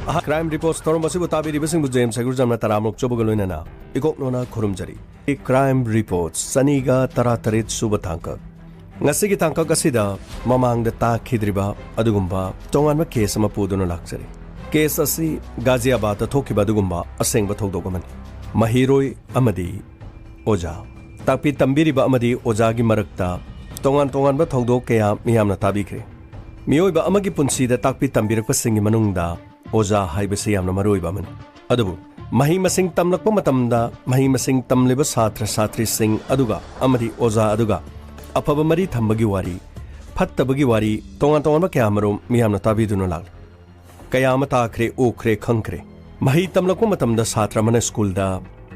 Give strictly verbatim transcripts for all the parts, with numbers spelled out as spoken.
ꯑꯍ-, Crime Reports ꯊꯧꯔꯝ ꯑꯁꯤꯕꯨ ꯇꯥꯕꯤꯔꯤꯕꯁꯤꯡꯕꯨ James ꯍꯩꯒ꯭ꯔꯨꯖꯝꯅ ꯇꯔꯥꯃꯔꯨꯝ ꯆꯨꯕꯒ ꯂꯣꯏꯅꯅ ꯏꯀꯣꯛꯅꯣꯅ ꯈꯨꯔꯨꯝꯖꯔꯤ꯫ Crime Reports ꯆꯅꯤꯒ ꯇꯔꯥꯇꯔꯦꯠ ꯁꯨꯕ ꯇꯥꯡꯀꯛ꯫ ꯉꯁꯤꯒꯤ ꯇꯥꯡꯀꯛ ꯑꯁꯤꯗ ꯃꯃꯥꯡꯗ ꯇꯥꯈꯤꯗ꯭ꯔꯤꯕ ꯑꯗꯨꯒꯨꯝꯕ ꯇꯣꯉꯥꯟꯕ ꯀꯦꯁ ꯑꯃ ꯄꯨꯗꯨꯅ ꯂꯥꯛꯆꯔꯤ꯫ ꯀꯦꯁ ꯑꯁꯤ ꯒꯥꯖꯤꯌꯥꯕꯥꯗꯇ ꯊꯣꯛꯈꯤꯕ ꯑꯗꯨꯒꯨꯝꯕ ꯑꯁꯦꯡꯕ ꯊꯧꯗꯣꯛ ꯑꯃꯅꯤ꯫ ꯃꯍꯩꯔꯣꯏ ꯑꯃꯗꯤ ꯑꯣꯖꯥ꯫ ꯇꯥꯛꯄꯤ ꯇꯝꯕꯤꯔꯤꯕ ꯑꯃꯗꯤ ꯑꯣꯖꯥꯒꯤ ꯃꯔꯛꯇ ꯇꯣꯉꯥꯟ ꯇꯣꯉꯥꯟꯕ ꯊꯧꯗꯣꯛ ꯀꯌꯥ ꯃꯤꯌꯥꯝꯅ ꯇꯥꯕꯤꯈ꯭ꯔꯦ꯫ ꯃꯤꯑꯣꯏꯕ ꯑꯃꯒꯤ ꯄꯨꯟꯁꯤꯗ ꯇꯥꯛꯄꯤ ꯇꯝꯕꯤꯔꯛꯄꯁꯤꯡꯒꯤ ꯃꯅꯨꯡꯗ ꯑꯣꯖꯥ ꯍꯥꯏꯕꯁꯤ ꯌꯥꯝꯅ ꯃꯔꯨꯑꯣꯏꯕ ꯑꯃꯅꯤ꯫ ꯑꯗꯨꯕꯨ ꯃꯍꯩ ꯃꯁꯤꯡ ꯇꯝꯂꯛꯄ ꯃꯇꯝꯗ ꯃꯍꯩ ꯃꯁꯤꯡ ꯇꯝꯂꯤꯕ ꯁꯥꯇ꯭ꯔ ꯁꯥꯇ꯭ꯔꯤꯁꯤꯡ ꯑꯗꯨꯒ ꯑꯃꯗꯤ ꯑꯣꯖꯥ ꯑꯗꯨꯒ ꯑꯐꯕ ꯃꯔꯤ ꯊꯝꯕꯒꯤ ꯋꯥꯔꯤ, ꯐꯠꯇꯕꯒꯤ ꯋꯥꯔꯤ, ꯇꯣꯉꯥꯟ ꯇꯣꯉꯥꯟꯕ ꯀꯌꯥ ꯑꯃꯔꯣꯝ ꯃꯤꯌꯥꯝꯅ ꯇꯥꯕꯤꯗꯨꯅ ꯂꯥꯛꯂꯤ꯫ ꯀꯌꯥ ꯑꯃ ꯇꯥꯈ꯭ꯔꯦ, ꯎꯈ꯭ꯔꯦ, ꯈꯪꯈ꯭ꯔꯦ꯫ ꯃꯍꯩ ꯇꯝꯂꯛꯄ ꯃꯇꯝꯗ ꯁꯥꯇ꯭ꯔ ꯑꯃꯅ ꯁ꯭ꯀꯨꯜꯗ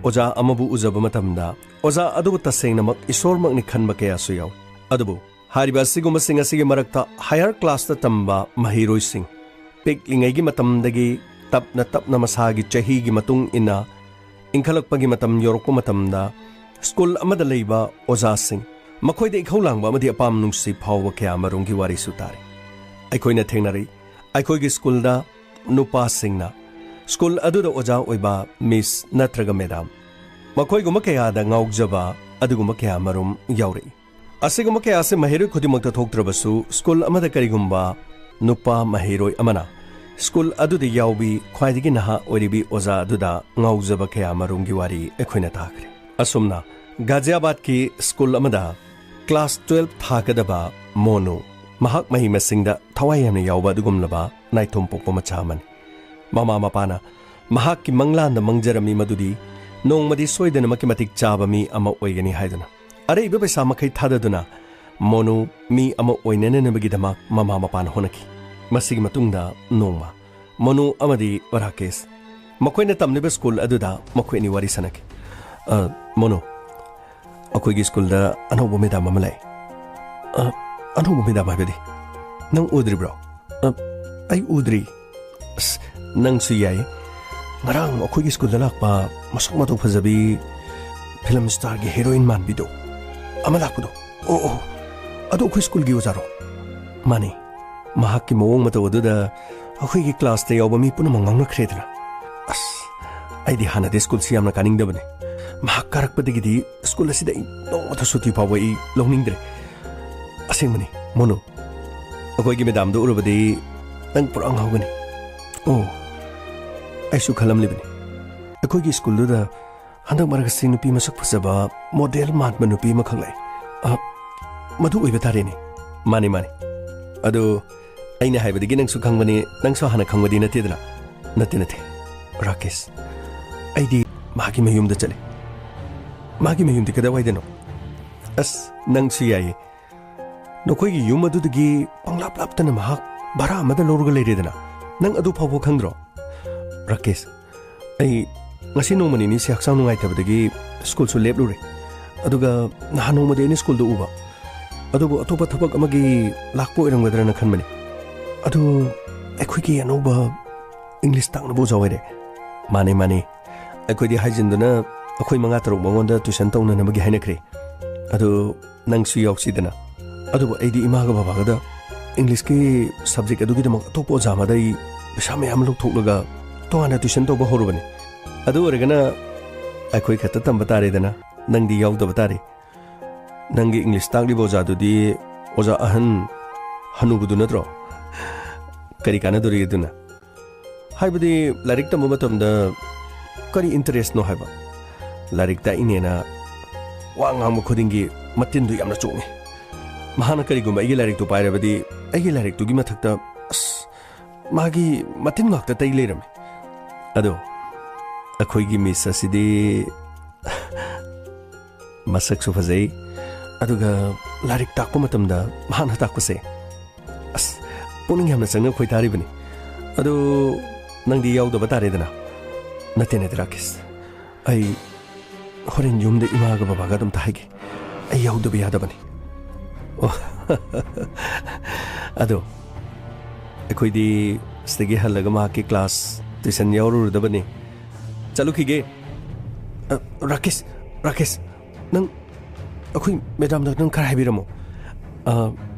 ꯑꯣꯖꯥ ꯑꯃꯕꯨ ꯎꯖꯕ ꯃꯇꯝꯗ ꯑꯣꯖꯥ ꯑꯗꯨꯕꯨ ꯇꯁꯦꯡꯅꯃꯛ ꯏꯁꯣꯔꯃꯛꯅꯤ ꯈꯟꯕ ꯀꯌꯥꯁꯨ ꯌꯥꯎꯏ꯫ ꯑꯗꯨꯕꯨ ꯍꯥꯏꯔꯤꯕ ꯑꯁꯤꯒꯨꯝꯕꯁꯤꯡ ꯑꯁꯤꯒꯤ ꯃꯔꯛꯇ higher classꯇ ꯇꯝꯕ ꯃꯍꯩꯔꯣꯏꯁꯤꯡ, ꯄꯤꯛꯂꯤꯉꯩꯒꯤ ꯃꯇꯝꯗꯒꯤ ꯇꯞꯅ ꯇꯞꯅ ꯃꯁꯥꯒꯤ ꯆꯍꯤꯒꯤ ꯃꯇꯨꯡ ꯏꯟꯅ ꯏꯟꯈꯠꯂꯛꯄꯒꯤ ꯃꯇꯝ ꯌꯧꯔꯛꯄ ꯃꯇꯝꯗ ꯁ꯭ꯀꯨꯜ ꯑꯃꯗ ꯂꯩꯕ ꯑꯣꯖꯥꯁꯤꯡ, ꯃꯈꯣꯏꯗ ꯏꯈꯧ ꯂꯥꯡꯕ ꯑꯃꯗꯤ ꯑꯄꯥꯝ ꯅꯨꯡꯁꯤ ꯐꯥꯎꯕ ꯀꯌꯥ ꯑꯃꯔꯣꯝꯒꯤ ꯋꯥꯔꯤꯁꯨ ꯇꯥꯔꯤ꯫ ꯑꯩꯈꯣꯏꯅ ꯊꯦꯡꯅꯔꯤ, ꯑꯩꯈꯣꯏꯒꯤ ꯁ꯭ꯀꯨꯜꯗ ꯅꯨꯄꯥꯁꯤꯡꯅ ꯁ꯭ꯀꯨꯜ ꯑꯗꯨꯗ ꯑꯣꯖꯥ ꯑꯣꯏꯕ ꯃꯤꯁ ꯅꯠꯇ꯭ꯔꯒ ꯃꯦꯗꯥꯝ, ꯃꯈꯣꯏꯒꯨꯝꯕ ꯀꯌꯥꯗ ꯉꯥꯎꯖꯕ ꯑꯗꯨꯒꯨꯝꯕ ꯀꯌꯥ ꯑꯃꯔꯣꯝ ꯌꯥꯎꯔꯛꯏ꯫ ꯑꯁꯤꯒꯨꯝꯕ ꯀꯌꯥ ꯑꯁꯤ ꯃꯍꯩꯔꯣꯏ ꯈꯨꯗꯤꯡꯃꯛꯇ ꯊꯣꯛꯇ꯭ꯔꯕꯁꯨ, ꯁ꯭ꯀꯨꯜ ꯑꯃꯗ ꯀꯔꯤꯒꯨꯝꯕ ꯅꯨꯄꯥ ꯃꯍꯩꯔꯣꯏ ꯑꯃꯅ ꯁ꯭ꯀꯨꯜ ꯑꯗꯨꯗ ꯌꯥꯎꯕꯤ ꯈ꯭ꯋꯥꯏꯗꯒꯤ ꯅꯍꯥ ꯑꯣꯏꯔꯤꯕꯤ ꯑꯣꯖꯥ ꯑꯗꯨꯗ ꯉꯥꯎꯖꯕ ꯀꯌꯥ ꯑꯃꯔꯣꯝꯒꯤ ꯋꯥꯔꯤ ꯑꯩꯈꯣꯏꯅ ꯇꯥꯈ꯭ꯔꯦ꯫ ꯑꯁꯨꯝꯅ ꯒꯥꯖꯤꯌꯥꯕꯥꯗꯀꯤ ꯁ꯭ꯀꯨꯜ ꯑꯃꯗ ꯀ꯭ꯂꯥꯁ ꯇꯨꯋꯦꯜꯐ ꯊꯥꯒꯗꯕ ꯃꯣꯅꯨ, ꯃꯍꯥꯛ ꯃꯍꯩ ꯃꯁꯤꯡꯗ ꯊꯋꯥꯏ ꯌꯥꯝꯅ ꯌꯥꯎꯕ ꯑꯗꯨꯒꯨꯝꯂꯕ ꯅꯥꯏꯇꯣꯝ ꯄꯣꯛꯄ ꯃꯆꯥ ꯑꯃꯅꯤ꯫ ꯃꯃꯥ ꯃꯄꯥꯅ ꯃꯍꯥꯛꯀꯤ ꯃꯪꯂꯥꯟꯗ ꯃꯪꯖꯔꯝꯃꯤ ꯃꯗꯨꯗꯤ ꯅꯣꯡꯃꯗꯤ ꯁꯣꯏꯗꯅꯃꯛꯀꯤ ꯃꯇꯤꯛ ꯆꯥꯕ ꯃꯤ ꯑꯃ ꯑꯣꯏꯒꯅꯤ ꯍꯥꯏꯗꯨꯅ꯫ ꯑꯔꯩꯕ ꯄꯩꯁꯥ ꯃꯈꯩ ꯊꯥꯗꯗꯨꯅ ꯃꯣꯅꯨ ꯃꯤ ꯑꯃ ꯑꯣꯏꯅꯅꯕꯒꯤꯗꯃꯛ ꯃꯃꯥ ꯃꯄꯥꯅ ꯍꯣꯠꯅꯈꯤ꯫ ꯃꯁꯤꯒꯤ ꯃꯇꯨꯡꯗ ꯅꯣꯡꯃ ꯃꯣꯅꯨ ꯑꯃꯗꯤ ꯔꯥꯀꯦꯁ ꯃꯈꯣꯏꯅ ꯇꯝꯂꯤꯕ ꯁ꯭ꯀꯨꯜ ꯑꯗꯨꯗ ꯃꯈꯣꯏ ꯑꯅꯤ ꯋꯥꯔꯤ ꯁꯥꯟꯅꯈꯤ꯫ "ꯑ, ꯃꯣꯅꯨ, ꯑꯩꯈꯣꯏꯒꯤ ꯁ꯭ꯀꯨꯜꯗ ꯑꯅꯧꯕ ꯃꯦꯗꯥꯝ ꯑꯃ ꯂꯥꯛꯑꯦ꯫" "ꯑ, ꯑꯅꯧꯕ ꯃꯦꯗꯥꯝ ꯍꯥꯏꯕꯗꯤ? ꯅꯪ ꯎꯗ꯭ꯔꯤꯕ꯭ꯔꯣ?" "ꯑ, ꯑꯩ ꯎꯗ꯭ꯔꯤ꯫" "ꯑꯁ, ꯅꯪꯁꯨ ꯌꯥꯏ꯫ ꯉꯔꯥꯡ ꯑꯩꯈꯣꯏꯒꯤ ꯁ꯭ꯀꯨꯜꯗ ꯂꯥꯛꯄ ꯃꯁꯛ ꯃꯇꯧ ꯐꯖꯕꯤ ꯐꯤꯂꯝ ꯁ꯭ꯇꯥꯔꯒꯤ ꯍꯦꯔꯣꯏꯟ ꯃꯥꯟꯕꯤꯗꯣ ꯑꯃ ꯂꯥꯛꯄꯗꯣ꯫ ꯑꯣ, ꯑꯣ, ꯑꯗꯨ ꯑꯩꯈꯣꯏ ꯁ꯭ꯀꯨꯜꯒꯤ ꯑꯣꯖꯥꯔꯣ?" "ꯃꯥꯅꯤ꯫ ꯃꯍꯥꯛꯀꯤ ꯃꯑꯣꯡ ꯃꯇꯧ ꯑꯗꯨꯗ ꯑꯩꯈꯣꯏꯒꯤ ꯀ꯭ꯂꯥꯁꯇ ꯌꯥꯎꯕ ꯃꯤ ꯄꯨꯝꯅꯃꯛ ꯉꯥꯡꯅꯈ꯭ꯔꯦꯗꯅ꯫ ꯑꯁ, ꯑꯩꯗꯤ ꯍꯥꯟꯅꯗꯤ ꯁ꯭ꯀꯨꯜꯁꯤ ꯌꯥꯝꯅ ꯀꯥꯅꯤꯡꯗꯕꯅꯤ꯫ ꯃꯍꯥꯛ ꯀꯥꯔꯛꯄꯗꯒꯤꯗꯤ ꯁ꯭ꯀꯨꯜ ꯑꯁꯤꯗ ꯑꯩ ꯅꯣꯡꯃꯇ ꯁꯨꯇꯤ ꯐꯥꯎꯕ ꯑꯩ ꯂꯧꯅꯤꯡꯗ꯭ꯔꯦ꯫ ꯑꯁꯦꯡꯕꯅꯤ, ꯃꯣꯅꯨ꯫ ꯑꯩꯈꯣꯏꯒꯤ ꯃꯦꯗꯥꯝꯗꯨ ꯎꯔꯕꯗꯤ ꯅꯪ ꯄꯨꯔꯥ ꯉꯥꯎꯒꯅꯤ꯫ ꯑꯣ, ꯑꯩꯁꯨ ꯈꯜꯂꯝꯂꯤꯕꯅꯤ꯫ ꯑꯩꯈꯣꯏꯒꯤ ꯁ꯭ꯀꯨꯜꯗꯨꯗ ꯍꯟꯗꯛ ꯃꯔꯛ ꯑꯁꯤ ꯅꯨꯄꯤ ꯃꯁꯛ ꯐꯖꯕ, ꯃꯣꯗꯦꯜ ꯃꯥꯟꯕ ꯅꯨꯄꯤ ꯑꯃꯈꯛ ꯂꯩ꯫ ꯑ, ꯃꯗꯨ ꯑꯣꯏꯕ ꯇꯥꯔꯦꯅꯦ꯫ ꯃꯥꯅꯤ, ꯃꯥꯅꯤ꯫ ꯑꯗꯨ ꯑꯩꯅ ꯍꯥꯏꯕꯗꯒꯤ ꯅꯪꯁꯨ ꯈꯪꯕꯅꯤ, ꯅꯪꯁꯨ ꯍꯥꯟꯅ ꯈꯪꯕꯗꯤ ꯅꯠꯇꯦꯗꯅ? ꯅꯠꯇꯦ, ꯅꯠꯇꯦ, ꯔꯥꯀꯦꯁ꯫ ꯑꯩꯗꯤ ꯃꯥꯒꯤ ꯃꯌꯨꯝꯗ ꯆꯠꯂꯦ꯫ ꯃꯥꯒꯤ ꯃꯌꯨꯝꯗꯤ ꯀꯗꯥꯏꯋꯥꯏꯗꯅꯣ? ꯑꯁ, ꯅꯪꯁꯨ ꯌꯥꯏꯌꯦ꯫ ꯅꯈꯣꯏꯒꯤ ꯌꯨꯝ ꯑꯗꯨꯗꯒꯤ ꯄꯪꯂꯥꯞ ꯂꯥꯞꯇꯅ ꯃꯍꯥꯛ ꯚꯔꯥ ꯑꯃꯗ ꯂꯧꯔꯒ ꯂꯩꯔꯦꯗꯅ꯫ ꯅꯪ ꯑꯗꯨ ꯐꯥꯎꯕ ꯈꯪꯗ꯭ꯔꯣ? ꯔꯥꯀꯦꯁ, ꯑꯩ ꯉꯁꯤ ꯅꯣꯡꯃ ꯅꯤꯅꯤꯁꯤ ꯍꯛꯆꯥꯡ ꯅꯨꯡꯉꯥꯏꯇꯕꯗꯒꯤ ꯁ꯭ꯀꯨꯜꯁꯨ ꯂꯦꯞꯂꯨꯔꯦ꯫ ꯑꯗꯨꯒ ꯅꯍꯥꯟ ꯅꯣꯡꯃꯗꯤ ꯑꯩꯅ ꯁ꯭ꯀꯨꯜꯗ ꯎꯕ꯫ ꯑꯗꯨꯕꯨ ꯑꯇꯣꯞꯄ ꯊꯕꯛ ꯑꯃꯒꯤ ꯂꯥꯛꯄ ꯑꯣꯏꯔꯝꯒꯗ꯭ꯔꯅ ꯈꯟꯕꯅꯤ꯫ ꯑꯗꯨ ꯑꯩꯈꯣꯏꯒꯤ ꯑꯅꯧꯕ ꯏꯪꯂꯤꯁ ꯇꯥꯛꯅꯕ ꯑꯣꯖꯥ ꯑꯣꯏꯔꯦ꯫ ꯃꯥꯅꯦ, ꯃꯥꯅꯦ꯫ ꯑꯩꯈꯣꯏꯗꯤ ꯍꯥꯏꯖꯤꯟꯗꯨꯅ ꯑꯩꯈꯣꯏ ꯃꯉꯥ ꯇꯔꯨꯛ ꯃꯉꯣꯟꯗ ꯇ꯭ꯌꯨꯁꯟ ꯇꯧꯅꯅꯕꯒꯤ ꯍꯥꯏꯅꯈ꯭ꯔꯦ꯫ ꯑꯗꯨ ꯅꯪꯁꯨ ꯌꯥꯎꯁꯤꯗꯅ꯫ ꯑꯗꯨꯕꯨ ꯑꯩꯗꯤ ꯏꯃꯥꯒ ꯕꯕꯥꯒꯗ ꯏꯪꯂꯤꯁꯀꯤ ꯁꯕꯖꯦꯛ ꯑꯗꯨꯒꯤꯗꯃꯛ ꯑꯇꯣꯞꯄ ꯑꯣꯖꯥ ꯑꯃꯗ ꯑꯩ ꯄꯩꯁꯥ ꯃꯌꯥꯝ ꯂꯧꯊꯣꯛꯂꯒ ꯇꯣꯉꯥꯟꯅ ꯇ꯭ꯌꯨꯁꯟ ꯇꯧꯕ ꯍꯧꯔꯕꯅꯤ꯫ ꯑꯗꯨ ꯑꯣꯏꯔꯒꯅ ꯑꯩꯈꯣꯏ ꯈꯛꯇ ꯇꯝꯕ ꯇꯥꯔꯦꯗꯅ, ꯅꯪꯗꯤ ꯌꯥꯎꯗꯕ ꯇꯥꯔꯦ꯫ ꯅꯪꯒꯤ ꯏꯪꯂꯤꯁ ꯇꯥꯛꯂꯤꯕ ꯑꯣꯖꯥꯗꯨꯗꯤ ꯑꯣꯖꯥ ꯑꯍꯟ ꯍꯅꯨꯕꯗꯨ ꯅꯠꯇ꯭ꯔꯣ? ꯀꯔꯤ ꯀꯥꯟꯅꯗꯣꯔꯤ ꯑꯗꯨꯅ? ꯍꯥꯏꯕꯗꯤ ꯂꯥꯏꯔꯤꯛ ꯇꯝꯕ ꯃꯇꯝꯗ ꯀꯔꯤ ꯏꯟꯇꯔꯦꯁꯅꯣ ꯍꯥꯏꯕ? ꯂꯥꯏꯔꯤꯛ ꯇꯥꯛꯏꯅꯦꯅ ꯋꯥ ꯉꯥꯡꯕ ꯈꯨꯗꯤꯡꯒꯤ ꯃꯇꯤꯟꯗꯨ ꯌꯥꯝꯅ ꯆꯣꯡꯉꯤ꯫ ꯃꯍꯥꯛꯅ ꯀꯔꯤꯒꯨꯝꯕ ꯑꯩꯒꯤ ꯂꯥꯏꯔꯤꯛꯇꯨ ꯄꯥꯏꯔꯕꯗꯤ ꯑꯩꯒꯤ ꯂꯥꯏꯔꯤꯛꯇꯨꯒꯤ ꯃꯊꯛꯇ, ꯑꯁ, ꯃꯥꯒꯤ ꯃꯇꯤꯟ ꯉꯥꯛꯇ ꯇꯩ ꯂꯩꯔꯝꯃꯤ꯫ ꯑꯗꯣ ꯑꯩꯈꯣꯏꯒꯤ ꯃꯤꯁ ꯑꯁꯤꯗꯤ ꯃꯁꯛꯁꯨ ꯐꯖꯩ, ꯑꯗꯨꯒ ꯂꯥꯏꯔꯤꯛ ꯇꯥꯛꯄ ꯃꯇꯝꯗ ꯃꯍꯥꯛꯅ ꯇꯥꯛꯄꯁꯦ, ꯑꯁ, ꯄꯨꯛꯅꯤꯡ ꯌꯥꯝꯅ ꯆꯪꯅ ꯈꯣꯏꯗꯥꯔꯤꯕꯅꯤ꯫ ꯑꯗꯨ ꯅꯪꯗꯤ ꯌꯥꯎꯗꯕ ꯇꯥꯔꯦꯗꯅ꯫ ꯅꯠꯇꯦ, ꯅꯠꯇꯦ, ꯔꯥꯀꯦꯁ꯫ ꯑꯩ ꯍꯣꯔꯦꯟ ꯌꯨꯝꯗ ꯏꯃꯥꯒ ꯕꯕꯥꯒ ꯑꯗꯨꯝꯇ ꯍꯥꯏꯒꯦ꯫ ꯑꯩ ꯌꯥꯎꯗꯕ ꯌꯥꯗꯕꯅꯤ꯫ ꯑꯣ, ꯑꯗꯣ ꯑꯩꯈꯣꯏꯗꯤ ꯁꯤꯗꯒꯤ ꯍꯜꯂꯒ ꯃꯍꯥꯛꯀꯤ ꯀ꯭ꯂꯥꯁ ꯇ꯭ꯌꯨꯁꯟ ꯌꯥꯎꯔꯨꯔꯗꯕꯅꯤ꯫ ꯆꯠꯂꯨꯈꯤꯒꯦ꯫ ꯑ, ꯔꯥꯀꯦꯁ, ꯔꯥꯀꯦꯁ, ꯅꯪ ꯑꯩꯈꯣꯏ ꯃꯦꯗꯥꯝꯗ ꯅꯪ ꯈꯔ ꯍꯥꯏꯕꯤꯔꯝꯃꯣ꯫ ꯑ,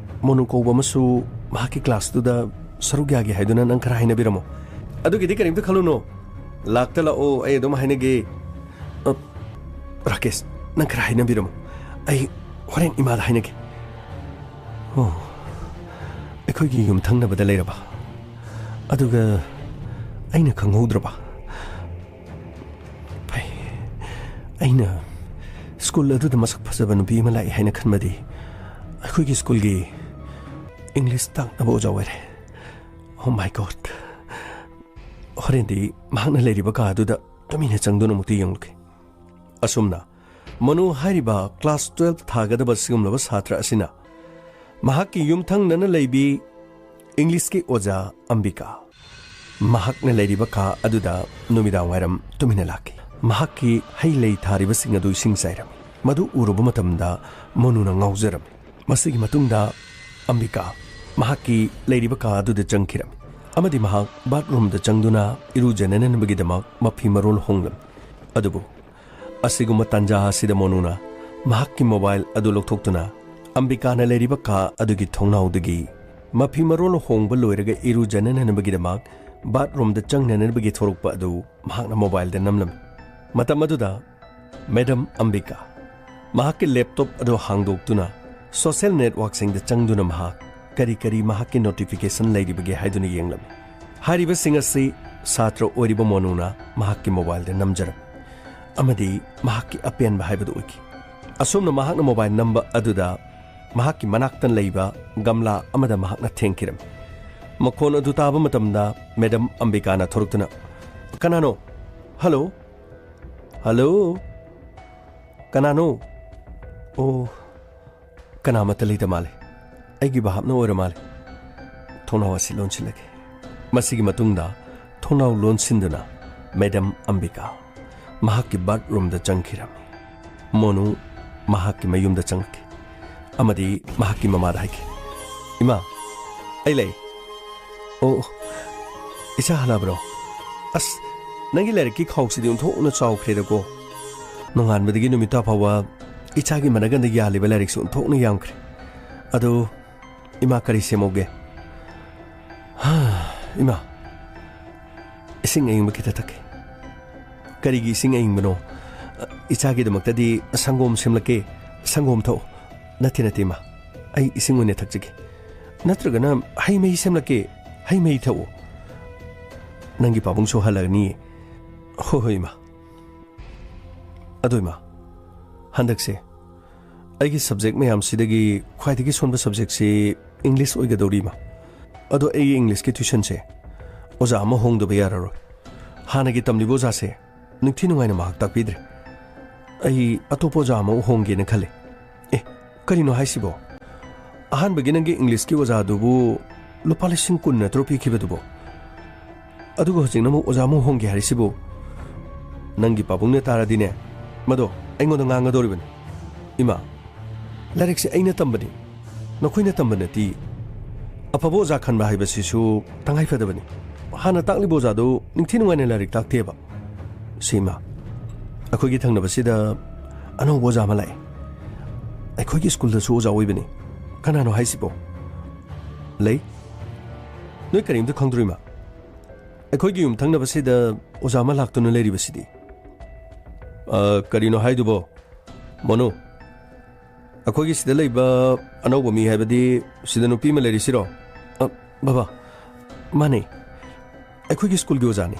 ꯃꯣꯅꯨ ꯀꯧꯕ ꯑꯃꯁꯨ ꯃꯍꯥꯛꯀꯤ ꯀ꯭ꯂꯥꯁꯇꯨꯗ ꯁꯔꯨꯛ ꯌꯥꯒꯦ ꯍꯥꯏꯗꯨꯅ ꯅꯪ ꯈꯔ ꯍꯥꯏꯅꯕꯤꯔꯝꯃꯣ꯫ ꯑꯗꯨꯒꯤꯗꯤ ꯀꯔꯤꯝꯇ ꯈꯜꯂꯨꯅꯨ꯫ ꯂꯥꯛꯇ ꯂꯥꯛꯑꯣ, ꯑꯩ ꯑꯗꯨꯝ ꯍꯥꯏꯅꯒꯦ꯫ ꯑ, ꯔꯥꯀꯦꯁ, ꯅꯪ ꯈꯔ ꯍꯥꯏꯅꯕꯤꯔꯝꯃꯣ꯫ ꯑꯩ ꯍꯣꯔꯦꯟ ꯏꯃꯥꯗ ꯍꯥꯏꯅꯒꯦ꯫ ꯑꯣ, ꯑꯩꯈꯣꯏꯒꯤ ꯌꯨꯝꯊꯪꯅꯕꯗ ꯂꯩꯔꯕ? ꯑꯗꯨꯒ ꯑꯩꯅ ꯈꯪꯍꯧꯗ꯭ꯔꯕ? ꯐꯩ꯫ ꯑꯩꯅ ꯁ꯭ꯀꯨꯜ ꯑꯗꯨꯗ ꯃꯁꯛ ꯐꯖꯕ ꯅꯨꯄꯤ ꯑꯃ ꯂꯥꯛꯏ ꯍꯥꯏꯅ ꯈꯟꯕꯗꯤ ꯑꯩꯈꯣꯏꯒꯤ ꯁ꯭ꯀꯨꯜꯒꯤ ꯏꯪꯂꯤꯁ ꯇꯥꯛꯅꯕ ꯑꯣꯖꯥ ꯑꯣꯏꯔꯦ꯫ Oh my God! ꯍꯣꯔꯦꯟꯗꯤ ꯃꯍꯥꯛꯅ ꯂꯩꯔꯤꯕ ꯀꯥ ꯑꯗꯨꯗ ꯇꯨꯃꯤꯟꯅ ꯆꯪꯗꯨꯅ ꯑꯃꯨꯛꯇ ꯌꯦꯡꯂꯨꯒꯦ꯫ ꯑꯁꯨꯝꯅ ꯃꯣꯅꯨ ꯍꯥꯏꯔꯤꯕ ꯀ꯭ꯂꯥꯁ ꯇꯨꯋꯦꯜꯐ ꯊꯥꯒꯗꯕ ꯁꯤꯒꯨꯝꯂꯕ ꯁꯥꯇ꯭ꯔ ꯑꯁꯤꯅ ꯃꯍꯥꯛꯀꯤ ꯌꯨꯝꯊꯪꯅꯅ ꯂꯩꯕꯤ ꯏꯪꯂꯤꯁꯀꯤ ꯑꯣꯖꯥ ꯑꯝꯕꯤꯀꯥ, ꯃꯍꯥꯛꯅ ꯂꯩꯔꯤꯕ ꯀꯥ ꯑꯗꯨꯗ ꯅꯨꯃꯤꯗꯥꯡ ꯋꯥꯏꯔꯝ ꯇꯨꯃꯤꯟꯅ ꯂꯥꯛꯈꯤ꯫ ꯃꯍꯥꯛꯀꯤ ꯍꯩ ꯂꯩ ꯊꯥꯔꯤꯕꯁꯤꯡ ꯑꯗꯨ ꯏꯁꯤꯡ ꯆꯥꯏꯔꯝꯃꯤ꯫ ꯃꯗꯨ ꯎꯔꯨꯕ ꯃꯇꯝꯗ ꯃꯣꯅꯨꯅ ꯉꯥꯎꯖꯔꯝꯃꯤ꯫ ꯃꯁꯤꯒꯤ ꯃꯇꯨꯡꯗ ꯑꯝꯕꯤꯀꯥ ꯃꯍꯥꯛꯀꯤ ꯂꯩꯔꯤꯕ ꯀꯥ ꯑꯗꯨꯗ ꯆꯪꯈꯤꯔꯝꯃꯤ ꯑꯃꯗꯤ ꯃꯍꯥꯛ ꯕꯥꯠꯔꯨꯝꯗ ꯆꯪꯗꯨꯅ ꯏꯔꯨꯖꯅꯅꯕꯒꯤꯗꯃꯛ ꯃꯐꯤ ꯃꯔꯣꯜ ꯍꯣꯡꯂꯝꯃꯤ꯫ ꯑꯗꯨꯕꯨ ꯑꯁꯤꯒꯨꯝꯕ ꯇꯥꯟꯖꯥ ꯑꯁꯤꯗ ꯃꯣꯅꯨꯅ ꯃꯍꯥꯛꯀꯤ ꯃꯣꯕꯥꯏꯜ ꯑꯗꯨ ꯂꯧꯊꯣꯛꯇꯨꯅ ꯑꯝꯕꯤꯀꯥꯅ ꯂꯩꯔꯤꯕ ꯀꯥ ꯑꯗꯨꯒꯤ ꯊꯣꯡꯅꯥꯎꯗꯒꯤ ꯃꯐꯤ ꯃꯔꯣꯜ ꯍꯣꯡꯕ ꯂꯣꯏꯔꯒ ꯏꯔꯨꯖꯅꯅꯕꯒꯤꯗꯃꯛ ꯕꯥꯠꯔꯨꯝꯗ ꯆꯪꯅꯅꯕꯒꯤ ꯊꯣꯔꯛꯄ ꯑꯗꯨ ꯃꯍꯥꯛꯅ ꯃꯣꯕꯥꯏꯜꯗ ꯅꯝꯂꯝꯃꯤ꯫ ꯃꯇꯝ ꯑꯗꯨꯗ ꯃꯦꯗꯝ ꯑꯝꯕꯤꯀꯥ ꯃꯍꯥꯛꯀꯤ ꯂꯦꯞꯇꯣꯞ ꯑꯗꯨ ꯍꯥꯡꯗꯣꯛꯇꯨꯅ ꯁꯣꯁꯦꯜ ꯅꯦꯠꯋꯥꯔꯛꯁꯤꯡꯗ ꯆꯪꯗꯨꯅ ꯃꯍꯥꯛ ꯀꯔꯤ ꯀꯔꯤ ꯃꯍꯥꯛꯀꯤ ꯅꯣꯇꯤꯐꯤꯀꯦꯁꯟ ꯂꯩꯔꯤꯕꯒꯦ ꯍꯥꯏꯗꯨꯅ ꯌꯦꯡꯂꯝꯃꯤ꯫ ꯍꯥꯏꯔꯤꯕꯁꯤꯡ ꯑꯁꯤ ꯁꯥꯇ꯭ꯔ ꯑꯣꯏꯔꯤꯕ ꯃꯣꯅꯨꯅ ꯃꯍꯥꯛꯀꯤ ꯃꯣꯕꯥꯏꯜꯗ ꯅꯝꯖꯔꯝꯃꯤ ꯑꯃꯗꯤ ꯃꯍꯥꯛꯀꯤ ꯑꯄꯦꯟꯕ ꯍꯥꯏꯕꯗꯨ ꯑꯣꯏꯈꯤ꯫ ꯑꯁꯨꯝꯅ ꯃꯍꯥꯛꯅ ꯃꯣꯕꯥꯏꯜ ꯅꯝꯕ ꯑꯗꯨꯗ ꯃꯍꯥꯛꯀꯤ ꯃꯅꯥꯛꯇ ꯂꯩꯕ ꯒꯝꯂꯥ ꯑꯃꯗ ꯃꯍꯥꯛꯅ ꯊꯦꯡꯈꯤꯔꯝꯃꯤ꯫ ꯃꯈꯣꯟ ꯑꯗꯨ ꯇꯥꯕ ꯃꯇꯝꯗ ꯃꯦꯗꯝ ꯑꯝꯕꯤꯀꯥꯅ ꯊꯣꯔꯛꯇꯨꯅ, "ꯀꯅꯥꯅꯣ? ꯍꯜꯂꯣ? ꯍꯜꯂꯣ? ꯀꯅꯥꯅꯣ? ꯑꯣ, ꯀꯅꯥꯃꯠꯇ ꯂꯩꯇ ꯃꯥꯜꯂꯦ꯫ ꯑꯩꯒꯤ ꯚꯥꯞꯅ ꯑꯣꯏꯔ ꯃꯥꯜꯂꯦ꯫ ꯊꯣꯡꯅꯥꯎ ꯑꯁꯤ ꯂꯣꯟꯁꯤꯜꯂꯒꯦ꯫" ꯃꯁꯤꯒꯤ ꯃꯇꯨꯡꯗ ꯊꯣꯡꯅꯥꯎ ꯂꯣꯟꯁꯤꯟꯗꯨꯅ ꯃꯦꯗꯝ ꯑꯝꯕꯤꯀꯥ ꯃꯍꯥꯛꯀꯤ ꯕꯥꯠꯔꯨꯝꯗ ꯆꯪꯈꯤꯔꯝꯃꯤ꯫ ꯃꯣꯅꯨ ꯃꯍꯥꯛꯀꯤ ꯃꯌꯨꯝꯗ ꯆꯪꯂꯛꯈꯤ ꯑꯃꯗꯤ ꯃꯍꯥꯛꯀꯤ ꯃꯃꯥꯗ ꯍꯥꯏꯈꯤ, "ꯏꯃꯥ, ꯑꯩ ꯂꯩ꯫" "ꯑꯣ, ꯏꯆꯥ ꯍꯜꯂꯛꯑꯕ꯭ꯔꯣ? ꯑꯁ, ꯅꯪꯒꯤ ꯂꯥꯏꯔꯤꯛꯀꯤ ꯈꯥꯎꯁꯤꯗꯤ ꯑꯣꯟꯊꯣꯛꯅ ꯆꯥꯎꯈ꯭ꯔꯦꯗꯀꯣ꯫ ꯅꯣꯡꯉꯥꯟꯕꯗꯒꯤ ꯅꯨꯃꯤꯠ ꯇꯥ ꯐꯥꯎꯕ ꯏꯆꯥꯒꯤ ꯃꯅꯥꯒꯟꯗ ꯌꯥꯜꯂꯤꯕ ꯂꯥꯏꯔꯤꯛꯁꯨ ꯑꯣꯟꯊꯣꯛꯅ ꯌꯥꯝꯈ꯭ꯔꯦ꯫ ꯑꯗꯣ ꯏꯃꯥ ꯀꯔꯤ ꯁꯦꯝꯍꯧꯒꯦ?" ꯏꯃꯥ, ꯏꯁꯤꯡ ꯑꯏꯪꯕ ꯈꯤꯇ ꯊꯛꯀꯦ꯫ ꯀꯔꯤꯒꯤ ꯏꯁꯤꯡ ꯑꯏꯪꯕꯅꯣ? ꯏꯆꯥꯒꯤꯗꯃꯛꯇꯗꯤ ꯁꯪꯒꯣꯝ ꯁꯦꯝꯂꯛꯀꯦ꯫ ꯁꯪꯒꯣꯝ ꯊꯛꯑꯣ꯫ ꯅꯠꯇꯦ, ꯅꯠꯇꯦ, ꯏꯃꯥ꯫ ꯑꯩ ꯏꯁꯤꯡ ꯑꯣꯏꯅ ꯊꯛꯆꯒꯦ꯫ ꯅꯠꯇ꯭ꯔꯒꯅ ꯍꯩ ꯃꯍꯤ ꯁꯦꯝꯂꯛꯀꯦ꯫ ꯍꯩ ꯃꯍꯤ ꯊꯛꯑꯣ꯫ ꯅꯪꯒꯤ ꯄꯥꯕꯨꯡꯁꯨ ꯍꯜꯂꯛꯑꯅꯤꯌꯦ꯫ ꯍꯣꯏ, ꯍꯣꯏ, ꯏꯃꯥ꯫ ꯑꯗꯣ ꯏꯃꯥ, ꯍꯟꯗꯛꯁꯦ ꯑꯩꯒꯤ subject ꯃꯌꯥꯝꯁꯤꯗꯒꯤ ꯈ꯭ꯋꯥꯏꯗꯒꯤ ꯁꯣꯟꯕ subjectꯁꯤ English ꯑꯣꯏꯒꯗꯧꯔꯤ, ꯏꯃꯥ꯫ ꯑꯗꯣ ꯑꯩꯒꯤ Englishꯀꯤ tuitionꯁꯦ ꯑꯣꯖꯥ ꯑꯃ ꯍꯣꯡꯗꯕ ꯌꯥꯔꯔꯣꯏ꯫ ꯍꯥꯟꯅꯒꯤ ꯇꯝꯂꯤꯕ ꯑꯣꯖꯥꯁꯦ ꯅꯤꯡꯊꯤ ꯅꯨꯡꯉꯥꯏꯅ ꯃꯍꯥꯛ ꯇꯥꯛꯄꯤꯗ꯭ꯔꯦ꯫ ꯑꯩ ꯑꯇꯣꯞꯄ ꯑꯣꯖꯥ ꯑꯃ ꯍꯣꯡꯒꯦꯅ ꯈꯜꯂꯦ꯫ ꯑꯦ, ꯀꯔꯤꯅꯣ ꯍꯥꯏꯁꯤꯕꯣ? ꯑꯍꯥꯟꯕꯒꯤ ꯅꯪꯒꯤ Englishꯀꯤ ꯑꯣꯖꯥꯗꯨꯕꯨ ꯂꯨꯄꯥ ꯂꯤꯁꯤꯡ ꯀꯨꯟ ꯅꯠꯇ꯭ꯔꯣ ꯄꯤꯈꯤꯕꯗꯨꯕꯣ? ꯑꯗꯨꯒ ꯍꯧꯖꯤꯛꯅ ꯑꯃꯨꯛ ꯑꯣꯖꯥ ꯑꯃꯨꯛ ꯍꯣꯡꯒꯦ ꯍꯥꯏꯔꯤꯁꯤꯕꯨ? ꯅꯪꯒꯤ ꯄꯥꯕꯨꯡꯅ ꯇꯥꯔꯗꯤꯅꯦ, ꯃꯗꯣ ꯑꯩꯉꯣꯟꯗ ꯉꯥꯡꯒꯗꯧꯔꯤꯕꯅꯤ꯫ ꯏꯃꯥ, ꯂꯥꯏꯔꯤꯛꯁꯦ ꯑꯩꯅ ꯇꯝꯕꯅꯤ, ꯅꯈꯣꯏꯅ ꯇꯝꯕ ꯅꯠꯇꯦ꯫ ꯑꯐꯕ ꯑꯣꯖꯥ ꯈꯟꯕ ꯍꯥꯏꯕꯁꯤꯁꯨ ꯇꯉꯥꯏ ꯐꯗꯕꯅꯤ꯫ ꯍꯥꯟꯅ ꯇꯥꯛꯂꯤꯕ ꯑꯣꯖꯥꯗꯨ ꯅꯤꯡꯊꯤ ꯅꯨꯡꯉꯥꯏꯅ ꯂꯥꯏꯔꯤꯛ ꯇꯥꯛꯇꯦꯕ꯫ ꯁꯤ ꯏꯃꯥ, ꯑꯩꯈꯣꯏꯒꯤ ꯊꯪꯅꯕꯁꯤꯗ ꯑꯅꯧꯕ ꯑꯣꯖꯥ ꯑꯃ ꯂꯥꯛꯑꯦ꯫ ꯑꯩꯈꯣꯏꯒꯤ ꯁ꯭ꯀꯨꯜꯗꯁꯨ ꯑꯣꯖꯥ ꯑꯣꯏꯕꯅꯤ꯫ ꯀꯅꯥꯅꯣ ꯍꯥꯏꯁꯤꯕꯣ? ꯂꯩ꯫ ꯅꯣꯏ ꯀꯔꯤꯝꯇ ꯈꯪꯗ꯭ꯔꯣ, ꯏꯃꯥ? ꯑꯩꯈꯣꯏꯒꯤ ꯌꯨꯝ ꯊꯪꯅꯕꯁꯤꯗ ꯑꯣꯖꯥ ꯑꯃ ꯂꯥꯛꯇꯨꯅ ꯂꯩꯔꯤꯕꯁꯤꯗꯤ꯫ ꯑ, ꯀꯔꯤꯅꯣ ꯍꯥꯏꯗꯨꯕꯣ? ꯃꯣꯅꯨ, ꯑꯩꯈꯣꯏꯒꯤ ꯁꯤꯗ ꯂꯩꯕ ꯑꯅꯧꯕ ꯃꯤ ꯍꯥꯏꯕꯗꯤ ꯁꯤꯗ ꯅꯨꯄꯤ ꯑꯃ ꯂꯩꯔꯤꯁꯤꯔꯣ? ꯑ, ꯕꯕꯥ, ꯃꯥꯅꯦ꯫ ꯑꯩꯈꯣꯏꯒꯤ ꯁ꯭ꯀꯨꯜꯒꯤ ꯑꯣꯖꯥꯅꯤ꯫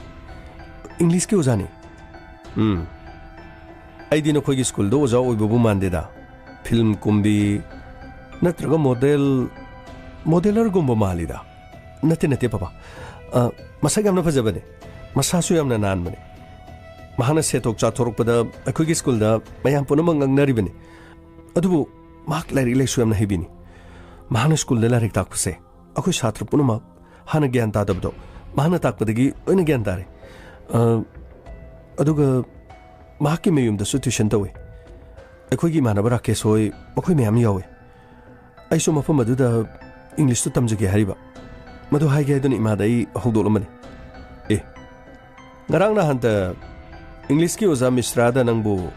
Englishꯀꯤ ꯑꯣꯖꯥꯅꯤ꯫ ꯎꯝ꯫ ꯑꯩꯗꯤ ꯅꯈꯣꯏꯒꯤ ꯁ꯭ꯀꯨꯜꯗ ꯑꯣꯖꯥ ꯑꯣꯏꯕꯕꯨ ꯃꯥꯟꯗꯦꯗ꯫ Film ꯀꯨꯝꯕꯤ ꯅꯠꯇ꯭ꯔꯒ model, modelerꯒꯨꯝꯕ ꯃꯥꯜꯂꯤꯗ꯫ ꯅꯠꯇꯦ, ꯅꯠꯇꯦ, ꯄꯄꯥ꯫ ꯑ, ꯃꯁꯛ ꯌꯥꯝꯅ ꯐꯖꯕꯅꯦ꯫ ꯃꯁꯥꯁꯨ ꯌꯥꯝꯅ ꯅꯥꯟꯕꯅꯦ꯫ ꯃꯍꯥꯛꯅ ꯁꯦꯠꯊꯣꯛ ꯆꯥꯊꯣꯔꯛꯄꯗ ꯑꯩꯈꯣꯏꯒꯤ ꯁ꯭ꯀꯨꯜꯗ ꯃꯌꯥꯝ ꯄꯨꯝꯅꯃꯛ ꯉꯛꯅꯔꯤꯕꯅꯤ꯫ ꯑꯗꯨꯕꯨ ꯃꯍꯥꯛ ꯂꯥꯏꯔꯤꯛ ꯂꯥꯏꯁꯨ ꯌꯥꯝꯅ ꯍꯩꯕꯤꯅꯤ꯫ ꯃꯍꯥꯛꯅ ꯁ꯭ꯀꯨꯜꯗ ꯂꯥꯏꯔꯤꯛ ꯇꯥꯛꯄꯁꯦ ꯑꯩꯈꯣꯏ ꯁꯥꯇ꯭ꯔ ꯄꯨꯝꯅꯃꯛ ꯍꯥꯟꯅ ꯒ꯭ꯌꯥꯟ ꯇꯥꯗꯕꯗꯣ ꯃꯍꯥꯛꯅ ꯇꯥꯛꯄꯗꯒꯤ ꯂꯣꯏꯅ ꯒ꯭ꯌꯥꯟ ꯇꯥꯔꯦ꯫ ꯑ, ꯑꯗꯨꯒ ꯃꯍꯥꯛꯀꯤ ꯃꯌꯨꯝꯗꯁꯨ tuition ꯇꯧꯏ꯫ ꯑꯩꯈꯣꯏꯒꯤ ꯏꯃꯥꯟꯅꯕ ꯔꯥꯀꯦꯁ ꯍꯣꯏ, ꯃꯈꯣꯏ ꯃꯌꯥꯝ ꯌꯥꯎꯏ꯫ ꯑꯩꯁꯨ ꯃꯐꯝ ꯑꯗꯨꯗ Englishꯇꯨ ꯇꯝꯖꯒꯦ ꯍꯥꯏꯔꯤꯕ꯫ ꯃꯗꯨ ꯍꯥꯏꯒꯦ ꯍꯥꯏꯗꯨꯅ ꯏꯃꯥꯗ ꯑꯩ ꯍꯧꯗꯣꯛꯂꯝꯕꯅꯤ꯫ ꯑꯦ, ꯉꯔꯥꯡ ꯅꯍꯥꯟꯇ Englishꯀꯤ ꯑꯣꯖꯥ ꯃꯤꯁ꯭ꯔꯥꯗ ꯅꯪꯕꯨ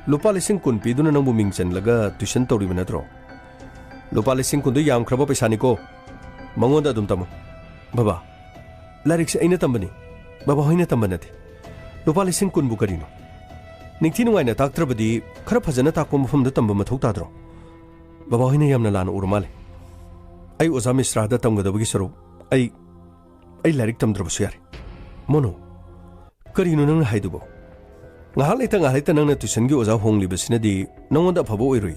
ꯂꯨꯄꯥ ꯂꯤꯁꯤꯡ ꯀꯨꯟ ꯄꯤꯗꯨꯅ ꯅꯪꯕꯨ ꯃꯤꯡ ꯆꯜꯂꯒ tuition ꯇꯧꯔꯤꯕ ꯅꯠꯇ꯭ꯔꯣ? ꯂꯨꯄꯥ ꯂꯤꯁꯤꯡ ꯀꯨꯟꯗꯨ ꯌꯥꯝꯈ꯭ꯔꯕ ꯄꯩꯁꯥꯅꯤꯀꯣ꯫ ꯃꯉꯣꯟꯗ ꯑꯗꯨꯝ ꯇꯝꯃꯨ꯫ ꯕꯕꯥ, ꯂꯥꯏꯔꯤꯛꯁꯦ ꯑꯩꯅ ꯇꯝꯕꯅꯤ, ꯕꯕꯥ ꯍꯣꯏꯅ ꯇꯝꯕ ꯅꯠꯇꯦ꯫ ꯂꯨꯄꯥ ꯂꯤꯁꯤꯡ ꯀꯨꯟꯕꯨ ꯀꯔꯤꯅꯣ? ꯅꯤꯡꯊꯤ ꯅꯨꯡꯉꯥꯏꯅ ꯇꯥꯛꯇ꯭ꯔꯕꯗꯤ ꯈꯔ ꯐꯖꯅ ꯇꯥꯛꯄ ꯃꯐꯝꯗ ꯇꯝꯕ ꯃꯊꯧ ꯇꯥꯗ꯭ꯔꯣ? ꯕꯕꯥ ꯍꯣꯏꯅ ꯌꯥꯝꯅ ꯂꯥꯟꯅ ꯎꯔ ꯃꯥꯜꯂꯦ꯫ ꯑꯩ ꯑꯣꯖꯥ ꯃꯤꯁ꯭ꯔꯥꯗ ꯇꯝꯒꯗꯕꯒꯤ ꯁꯔꯨꯛ ꯑꯩ, ꯑꯩ ꯂꯥꯏꯔꯤꯛ ꯇꯝꯗ꯭ꯔꯕꯁꯨ ꯌꯥꯔꯦ꯫ ꯃꯣꯅꯨ, ꯀꯔꯤꯅꯣ ꯅꯪꯅ ꯍꯥꯏꯗꯨꯕꯣ? ꯉꯥꯏꯍꯥꯛ ꯂꯩꯇ ꯉꯥꯏꯍꯥꯛ ꯂꯩꯇ ꯅꯪꯅ ꯇ꯭ꯌꯨꯁꯟꯒꯤ ꯑꯣꯖꯥ ꯍꯣꯡꯂꯤꯕꯁꯤꯅꯗꯤ ꯅꯉꯣꯟꯗ ꯑꯐꯕ ꯑꯣꯏꯔꯣꯏ꯫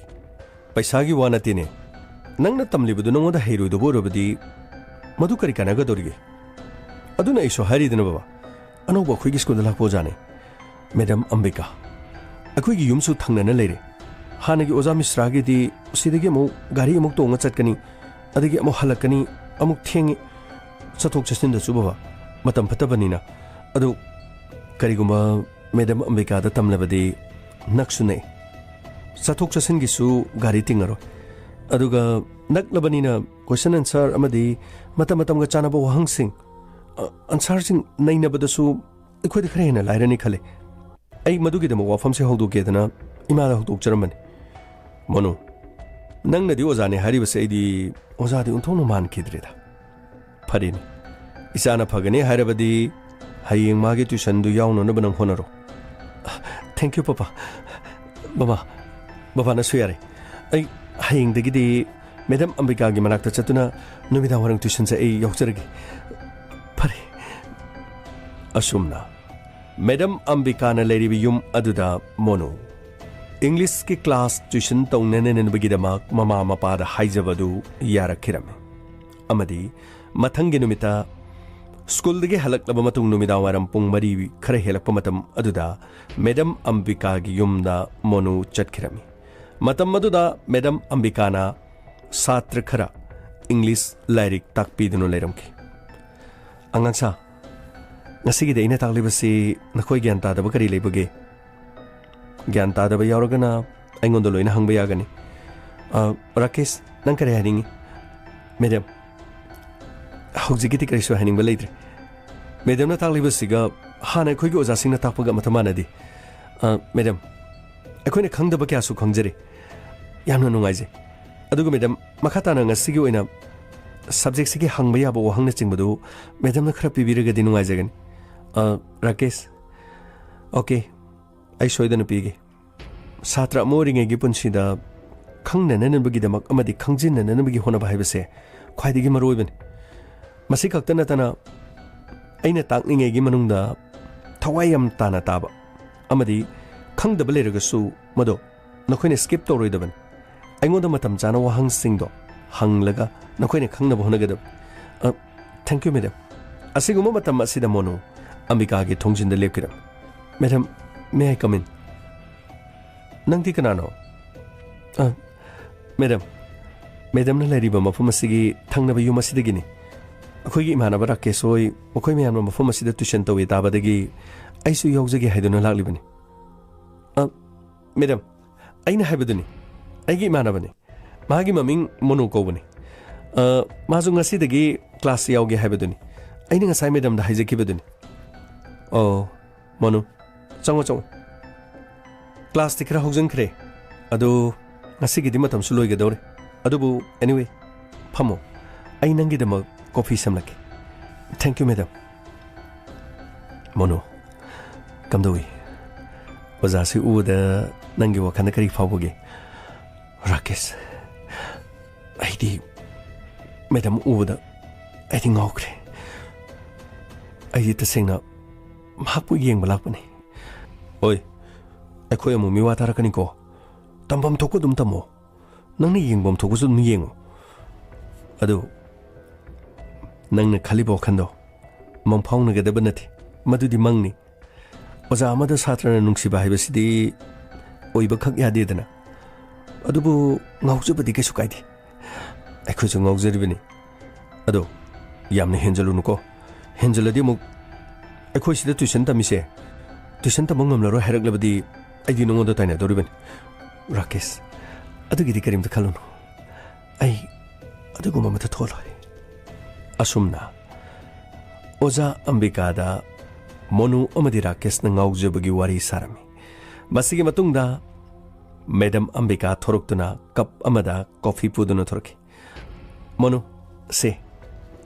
ꯄꯩꯁꯥꯒꯤ ꯋꯥ ꯅꯠꯇꯦꯅꯦ꯫ ꯅꯪꯅ ꯇꯝꯂꯤꯕꯗꯨ ꯅꯉꯣꯟꯗ ꯍꯩꯔꯣꯏꯗꯕ ꯑꯣꯏꯔꯕꯗꯤ ꯃꯗꯨ ꯀꯔꯤ ꯀꯥꯟꯅꯒꯗꯧꯔꯤꯒꯦ? ꯑꯗꯨꯅ ꯑꯩꯁꯨ ꯍꯥꯏꯔꯤꯗꯅ ꯕꯕꯥ, ꯑꯅꯧꯕ ꯑꯩꯈꯣꯏꯒꯤ ꯁ꯭ꯀꯨꯜꯗ ꯂꯥꯛꯄ ꯑꯣꯖꯥꯅꯤ, ꯃꯦꯗꯥꯝ ꯑꯝꯕꯤꯀꯥ꯫ ꯑꯩꯈꯣꯏꯒꯤ ꯌꯨꯝꯁꯨ ꯊꯪꯅꯅ ꯂꯩꯔꯦ꯫ ꯍꯥꯟꯅꯒꯤ ꯑꯣꯖꯥ ꯃꯤꯁ꯭ꯔꯥꯒꯤꯗꯤ ꯁꯤꯗꯒꯤ ꯑꯃꯨꯛ ꯒꯥꯔꯤ ꯑꯃꯨꯛ ꯇꯣꯡꯉ ꯆꯠꯀꯅꯤ, ꯑꯗꯒꯤ ꯑꯃꯨꯛ ꯍꯜꯂꯛꯀꯅꯤ, ꯑꯃꯨꯛ ꯊꯦꯡꯉꯤ꯫ ꯆꯠꯊꯣꯛ ꯆꯠꯁꯤꯟꯗꯁꯨ ꯕꯕꯥ ꯃꯇꯝ ꯐꯠꯇꯕꯅꯤꯅ꯫ ꯑꯗꯨ ꯀꯔꯤꯒꯨꯝꯕ ꯃꯦꯗꯥꯝ ꯑꯝꯕꯤꯀꯥꯗ ꯇꯝꯂꯕꯗꯤ ꯅꯛꯁꯨ ꯅꯛꯏ꯫ ꯆꯠꯊꯣꯛ ꯆꯠꯁꯤꯟꯒꯤꯁꯨ ꯒꯥꯔꯤ ꯇꯤꯡꯉꯔꯣꯏ꯫ ꯑꯗꯨꯒ ꯅꯛꯂꯕꯅꯤꯅ ꯀꯣꯏꯁꯟ ꯑꯟꯁꯔ ꯑꯃꯗꯤ ꯃꯇꯝ ꯃꯇꯝꯒ ꯆꯥꯟꯅꯕ ꯋꯥꯍꯪꯁꯤꯡ, ꯑ, ꯑꯟꯁꯔꯁꯤꯡ ꯅꯩꯅꯕꯗꯁꯨ ꯑꯩꯈꯣꯏꯗ ꯈꯔ ꯍꯦꯟꯅ ꯂꯥꯏꯔꯅꯤ ꯈꯜꯂꯤ꯫ ꯑꯩ ꯃꯗꯨꯒꯤꯗꯃꯛ ꯋꯥꯐꯝꯁꯦ ꯍꯧꯗꯣꯛꯀꯦꯗꯅ ꯏꯃꯥꯗ ꯍꯧꯗꯣꯛꯆꯔꯝꯕꯅꯤ꯫ ꯃꯣꯅꯨ, ꯅꯪꯅꯗꯤ ꯑꯣꯖꯥꯅꯤ ꯍꯥꯏꯔꯤꯕꯁꯦ ꯑꯩꯗꯤ ꯑꯣꯖꯥꯗꯤ ꯑꯣꯟꯊꯣꯛꯅ ꯃꯥꯟꯈꯤꯗ꯭ꯔꯦꯗ꯫ ꯐꯔꯦꯅꯦ, ꯏꯆꯥꯅ ꯐꯒꯅꯤ ꯍꯥꯏꯔꯕꯗꯤ ꯍꯌꯦꯡ ꯃꯥꯒꯤ ꯇ꯭ꯌꯨꯁꯟꯗꯨ ꯌꯥꯎꯅꯅꯕ ꯅꯪ ꯍꯣꯠꯅꯔꯣ꯫ Thank you, papa. ꯃꯃꯥ, ꯕꯕꯥꯅꯁꯨ ꯌꯥꯔꯦ꯫ ꯑꯩ ꯍꯌꯦꯡꯗꯒꯤꯗꯤ ꯃꯦꯗꯥꯝ ꯑꯝꯕꯤꯀꯥꯒꯤ ꯃꯅꯥꯛꯇ ꯆꯠꯇꯨꯅ ꯅꯨꯃꯤꯗꯥꯡ ꯋꯥꯏꯔꯝ ꯇ꯭ꯌꯨꯁꯟꯁꯦ ꯑꯩ ꯌꯥꯎꯖꯔꯒꯦ꯫ ꯐꯔꯦ꯫ ꯑꯁꯨꯝꯅ ꯃꯦꯗꯥꯝ ꯑꯝꯕꯤꯀꯥꯅ ꯂꯩꯔꯤꯕ ꯌꯨꯝ ꯑꯗꯨꯗ ꯃꯣꯅꯨ ꯏꯪꯂꯤꯁꯀꯤ ꯀ꯭ꯂꯥꯁ ꯇ꯭ꯌꯨꯁꯟ ꯇꯧꯅꯅꯕꯒꯤꯗꯃꯛ ꯃꯃꯥ ꯃꯄꯥꯗ ꯍꯥꯏꯖꯕꯗꯨ ꯌꯥꯔꯛꯈꯤꯔꯝꯃꯤ꯫ ꯑꯃꯗꯤ ꯃꯊꯪꯒꯤ ꯅꯨꯃꯤꯠꯇ ꯁ꯭ꯀꯨꯜꯗꯒꯤ ꯍꯜꯂꯛꯂꯕ ꯃꯇꯨꯡ ꯅꯨꯃꯤꯗꯥꯡ ꯋꯥꯏꯔꯝ ꯄꯨꯡ ꯃꯔꯤ ꯈꯔ ꯍꯦꯜꯂꯛꯄ ꯃꯇꯝ ꯑꯗꯨꯗ ꯃꯦꯗꯥꯝ ꯑꯝꯕꯤꯀꯥꯒꯤ ꯌꯨꯝꯗ ꯃꯣꯅꯨ ꯆꯠꯈꯤꯔꯝꯃꯤ꯫ ꯃꯇꯝ ꯑꯗꯨꯗ ꯃꯦꯗꯥꯝ ꯑꯝꯕꯤꯀꯥꯅ ꯁꯥꯇ꯭ꯔ ꯈꯔ ꯏꯪꯂꯤꯁ ꯂꯥꯏꯔꯤꯛ ꯇꯥꯛꯄꯤꯗꯨꯅ ꯂꯩꯔꯝꯈꯤ꯫ "ꯑꯉꯥꯡꯁꯥ, ꯉꯁꯤꯒꯤꯗꯤ ꯑꯩꯅ ꯇꯥꯛꯂꯤꯕꯁꯤ ꯅꯈꯣꯏ ꯒ꯭ꯌꯥꯟ ꯇꯥꯗꯕ ꯀꯔꯤ ꯂꯩꯕꯒꯦ? ꯒ꯭ꯌꯥꯟ ꯇꯥꯗꯕ ꯌꯥꯎꯔꯒꯅ ꯑꯩꯉꯣꯟꯗ ꯂꯣꯏꯅ ꯍꯪꯕ ꯌꯥꯒꯅꯤ꯫ ꯑ, ꯔꯥꯀꯦꯁ, ꯅꯪ ꯀꯔꯤ ꯍꯥꯏꯅꯤꯡꯉꯤ?" "ꯃꯦꯗꯥꯝ, ꯍꯧꯖꯤꯛꯀꯤꯗꯤ ꯀꯔꯤꯁꯨ ꯍꯥꯏꯅꯤꯡꯕ ꯂꯩꯇ꯭ꯔꯦ꯫ ꯃꯦꯗꯥꯝꯅ ꯇꯥꯛꯂꯤꯕꯁꯤꯒ ꯍꯥꯟꯅ ꯑꯩꯈꯣꯏꯒꯤ ꯑꯣꯖꯥꯁꯤꯡꯅ ꯇꯥꯛꯄꯒ ꯑꯃꯠꯇ ꯃꯥꯟꯅꯗꯦ꯫ ꯑ, ꯃꯦꯗꯥꯝ, ꯑꯩꯈꯣꯏꯅ ꯈꯪꯗꯕ ꯀꯌꯥꯁꯨ ꯈꯪꯖꯔꯦ꯫ ꯌꯥꯝꯅ ꯅꯨꯡꯉꯥꯏꯖꯩ꯫ ꯑꯗꯨꯒ ꯃꯦꯗꯥꯝ, ꯃꯈꯥ ꯇꯥꯅ ꯉꯁꯤꯒꯤ ꯑꯣꯏꯅ ꯁꯕꯖꯦꯛꯁꯤꯒꯤ ꯍꯪꯕ ꯌꯥꯕ ꯋꯥꯍꯪꯅꯆꯤꯡꯕꯗꯨ ꯃꯦꯗꯝꯅ ꯈꯔ ꯄꯤꯕꯤꯔꯒꯗꯤ ꯅꯨꯡꯉꯥꯏꯖꯒꯅꯤ꯫ ꯑ, ꯔꯥꯀꯦꯁ, ꯑꯣꯀꯦ, ꯑꯩ ꯁꯣꯏꯗꯅ ꯄꯤꯒꯦ꯫ ꯁꯥꯇ꯭ꯔ ꯑꯃ ꯑꯣꯏꯔꯤꯉꯩꯒꯤ ꯄꯨꯟꯁꯤꯗ ꯈꯪꯅꯅꯅꯕꯒꯤꯗꯃꯛ ꯑꯃꯗꯤ ꯈꯪꯖꯤꯟꯅꯅꯅꯕꯒꯤ ꯍꯣꯠꯅꯕ ꯍꯥꯏꯕꯁꯦ ꯈ꯭ꯋꯥꯏꯗꯒꯤ ꯃꯔꯨꯑꯣꯏꯕꯅꯤ꯫ ꯃꯁꯤ ꯈꯛꯇ ꯅꯠꯇꯅ, ꯑꯩꯅ ꯇꯥꯛꯂꯤꯉꯩꯒꯤ ꯃꯅꯨꯡꯗ ꯊꯋꯥꯏ ꯌꯥꯝ ꯇꯥꯅ ꯇꯥꯕ ꯑꯃꯗꯤ ꯈꯪꯗꯕ ꯂꯩꯔꯒꯁꯨ ꯃꯗꯣ ꯅꯈꯣꯏꯅ ꯁ꯭ꯀꯤꯞ ꯇꯧꯔꯣꯏꯗꯕꯅꯤ꯫ ꯑꯩꯉꯣꯟꯗ ꯃꯇꯝ ꯆꯥꯅ ꯋꯥꯍꯪꯁꯤꯡꯗꯣ ꯍꯪꯂꯒ ꯅꯈꯣꯏꯅ ꯈꯪꯅꯕ ꯍꯣꯠꯅꯒꯗꯕꯅꯤ꯫ ꯑ, thank you, ꯃꯦꯗꯝ꯫ ꯑꯁꯤꯒꯨꯝꯕ ꯃꯇꯝ ꯑꯁꯤꯗ ꯃꯣꯅꯨ ꯑꯝꯕꯤꯀꯥꯒꯤ ꯊꯣꯡꯖꯤꯟꯗ ꯂꯦꯞꯈꯤꯔꯝꯃꯤ꯫ "Madam, may I come in?" "ꯅꯪꯗꯤ ꯀꯅꯥꯅꯣ?" "ꯑ, ꯃꯦꯗꯝ, ꯃꯦꯗꯝꯅ ꯂꯩꯔꯤꯕ ꯃꯐꯝ ꯑꯁꯤꯒꯤ ꯊꯪꯅꯕ ꯌꯨꯝ ꯑꯁꯤꯗꯒꯤꯅꯤ꯫ ꯑꯩꯈꯣꯏꯒꯤ ꯏꯃꯥꯟꯅꯕ ꯔꯥꯀꯦꯁ ꯍꯣꯏ, ꯃꯈꯣꯏ ꯃꯌꯥꯝꯅ ꯃꯐꯝ ꯑꯁꯤꯗ ꯇ꯭ꯌꯨꯁꯟ ꯇꯧꯏ ꯇꯥꯕꯗꯒꯤ ꯑꯩꯁꯨ ꯌꯥꯎꯖꯒꯦ ꯍꯥꯏꯗꯨꯅ ꯂꯥꯛꯂꯤꯕꯅꯤ꯫" "ꯑ, ꯃꯦꯗꯝ, ꯑꯩꯅ ꯍꯥꯏꯕꯗꯨꯅꯤ, ꯑꯩꯒꯤ ꯏꯃꯥꯟꯅꯕꯅꯤ꯫ ꯃꯥꯒꯤ ꯃꯃꯤꯡ ꯃꯣꯅꯨ ꯀꯧꯕꯅꯤ꯫ ꯑ, ꯃꯥꯁꯨ ꯉꯁꯤꯗꯒꯤ ꯀ꯭ꯂꯥꯁ ꯌꯥꯎꯒꯦ ꯍꯥꯏꯕꯗꯨꯅꯤ꯫ ꯑꯩꯅ ꯉꯁꯥꯏ ꯃꯦꯗꯝꯗ ꯍꯥꯏꯖꯈꯤꯕꯗꯨꯅꯤ꯫" "ꯑꯣ, ꯃꯣꯅꯨ, ꯆꯪꯉꯣ, ꯆꯪꯉꯣ꯫ ꯀ꯭ꯂꯥꯁꯇꯤ ꯈꯔ ꯍꯧꯖꯤꯟꯈ꯭ꯔꯦ, ꯑꯗꯨ ꯉꯁꯤꯒꯤꯗꯤ ꯃꯇꯝꯁꯨ ꯂꯣꯏꯒꯗꯧꯔꯦ꯫ ꯑꯗꯨꯕꯨ, anyway, ꯐꯝꯃꯣ, ꯑꯩ ꯅꯪꯒꯤꯗꯃꯛ ꯀꯣꯐꯤ ꯁꯦꯝꯂꯛꯀꯦ꯫" "Thank you, madam." "ꯃꯣꯅꯨ, ꯀꯝꯗꯧꯏ? ꯑꯣꯖꯥꯁꯤ ꯎꯕꯗ ꯅꯪꯒꯤ ꯋꯥꯈꯜꯗ ꯀꯔꯤ ꯐꯥꯎꯕꯒꯦ?" "ꯔꯥꯀꯦꯁ, ꯑꯩꯗꯤ ꯃꯦꯗꯝ ꯎꯕꯗ ꯑꯩꯗꯤ ꯉꯥꯎꯈ꯭ꯔꯦ꯫ ꯑꯩꯗꯤ ꯇꯁꯦꯡꯅ ꯃꯍꯥꯛꯄꯨ ꯌꯦꯡꯕ ꯂꯥꯛꯄꯅꯤ꯫" "ꯍꯣꯏ, ꯑꯩꯈꯣꯏ ꯑꯃꯨꯛ ꯃꯤꯋꯥ ꯇꯥꯔꯛꯀꯅꯤꯀꯣ꯫ ꯇꯝꯐꯝ ꯊꯣꯛꯄ ꯑꯗꯨꯝ ꯇꯝꯃꯣ꯫ ꯅꯪꯅ ꯌꯦꯡꯐꯝ ꯊꯣꯛꯄꯁꯨ ꯑꯗꯨꯝ ꯌꯦꯡꯉꯨ꯫ ꯑꯗꯨ ꯅꯪꯅ ꯈꯜꯂꯤꯕ ꯋꯥꯈꯜꯗꯣ ꯃꯪꯐꯥꯎꯅꯒꯗꯕ ꯅꯠꯇꯦ꯫ ꯃꯗꯨꯗꯤ ꯃꯪꯅꯤ꯫ ꯑꯣꯖꯥ ꯑꯃꯗ ꯁꯥꯇ꯭ꯔꯅ ꯅꯨꯡꯁꯤꯕ ꯍꯥꯏꯕꯁꯤꯗꯤ ꯑꯣꯏꯕꯈꯛ ꯌꯥꯗꯦꯗꯅ꯫ ꯑꯗꯨꯕꯨ ꯉꯥꯎꯖꯕꯗꯤ ꯀꯩꯁꯨ ꯀꯥꯏꯗꯦ꯫ ꯑꯩꯈꯣꯏꯁꯨ ꯉꯥꯎꯖꯔꯤꯕꯅꯤ꯫ ꯑꯗꯣ ꯌꯥꯝꯅ ꯍꯦꯟꯖꯜꯂꯨꯅꯨꯀꯣ꯫ ꯍꯦꯟꯖꯜꯂꯗꯤ ꯑꯃꯨꯛ ꯑꯩꯈꯣꯏ ꯁꯤꯗ ꯇ꯭ꯌꯨꯁꯟ ꯇꯝꯃꯤꯁꯦ ꯇ꯭ꯌꯨꯁꯟ ꯇꯝꯕ ꯉꯝꯂꯔꯣꯏ ꯍꯥꯏꯔꯛꯂꯕꯗꯤ ꯑꯩꯗꯤ ꯅꯉꯣꯟꯗ ꯇꯥꯏꯅꯗꯧꯔꯤꯕꯅꯤ꯫ ꯔꯥꯀꯦꯁ, ꯑꯗꯨꯒꯤꯗꯤ ꯀꯔꯤꯝꯇ ꯈꯜꯂꯨꯅꯨ꯫ ꯑꯩ ꯑꯗꯨꯒꯨꯝꯕ ꯑꯃꯠꯇ ꯊꯣꯛꯂꯣꯏ꯫" ꯑꯁꯨꯝꯅ ꯑꯣꯖꯥ ꯑꯝꯕꯤꯀꯥꯗ ꯃꯣꯅꯨ ꯑꯃꯗꯤ ꯔꯥꯀꯦꯁꯅ ꯉꯥꯎꯖꯕꯒꯤ ꯋꯥꯔꯤ ꯁꯥꯔꯝꯃꯤ꯫ ꯃꯁꯤꯒꯤ ꯃꯇꯨꯡꯗ ꯃꯦꯗꯝ ꯑꯝꯕꯤꯀꯥ ꯊꯣꯔꯛꯇꯨꯅ ꯀꯞ ꯑꯃꯗ ꯀꯣꯐꯤ ꯄꯨꯗꯨꯅ ꯊꯣꯔꯛꯈꯤ꯫ "ꯃꯣꯅꯨ, ꯁꯦ,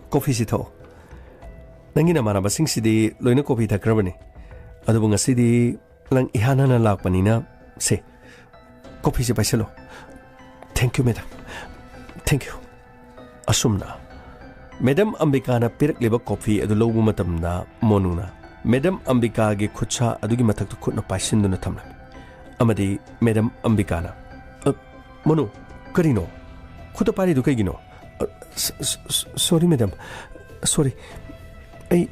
ꯀꯣꯐꯤꯁꯤ ꯊꯛꯑꯣ꯫ ꯅꯪꯒꯤ ꯅꯃꯥꯟꯅꯕꯁꯤꯡꯁꯤꯗꯤ ꯂꯣꯏꯅ ꯀꯣꯐꯤ ꯊꯛꯈ꯭ꯔꯕꯅꯤ, ꯑꯗꯨꯕꯨ ꯉꯁꯤꯗꯤ ꯅꯪ ꯏꯍꯥꯟ ꯍꯥꯟꯅ ꯂꯥꯛꯄꯅꯤꯅ, ꯁꯦ, ꯀꯣꯐꯤꯁꯦ ꯄꯥꯏꯁꯤꯜꯂꯣ꯫ Thank you, madam. Thank you. ꯑꯁꯨꯝꯅ ꯃꯦꯗꯝ ꯑꯝꯕꯤꯀꯥꯅ ꯄꯤꯔꯛꯂꯤꯕ ꯀꯣꯐꯤ ꯑꯗꯨ ꯂꯧꯕ ꯃꯇꯝꯗ ꯃꯣꯅꯨꯅ ꯃꯦꯗꯝ ꯑꯝꯕꯤꯀꯥꯒꯤ ꯈꯨꯠꯁꯥ ꯑꯗꯨꯒꯤ ꯃꯊꯛꯇ ꯈꯨꯠꯅ ꯄꯥꯏꯁꯤꯟꯗꯨꯅ ꯊꯝꯂꯝꯃꯤ꯫ ꯑꯃꯗꯤ ꯃꯦꯗꯝ ꯑꯝꯕꯤꯀꯥꯅ, "ꯑ, ꯃꯣꯅꯨ, ꯀꯔꯤꯅꯣ? ꯈꯨꯠꯇ ꯄꯥꯏꯔꯤꯗꯨ ꯀꯩꯒꯤꯅꯣ?" "ꯑ, ꯁ-, ꯁ-, ꯁ-, sorry, ꯃꯦꯗꯝ꯫ Sorry꯫ ꯑꯩ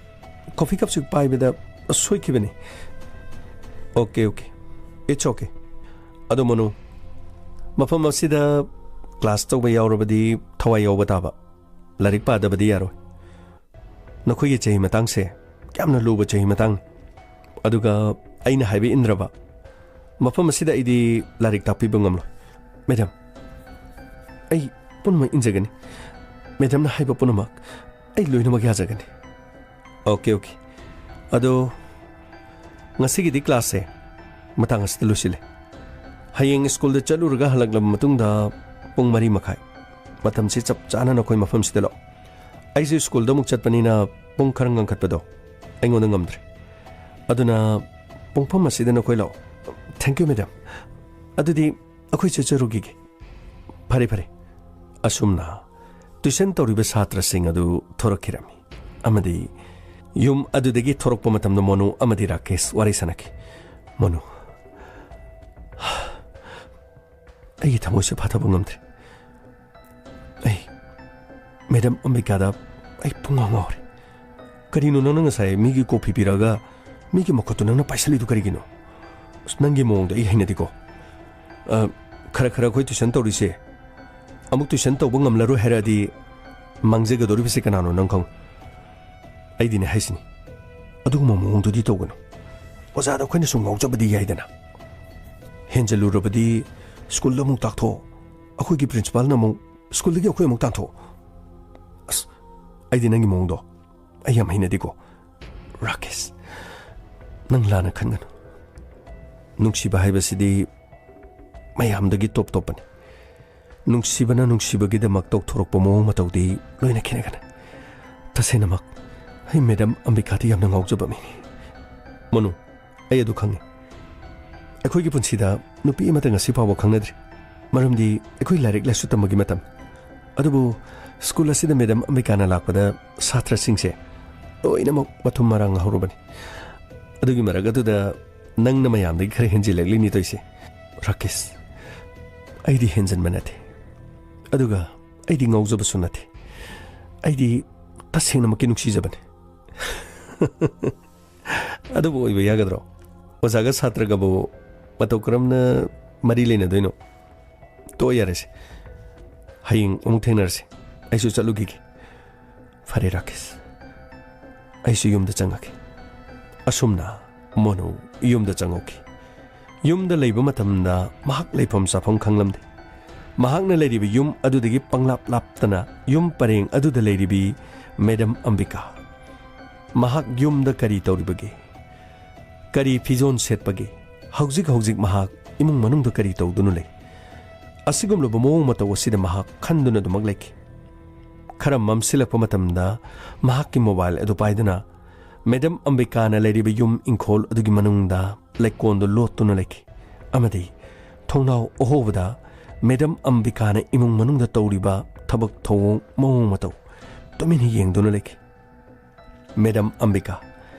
ꯀꯣꯐꯤ ꯀꯞꯁꯤ ꯄꯥꯏꯕꯗ ꯁꯣꯏꯈꯤꯕꯅꯤ꯫" "Okay, okay꯫ It's okay꯫ ꯑꯗꯣ ꯃꯣꯅꯨ, ꯃꯐꯝ ꯑꯁꯤꯗ ꯀ꯭ꯂꯥꯁ ꯇꯧꯕ ꯌꯥꯎꯔꯕꯗꯤ ꯊꯋꯥꯏ ꯌꯥꯎꯕ ꯇꯥꯕ꯫ ꯂꯥꯏꯔꯤꯛ ꯄꯥꯗꯕꯗꯤ ꯌꯥꯔꯣꯏ꯫ ꯅꯈꯣꯏꯒꯤ ꯆꯍꯤ ꯃꯇꯥꯡꯁꯦ ꯌꯥꯝꯅ ꯂꯨꯕ ꯆꯍꯤ ꯃꯇꯥꯡꯅꯤ꯫ ꯑꯗꯨꯒ ꯑꯩꯅ ꯍꯥꯏꯕ ꯏꯟꯗ꯭ꯔꯕ, ꯃꯐꯝ ꯑꯁꯤꯗ ꯑꯩꯗꯤ ꯂꯥꯏꯔꯤꯛ ꯇꯥꯛꯄꯤꯕ ꯉꯝꯂꯣꯏ꯫" "ꯃꯦꯗꯝ, ꯑꯩ ꯄꯨꯝꯅꯃꯛ ꯏꯟꯖꯒꯅꯤ꯫ ꯃꯦꯗꯝꯅ ꯍꯥꯏꯕ ꯄꯨꯝꯅꯃꯛ ꯑꯩ ꯂꯣꯏꯅꯃꯛ ꯌꯥꯖꯒꯅꯤ꯫" "Okay, okay꯫ ꯑꯗꯣ ꯉꯁꯤꯒꯤꯗꯤ ꯀ꯭ꯂꯥꯁꯁꯦ ꯃꯇꯥꯡ ꯑꯁꯤꯗ ꯂꯣꯏꯁꯤꯜꯂꯦ꯫ ꯍꯌꯦꯡ ꯁ꯭ꯀꯨꯜꯗ ꯆꯠꯂꯨꯔꯒ ꯍꯜꯂꯛꯂꯕ ꯃꯇꯨꯡꯗ ꯄꯨꯡ ꯃꯔꯤ ꯃꯈꯥꯏ, ꯃꯇꯝꯁꯤ ꯆꯞ ꯆꯥꯅ ꯅꯈꯣꯏ ꯃꯐꯝꯁꯤꯗ ꯂꯥꯛꯑꯣ꯫ ꯑꯩꯁꯨ ꯁ꯭ꯀꯨꯜꯗ ꯑꯃꯨꯛ ꯆꯠꯄꯅꯤꯅ ꯄꯨꯡ ꯈꯔ ꯉꯟꯈꯠꯄꯗꯣ ꯑꯩꯉꯣꯟꯗ ꯉꯝꯗ꯭ꯔꯦ꯫ ꯑꯗꯨꯅ ꯄꯨꯡꯐꯝ ꯑꯁꯤꯗ ꯅꯈꯣꯏ ꯂꯥꯛꯑꯣ꯫" "Thank you, madam. ꯑꯗꯨꯗꯤ ꯑꯩꯈꯣꯏ ꯆꯠꯆꯔꯨꯈꯤꯒꯦ꯫" "ꯐꯔꯦ, ꯐꯔꯦ꯫" ꯑꯁꯨꯝꯅ ꯇ꯭ꯌꯨꯁꯟ ꯇꯧꯔꯤꯕ ꯁꯥꯇ꯭ꯔꯁꯤꯡ ꯑꯗꯨ ꯊꯣꯔꯛꯈꯤꯔꯝꯃꯤ꯫ ꯑꯃꯗꯤ ꯌꯨꯝ ꯑꯗꯨꯗꯒꯤ ꯊꯣꯔꯛꯄ ꯃꯇꯝꯗ ꯃꯣꯅꯨ ꯑꯃꯗꯤ ꯔꯥꯀꯦꯁ ꯋꯥꯔꯤ ꯁꯥꯅꯈꯤ꯫ "ꯃꯣꯅꯨ, ꯑꯩꯒꯤ ꯊꯃꯣꯏꯁꯦ ꯐꯥꯊꯕ ꯉꯝꯗ꯭ꯔꯦ꯫ ꯑꯩ ꯃꯦꯗꯝ ꯑꯝꯕꯤꯀꯥꯗ ꯑꯩ ꯄꯨꯡꯉꯥꯎ ꯉꯥꯎꯔꯦ꯫ ꯀꯔꯤꯅꯣ ꯅꯪꯅ ꯉꯁꯥꯏ ꯃꯤꯒꯤ ꯀꯣꯐꯤ ꯄꯤꯔꯛꯑꯒ ꯃꯤꯒꯤ ꯃꯈꯨꯠꯇꯨ ꯅꯪꯅ ꯄꯥꯏꯁꯜꯂꯤꯗꯨ ꯀꯔꯤꯒꯤꯅꯣ? ꯑꯁ, ꯅꯪꯒꯤ ꯃꯑꯣꯡꯗꯣ ꯑꯩ ꯍꯩꯅꯗꯦꯀꯣ꯫ ꯑ, ꯈꯔ ꯈꯔ ꯑꯩꯈꯣꯏ ꯇ꯭ꯌꯨꯁꯟ ꯇꯧꯔꯤꯁꯦ ꯑꯃꯨꯛ ꯇ꯭ꯌꯨꯁꯟ ꯇꯧꯕ ꯉꯝꯂꯔꯣꯏ ꯍꯥꯏꯔꯛꯑꯗꯤ ꯃꯥꯡꯖꯒꯗꯧꯔꯤꯕꯁꯦ ꯀꯅꯥꯅꯣ ꯅꯪ ꯈꯪꯉꯨ꯫ ꯑꯩꯗꯤꯅꯦ ꯍꯥꯏꯁꯤꯅꯤ, ꯑꯗꯨꯒꯨꯝꯕ ꯃꯑꯣꯡꯗꯨꯗꯤ ꯇꯧꯒꯅꯨ꯫ ꯑꯣꯖꯥꯗ ꯑꯩꯈꯣꯏꯅ ꯁꯨꯝ ꯉꯥꯎꯖꯕꯗꯤ ꯌꯥꯏꯗꯅ꯫ ꯍꯦꯟꯖꯜꯂꯨꯔꯕꯗꯤ ꯁ꯭ꯀꯨꯜꯗ ꯑꯃꯨꯛ ꯇꯥꯛꯊꯣꯛ, ꯑꯩꯈꯣꯏꯒꯤ ꯄ꯭ꯔꯤꯟꯁꯤꯄꯥꯜꯅ ꯑꯃꯨꯛ ꯁ꯭ꯀꯨꯜꯗꯒꯤ ꯑꯩꯈꯣꯏ ꯑꯃꯨꯛ ꯇꯥꯟꯊꯣꯛ꯫ ꯑꯁ, ꯑꯩꯗꯤ ꯅꯪꯒꯤ ꯃꯑꯣꯡꯗꯣ ꯑꯩ ꯌꯥꯝ ꯍꯩꯅꯗꯦꯀꯣ꯫ ꯔꯥꯀꯦꯁ, ꯅꯪ ꯂꯥꯟꯅ ꯈꯟꯒꯅꯨ꯫ ꯅꯨꯡꯁꯤꯕ ꯍꯥꯏꯕꯁꯤꯗꯤ ꯃꯌꯥꯝꯗꯒꯤ ꯇꯣꯞ ꯇꯣꯞꯄꯅꯤ꯫ ꯅꯨꯡꯁꯤꯕꯅ ꯅꯨꯡꯁꯤꯕꯒꯤꯗꯃꯛ ꯇꯧꯊꯣꯔꯛꯄ ꯃꯑꯣꯡ ꯃꯇꯧꯗꯤ ꯂꯣꯏꯅ ꯈꯦꯠꯅꯒꯅꯤ꯫ ꯇꯁꯦꯡꯅꯃꯛ, ꯑꯩ ꯃꯦꯗꯝ ꯑꯝꯕꯤꯀꯥꯗ ꯌꯥꯝꯅ ꯉꯥꯎꯖꯕ ꯃꯤꯅꯤ꯫ ꯃꯣꯅꯨ, ꯑꯩ ꯑꯗꯨ ꯈꯪꯏ꯫ ꯑꯩꯈꯣꯏꯒꯤ ꯄꯨꯟꯁꯤꯗ ꯅꯨꯄꯤ ꯑꯃꯇ ꯉꯁꯤ ꯐꯥꯎꯕ ꯈꯪꯅꯗ꯭ꯔꯤ꯫ ꯃꯔꯝꯗꯤ ꯑꯩꯈꯣꯏ ꯂꯥꯏꯔꯤꯛ ꯂꯥꯏꯁꯨ ꯇꯝꯕꯒꯤ ꯃꯇꯝ꯫ ꯑꯗꯨꯕꯨ ꯁ꯭ꯀꯨꯜ ꯑꯁꯤꯗ ꯃꯦꯗꯝ ꯑꯝꯕꯤꯀꯥꯅ ꯂꯥꯛꯄꯗ ꯁꯥꯇ꯭ꯔꯁꯤꯡꯁꯦ ꯂꯣꯏꯅꯃꯛ ꯃꯊꯨꯝ ꯃꯔꯥꯡ ꯍꯧꯔꯨꯕꯅꯤ꯫ ꯑꯗꯨꯒꯤ ꯃꯔꯛ ꯑꯗꯨꯗ ꯅꯪꯅ ꯃꯌꯥꯝꯗꯒꯤ ꯈꯔ ꯍꯦꯟꯖꯤꯜꯂꯛꯂꯤꯅꯤ ꯇꯧꯏꯁꯦ꯫ ꯔꯥꯀꯦꯁ, ꯑꯩꯗꯤ ꯍꯦꯟꯖꯤꯟꯕ ꯅꯠꯇꯦ꯫ ꯑꯗꯨꯒ ꯑꯩꯗꯤ ꯉꯥꯎꯖꯕꯁꯨ ꯅꯠꯇꯦ꯫ ꯑꯩꯗꯤ ꯇꯁꯦꯡꯅꯃꯛꯀꯤ ꯅꯨꯡꯁꯤꯖꯕꯅꯤ꯫ ꯑꯗꯨꯕꯨ ꯑꯣꯏꯕ ꯌꯥꯒꯗ꯭ꯔꯣ? ꯑꯣꯖꯥꯒ ꯁꯥꯇ꯭ꯔꯒꯕꯨ ꯃꯇꯧ ꯀꯔꯝꯅ ꯃꯔꯤ ꯂꯩꯅꯗꯣꯏꯅꯣ? ꯇꯣꯛꯑꯣ ꯌꯥꯔꯦꯁꯦ꯫ ꯍꯌꯦꯡ ꯑꯃꯨꯛ ꯊꯦꯡꯅꯔꯁꯦ꯫ ꯑꯩꯁꯨ ꯆꯠꯂꯨꯈꯤꯒꯦ꯫ ꯐꯔꯦ ꯔꯥꯀꯦꯁ, ꯑꯩꯁꯨ ꯌꯨꯝꯗ ꯆꯪꯉꯒꯦ꯫ ꯑꯁꯨꯝꯅ ꯃꯣꯅꯨ ꯌꯨꯝꯗ ꯆꯪꯍꯧꯈꯤ꯫ ꯌꯨꯝꯗ ꯂꯩꯕ ꯃꯇꯝꯗ ꯃꯍꯥꯛ ꯂꯩꯐꯝ ꯆꯥꯐꯝ ꯈꯪꯂꯝꯗꯦ꯫ ꯃꯍꯥꯛꯅ ꯂꯩꯔꯤꯕ ꯌꯨꯝ ꯑꯗꯨꯗꯒꯤ ꯄꯪꯂꯥꯞ ꯂꯥꯞꯇꯅ ꯌꯨꯝ ꯄꯔꯦꯡ ꯑꯗꯨꯗ ꯂꯩꯔꯤꯕꯤ ꯃꯦꯗꯝ ꯑꯝꯕꯤꯀꯥ꯫ ꯃꯍꯥꯛ ꯌꯨꯝꯗ ꯀꯔꯤ ꯇꯧꯔꯤꯕꯒꯦ? ꯀꯔꯤ ꯐꯤꯖꯣꯜ ꯁꯦꯠꯄꯒꯦ? ꯍꯧꯖꯤꯛ ꯍꯧꯖꯤꯛ ꯃꯍꯥꯛ ꯏꯃꯨꯡ ꯃꯅꯨꯡꯗ ꯀꯔꯤ ꯇꯧꯗꯨꯅ ꯂꯩ? ꯑꯁꯤꯒꯨꯝꯂꯕ ꯃꯑꯣꯡ ꯃꯇꯧ ꯑꯁꯤꯗ ꯃꯍꯥꯛ ꯈꯟꯗꯨꯅ ꯑꯗꯨꯃꯛ ꯂꯩꯈꯤ꯫ ꯈꯔ ꯃꯝꯁꯤꯜꯂꯛꯄ ꯃꯇꯝꯗ ꯃꯍꯥꯛꯀꯤ ꯃꯣꯕꯥꯏꯜ ꯑꯗꯨ ꯄꯥꯏꯗꯨꯅ ꯃꯦꯗꯝ ꯑꯝꯕꯤꯀꯥꯅ ꯂꯩꯔꯤꯕ ꯌꯨꯝ ꯏꯪꯈꯣꯜ ꯑꯗꯨꯒꯤ ꯃꯅꯨꯡꯗ ꯂꯩꯀꯣꯜꯗꯨ ꯂꯣꯠꯇꯨꯅ ꯂꯩꯈꯤ ꯑꯃꯗꯤ ꯊꯣꯡꯅꯥꯎ ꯑꯍꯣꯕꯗ ꯃꯦꯗꯝ ꯑꯝꯕꯤꯀꯥꯅ ꯏꯃꯨꯡ ꯃꯅꯨꯡꯗ ꯇꯧꯔꯤꯕ ꯊꯕꯛ ꯊꯧꯑꯣꯡ ꯃꯑꯣꯡ ꯃꯇꯧ ꯇꯨꯃꯤꯟꯅ ꯌꯦꯡꯗꯨꯅ ꯂꯩꯈꯤ꯫ ꯃꯦꯗꯝ ꯑꯝꯕꯤꯀꯥ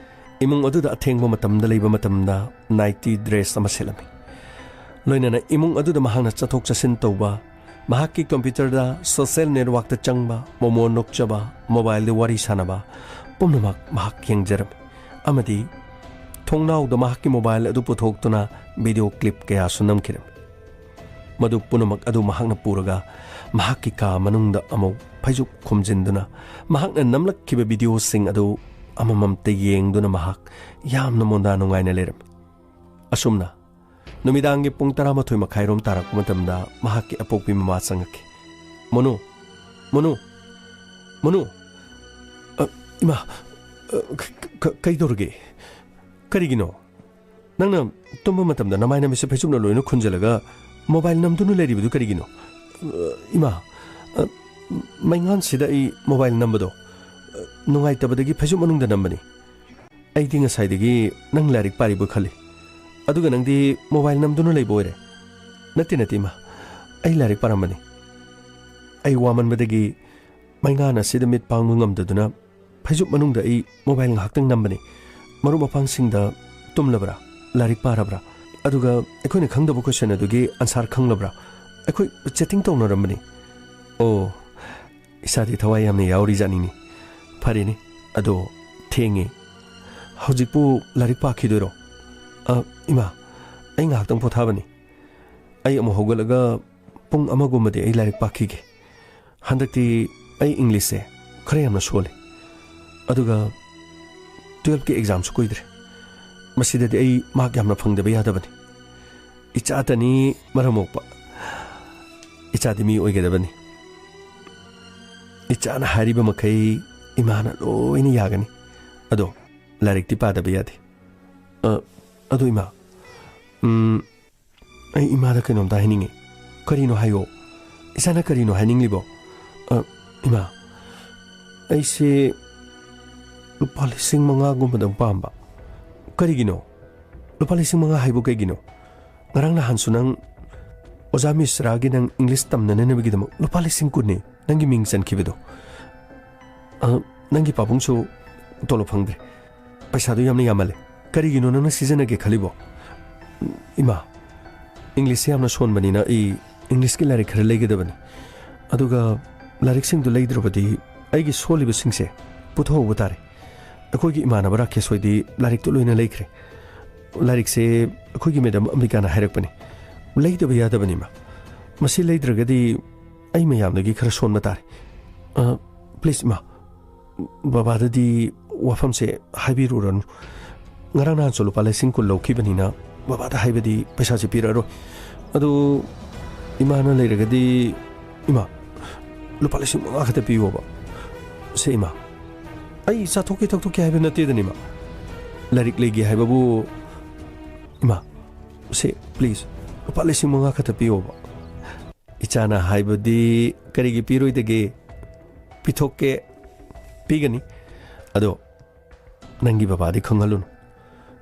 ꯏꯃꯨꯡ ꯑꯗꯨꯗ ꯑꯊꯦꯡꯕ ꯃꯇꯝꯗ ꯂꯩꯕ ꯃꯇꯝꯗ ꯅꯥꯏꯇꯤ ꯗ꯭ꯔꯦꯁ ꯑꯃ ꯁꯦꯠꯂꯝꯃꯤ꯫ ꯂꯣꯏꯅꯅ ꯏꯃꯨꯡ ꯑꯗꯨꯗ ꯃꯍꯥꯛꯅ ꯆꯠꯊꯣꯛ ꯆꯠꯁꯤꯟ ꯇꯧꯕ, ꯃꯍꯥꯛꯀꯤ ꯀꯝꯄ꯭ꯌꯨꯇꯔꯗ ꯁꯣꯁꯦꯜ ꯅꯦꯠꯋꯥꯛꯇ ꯆꯪꯕ, ꯃꯣꯃꯣꯟ ꯅꯣꯛꯆꯕ, ꯃꯣꯕꯥꯏꯜꯗ ꯋꯥꯔꯤ ꯁꯥꯟꯅꯕ, ꯄꯨꯝꯅꯃꯛ ꯃꯍꯥꯛ ꯌꯦꯡꯖꯔꯝꯃꯤ꯫ ꯑꯃꯗꯤ ꯊꯣꯡꯅꯥꯎꯗ ꯃꯍꯥꯛꯀꯤ ꯃꯣꯕꯥꯏꯜ ꯑꯗꯨ ꯄꯨꯊꯣꯛꯇꯨꯅ ꯚꯤꯗꯤꯑꯣ ꯀ꯭ꯂꯤꯞ ꯀꯌꯥꯁꯨ ꯅꯝꯈꯤꯔꯝꯃꯤ꯫ ꯃꯗꯨ ꯄꯨꯝꯅꯃꯛ ꯑꯗꯨ ꯃꯍꯥꯛꯅ ꯄꯨꯔꯒ ꯃꯍꯥꯛꯀꯤ ꯀꯥ ꯃꯅꯨꯡꯗ ꯑꯃꯨꯛ ꯐꯩꯖꯨꯞ ꯈꯨꯝꯖꯤꯟꯗꯨꯅ ꯃꯍꯥꯛꯅ ꯅꯝꯂꯛꯈꯤꯕ ꯚꯤꯗꯤꯑꯣꯁꯤꯡ ꯑꯗꯨ ꯑꯃꯃꯝꯇ ꯌꯦꯡꯗꯨꯅ ꯃꯍꯥꯛ ꯌꯥꯝꯅ ꯃꯣꯟꯗꯥ ꯅꯨꯡꯉꯥꯏꯅ ꯂꯩꯔꯝꯃꯤ꯫ ꯑꯁꯨꯝꯅ ꯅꯨꯃꯤꯗꯥꯡꯒꯤ ꯄꯨꯡ ꯇꯔꯥꯃꯥꯊꯣꯏ ꯃꯈꯥꯏꯔꯣꯝ ꯇꯥꯔꯛꯄ ꯃꯇꯝꯗ ꯃꯍꯥꯛꯀꯤ ꯑꯄꯣꯛꯄꯤ ꯃꯃꯥ ꯆꯪꯉꯛꯈꯤ꯫ "ꯃꯣꯅꯨ, ꯃꯣꯅꯨ, ꯃꯣꯅꯨ!" "ꯑ, ꯏꯃꯥ, ꯑ, ꯀ-, ꯀ-, ꯀꯩꯗꯧꯔꯒꯦ? ꯀꯔꯤꯒꯤꯅꯣ? ꯅꯪꯅ ꯇꯨꯝꯕ ꯃꯇꯝꯗ ꯅꯃꯥꯏ ꯅꯃꯤꯠꯁꯦ ꯐꯩꯖꯨꯞꯅ ꯂꯣꯏꯅ ꯈꯨꯟꯖꯤꯜꯂꯒ ꯃꯣꯕꯥꯏꯜ ꯅꯝꯗꯨꯅ ꯂꯩꯔꯤꯕꯗꯨ ꯀꯔꯤꯒꯤꯅꯣ? ꯏꯃꯥ, ꯑ, ꯃꯩꯉꯥꯟꯁꯤꯗ ꯑꯩ ꯃꯣꯕꯥꯏꯜ ꯅꯝꯕꯗꯣ, ꯑ, ꯅꯨꯡꯉꯥꯏꯇꯕꯗꯒꯤ ꯐꯩꯖꯨꯞ ꯃꯅꯨꯡꯗ ꯅꯝꯕꯅꯤ꯫ ꯑꯩꯗꯤ ꯉꯁꯥꯏꯗꯒꯤ ꯅꯪ ꯂꯥꯏꯔꯤꯛ ꯄꯥꯔꯤꯕꯣꯏ ꯈꯜꯂꯤ꯫ ꯑꯗꯨꯒ ꯅꯪꯗꯤ ꯃꯣꯕꯥꯏꯜ ꯅꯝꯗꯨꯅ ꯂꯩꯕ ꯑꯣꯏꯔꯦ꯫ ꯅꯠꯇꯦ, ꯅꯠꯇꯦ, ꯏꯃꯥ꯫ ꯑꯩ ꯂꯥꯏꯔꯤꯛ ꯄꯥꯔꯝꯕꯅꯤ꯫ ꯑꯩ ꯋꯥꯃꯟꯕꯗꯒꯤ ꯃꯩꯉꯥꯟ ꯑꯁꯤꯗ ꯃꯤꯠ ꯄꯥꯡꯕ ꯉꯝꯗꯗꯨꯅ ꯐꯩꯖꯨꯞ ꯃꯅꯨꯡꯗ ꯑꯩ ꯃꯣꯕꯥꯏꯜ ꯉꯥꯏꯍꯥꯛꯇꯪ ꯅꯝꯕꯅꯤ꯫ ꯃꯔꯨꯞ ꯃꯄꯥꯡꯁꯤꯡꯗ ꯇꯨꯝꯂꯕ꯭ꯔꯥ? ꯂꯥꯏꯔꯤꯛ ꯄꯥꯔꯕ꯭ꯔꯥ? ꯑꯗꯨꯒ ꯑꯩꯈꯣꯏꯅ ꯈꯪꯗꯕ ꯀꯣꯏꯁꯟ ꯑꯗꯨꯒꯤ ꯑꯟꯁꯥꯔ ꯈꯪꯂꯕ꯭ꯔꯥ? ꯑꯩꯈꯣꯏ ꯆꯦꯇꯤꯡ ꯇꯧꯅꯔꯝꯕꯅꯤ꯫ ꯑꯣ, ꯏꯁꯥꯗꯤ ꯊꯋꯥꯏ ꯌꯥꯝꯅ ꯌꯥꯎꯔꯤꯖꯥꯠꯅꯤꯅꯦ꯫ ꯐꯔꯦꯅꯦ, ꯑꯗꯣ ꯊꯦꯡꯉꯦ꯫ ꯍꯧꯖꯤꯛꯄꯨ ꯂꯥꯏꯔꯤꯛ ꯄꯥꯈꯤꯗꯣꯏꯔꯣ? ꯑ, ꯏꯃꯥ, ꯑꯩ ꯉꯥꯏꯍꯥꯛꯇꯪ ꯄꯣꯊꯥꯕꯅꯤ꯫ ꯑꯩ ꯑꯃꯨꯛ ꯍꯧꯒꯠꯂꯒ ꯄꯨꯡ ꯑꯃꯒꯨꯝꯕꯗꯤ ꯑꯩ ꯂꯥꯏꯔꯤꯛ ꯄꯥꯈꯤꯒꯦ꯫ ꯍꯟꯗꯛꯇꯤ ꯑꯩ ꯏꯪꯂꯤꯁꯁꯦ ꯈꯔ ꯌꯥꯝꯅ ꯁꯣꯜꯂꯤ꯫ ꯑꯗꯨꯒ ꯇꯨꯌꯦꯜꯐꯀꯤ ꯑꯦꯛꯖꯥꯝꯁꯨ ꯀꯨꯏꯗ꯭ꯔꯦ꯫ ꯃꯁꯤꯗꯗꯤ ꯑꯩ ꯃꯥꯔꯛ ꯌꯥꯝꯅ ꯐꯪꯗꯕ ꯌꯥꯗꯕꯅꯤ꯫ ꯏꯆꯥꯇꯅꯤ ꯃꯔꯝ ꯃꯣꯛꯄ꯫ ꯏꯆꯥꯗꯤ ꯃꯤ ꯑꯣꯏꯒꯗꯕꯅꯤ꯫ ꯏꯆꯥꯅ ꯍꯥꯏꯔꯤꯕ ꯃꯈꯩ ꯏꯃꯥꯅ ꯂꯣꯏꯅ ꯌꯥꯒꯅꯤ꯫ ꯑꯗꯣ ꯂꯥꯏꯔꯤꯛꯇꯤ ꯄꯥꯗꯕ ꯌꯥꯗꯦ꯫ ꯑ, ꯑꯗꯣ ꯏꯃꯥ, ꯎꯝ, ꯑꯩ ꯏꯃꯥꯗ ꯀꯩꯅꯣꯝꯇ ꯍꯥꯏꯅꯤꯡꯉꯤ꯫ ꯀꯔꯤꯅꯣ ꯍꯥꯏꯌꯣ꯫ ꯏꯆꯥꯅ ꯀꯔꯤꯅꯣ ꯍꯥꯏꯅꯤꯡꯂꯤꯕꯣ? ꯑ, ꯏꯃꯥ, ꯑꯩꯁꯦ ꯂꯨꯄꯥ ꯂꯤꯁꯤꯡ ꯃꯉꯥꯒꯨꯝꯕꯗꯪ ꯄꯥꯝꯕ꯫ ꯀꯔꯤꯒꯤꯅꯣ? ꯂꯨꯄꯥ ꯂꯤꯁꯤꯡ ꯃꯉꯥ ꯍꯥꯏꯕꯨ ꯀꯩꯒꯤꯅꯣ? ꯉꯔꯥꯡ ꯅꯍꯥꯟꯁꯨ ꯅꯪ ꯑꯣꯖꯥ ꯃꯤꯁ꯭ꯔꯥꯒꯤ ꯅꯪ ꯏꯪꯂꯤꯁ ꯇꯝꯅꯅꯕꯒꯤꯗꯃꯛ ꯂꯨꯄꯥ ꯂꯤꯁꯤꯡ ꯀꯨꯟꯅꯤ ꯅꯪꯒꯤ ꯃꯤꯡ ꯆꯟꯈꯤꯕꯗꯣ꯫ ꯑ, ꯅꯪꯒꯤ ꯄꯥꯕꯨꯡꯁꯨ ꯇꯣꯂꯣꯞ ꯐꯪꯗ꯭ꯔꯦ꯫ ꯄꯩꯁꯥꯗꯨ ꯌꯥꯝꯅ ꯌꯥꯝꯃꯜꯂꯦ꯫ ꯀꯔꯤꯒꯤꯅꯣ ꯅꯪꯅ ꯁꯤꯖꯤꯟꯅꯒꯦ ꯈꯜꯂꯤꯕꯣ? ꯏꯃꯥ, ꯏꯪꯂꯤꯁꯁꯦ ꯌꯥꯝꯅ ꯁꯣꯟꯕꯅꯤꯅ ꯑꯩ ꯏꯪꯂꯤꯁꯀꯤ ꯂꯥꯏꯔꯤꯛ ꯈꯔ ꯂꯩꯒꯗꯕꯅꯤ꯫ ꯑꯗꯨꯒ ꯂꯥꯏꯔꯤꯛꯁꯤꯡꯗꯨ ꯂꯩꯗ꯭ꯔꯕꯗꯤ ꯑꯩꯒꯤ ꯁꯣꯜꯂꯤꯕꯁꯤꯡꯁꯦ ꯄꯨꯊꯣꯛꯍꯧꯕ ꯇꯥꯔꯦ꯫ ꯑꯩꯈꯣꯏꯒꯤ ꯏꯃꯥꯟꯅꯕ ꯔꯥꯀꯦꯁ ꯍꯣꯏꯗꯤ ꯂꯥꯏꯔꯤꯛꯇꯨ ꯂꯣꯏꯅ ꯂꯩꯈ꯭ꯔꯦ꯫ ꯂꯥꯏꯔꯤꯛꯁꯦ ꯑꯩꯈꯣꯏꯒꯤ ꯃꯦꯗꯥꯝ ꯑꯝꯕꯤꯀꯥꯅ ꯍꯥꯏꯔꯛꯄꯅꯤ꯫ ꯂꯩꯗꯕ ꯌꯥꯗꯕꯅꯤ, ꯏꯃꯥ꯫ ꯃꯁꯤ ꯂꯩꯗ꯭ꯔꯒꯗꯤ ꯑꯩ ꯃꯌꯥꯝꯗꯒꯤ ꯈꯔ ꯁꯣꯟꯕ ꯇꯥꯔꯦ꯫ ꯑ, ꯄ꯭ꯂꯤꯖ, ꯏꯃꯥ꯫ ꯕꯕꯥꯗꯗꯤ ꯋꯥꯐꯝꯁꯦ ꯍꯥꯏꯕꯤꯔꯨꯔꯅꯨ꯫ ꯉꯔꯥꯡ ꯅꯍꯥꯟꯁꯨ ꯂꯨꯄꯥ ꯂꯤꯁꯤꯡ ꯀꯨꯟ ꯂꯧꯈꯤꯕꯅꯤꯅ ꯕꯕꯥꯗ ꯍꯥꯏꯕꯗꯤ ꯄꯩꯁꯥꯁꯦ ꯄꯤꯔꯛꯑꯔꯣꯏ꯫ ꯑꯗꯨ ꯏꯃꯥꯅ ꯂꯩꯔꯒꯗꯤ, ꯏꯃꯥ, ꯂꯨꯄꯥ ꯂꯤꯁꯤꯡ ꯃꯉꯥ ꯈꯛꯇ ꯄꯤꯌꯣꯕ꯫ ꯁꯦ, ꯏꯃꯥ, ꯑꯩ ꯆꯥꯊꯣꯛꯀꯦ ꯊꯛꯇꯣꯛꯀꯦ ꯍꯥꯏꯕ ꯅꯠꯇꯦꯗꯅ, ꯏꯃꯥ꯫ ꯂꯥꯏꯔꯤꯛ ꯂꯩꯒꯦ ꯍꯥꯏꯕꯕꯨ, ꯏꯃꯥ, ꯁꯦ, ꯄ꯭ꯂꯤꯖ, ꯂꯨꯄꯥ ꯂꯤꯁꯤꯡ ꯃꯉꯥ ꯈꯛꯇ ꯄꯤꯌꯣꯕ꯫ ꯏꯆꯥꯅ ꯍꯥꯏꯕꯗꯤ ꯀꯔꯤꯒꯤ ꯄꯤꯔꯣꯏꯗꯒꯦ? ꯄꯤꯊꯣꯛꯀꯦ, ꯄꯤꯒꯅꯤ꯫ ꯑꯗꯣ ꯅꯪꯒꯤ ꯕꯕꯥꯗꯤ ꯈꯪꯍꯜꯂꯨꯅꯨ꯫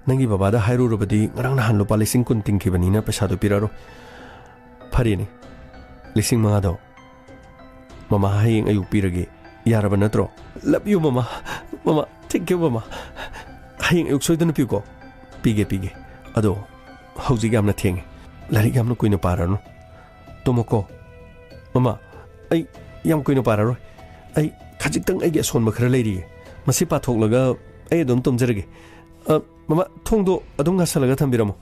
ꯅꯪꯒꯤ ꯕꯕꯥꯗ ꯍꯥꯏꯔꯨꯔꯕꯗꯤ ꯉꯔꯥꯡ ꯅꯍꯥꯟ ꯂꯨꯄꯥ ꯂꯤꯁꯤꯡ ꯀꯨꯟ ꯇꯤꯡꯈꯤꯕꯅꯤꯅ ꯄꯩꯁꯥꯗꯣ ꯄꯤꯔꯛꯑꯔꯣꯏ꯫ ꯐꯔꯦꯅꯦ, ꯂꯤꯁꯤꯡ ꯃꯉꯥꯗꯣ ꯃꯃꯥ ꯍꯌꯦꯡ ꯑꯌꯨꯛ ꯄꯤꯔꯒꯦ, ꯌꯥꯔꯕ ꯅꯠꯇ꯭ꯔꯣ? Love you, ꯃꯃꯥ꯫ ꯃꯃꯥ, thank you, ꯃꯃꯥ꯫ ꯍꯌꯦꯡ ꯑꯌꯨꯛ ꯁꯣꯏꯗꯅ ꯄꯤꯌꯨꯀꯣ꯫ ꯄꯤꯒꯦ, ꯄꯤꯒꯦ꯫ ꯑꯗꯣ ꯍꯧꯖꯤꯛ ꯌꯥꯝꯅ ꯊꯦꯡꯉꯦ, ꯂꯥꯏꯔꯤꯛ ꯌꯥꯝꯅ ꯀꯨꯏꯅ ꯄꯥꯔꯅꯨ꯫ ꯇꯨꯝꯃꯣꯀꯣ꯫ ꯃꯃꯥ, ꯑꯩ ꯌꯥꯝ ꯀꯨꯏꯅ ꯄꯥꯔꯔꯣꯏ꯫ ꯑꯩ ꯈꯖꯤꯛꯇꯪ ꯑꯩꯒꯤ ꯑꯁꯣꯟꯕ ꯈꯔ ꯂꯩꯔꯤꯌꯦ, ꯃꯁꯤ ꯄꯥꯊꯣꯛꯂꯒ ꯑꯩ ꯑꯗꯨꯝ ꯇꯨꯝꯖꯔꯒꯦ꯫ ꯑ, ꯃꯃꯥ, ꯊꯣꯡꯗꯣ ꯑꯗꯨꯝ ꯉꯥꯁꯜꯂꯒ ꯊꯝꯕꯤꯔꯝꯃꯣ꯫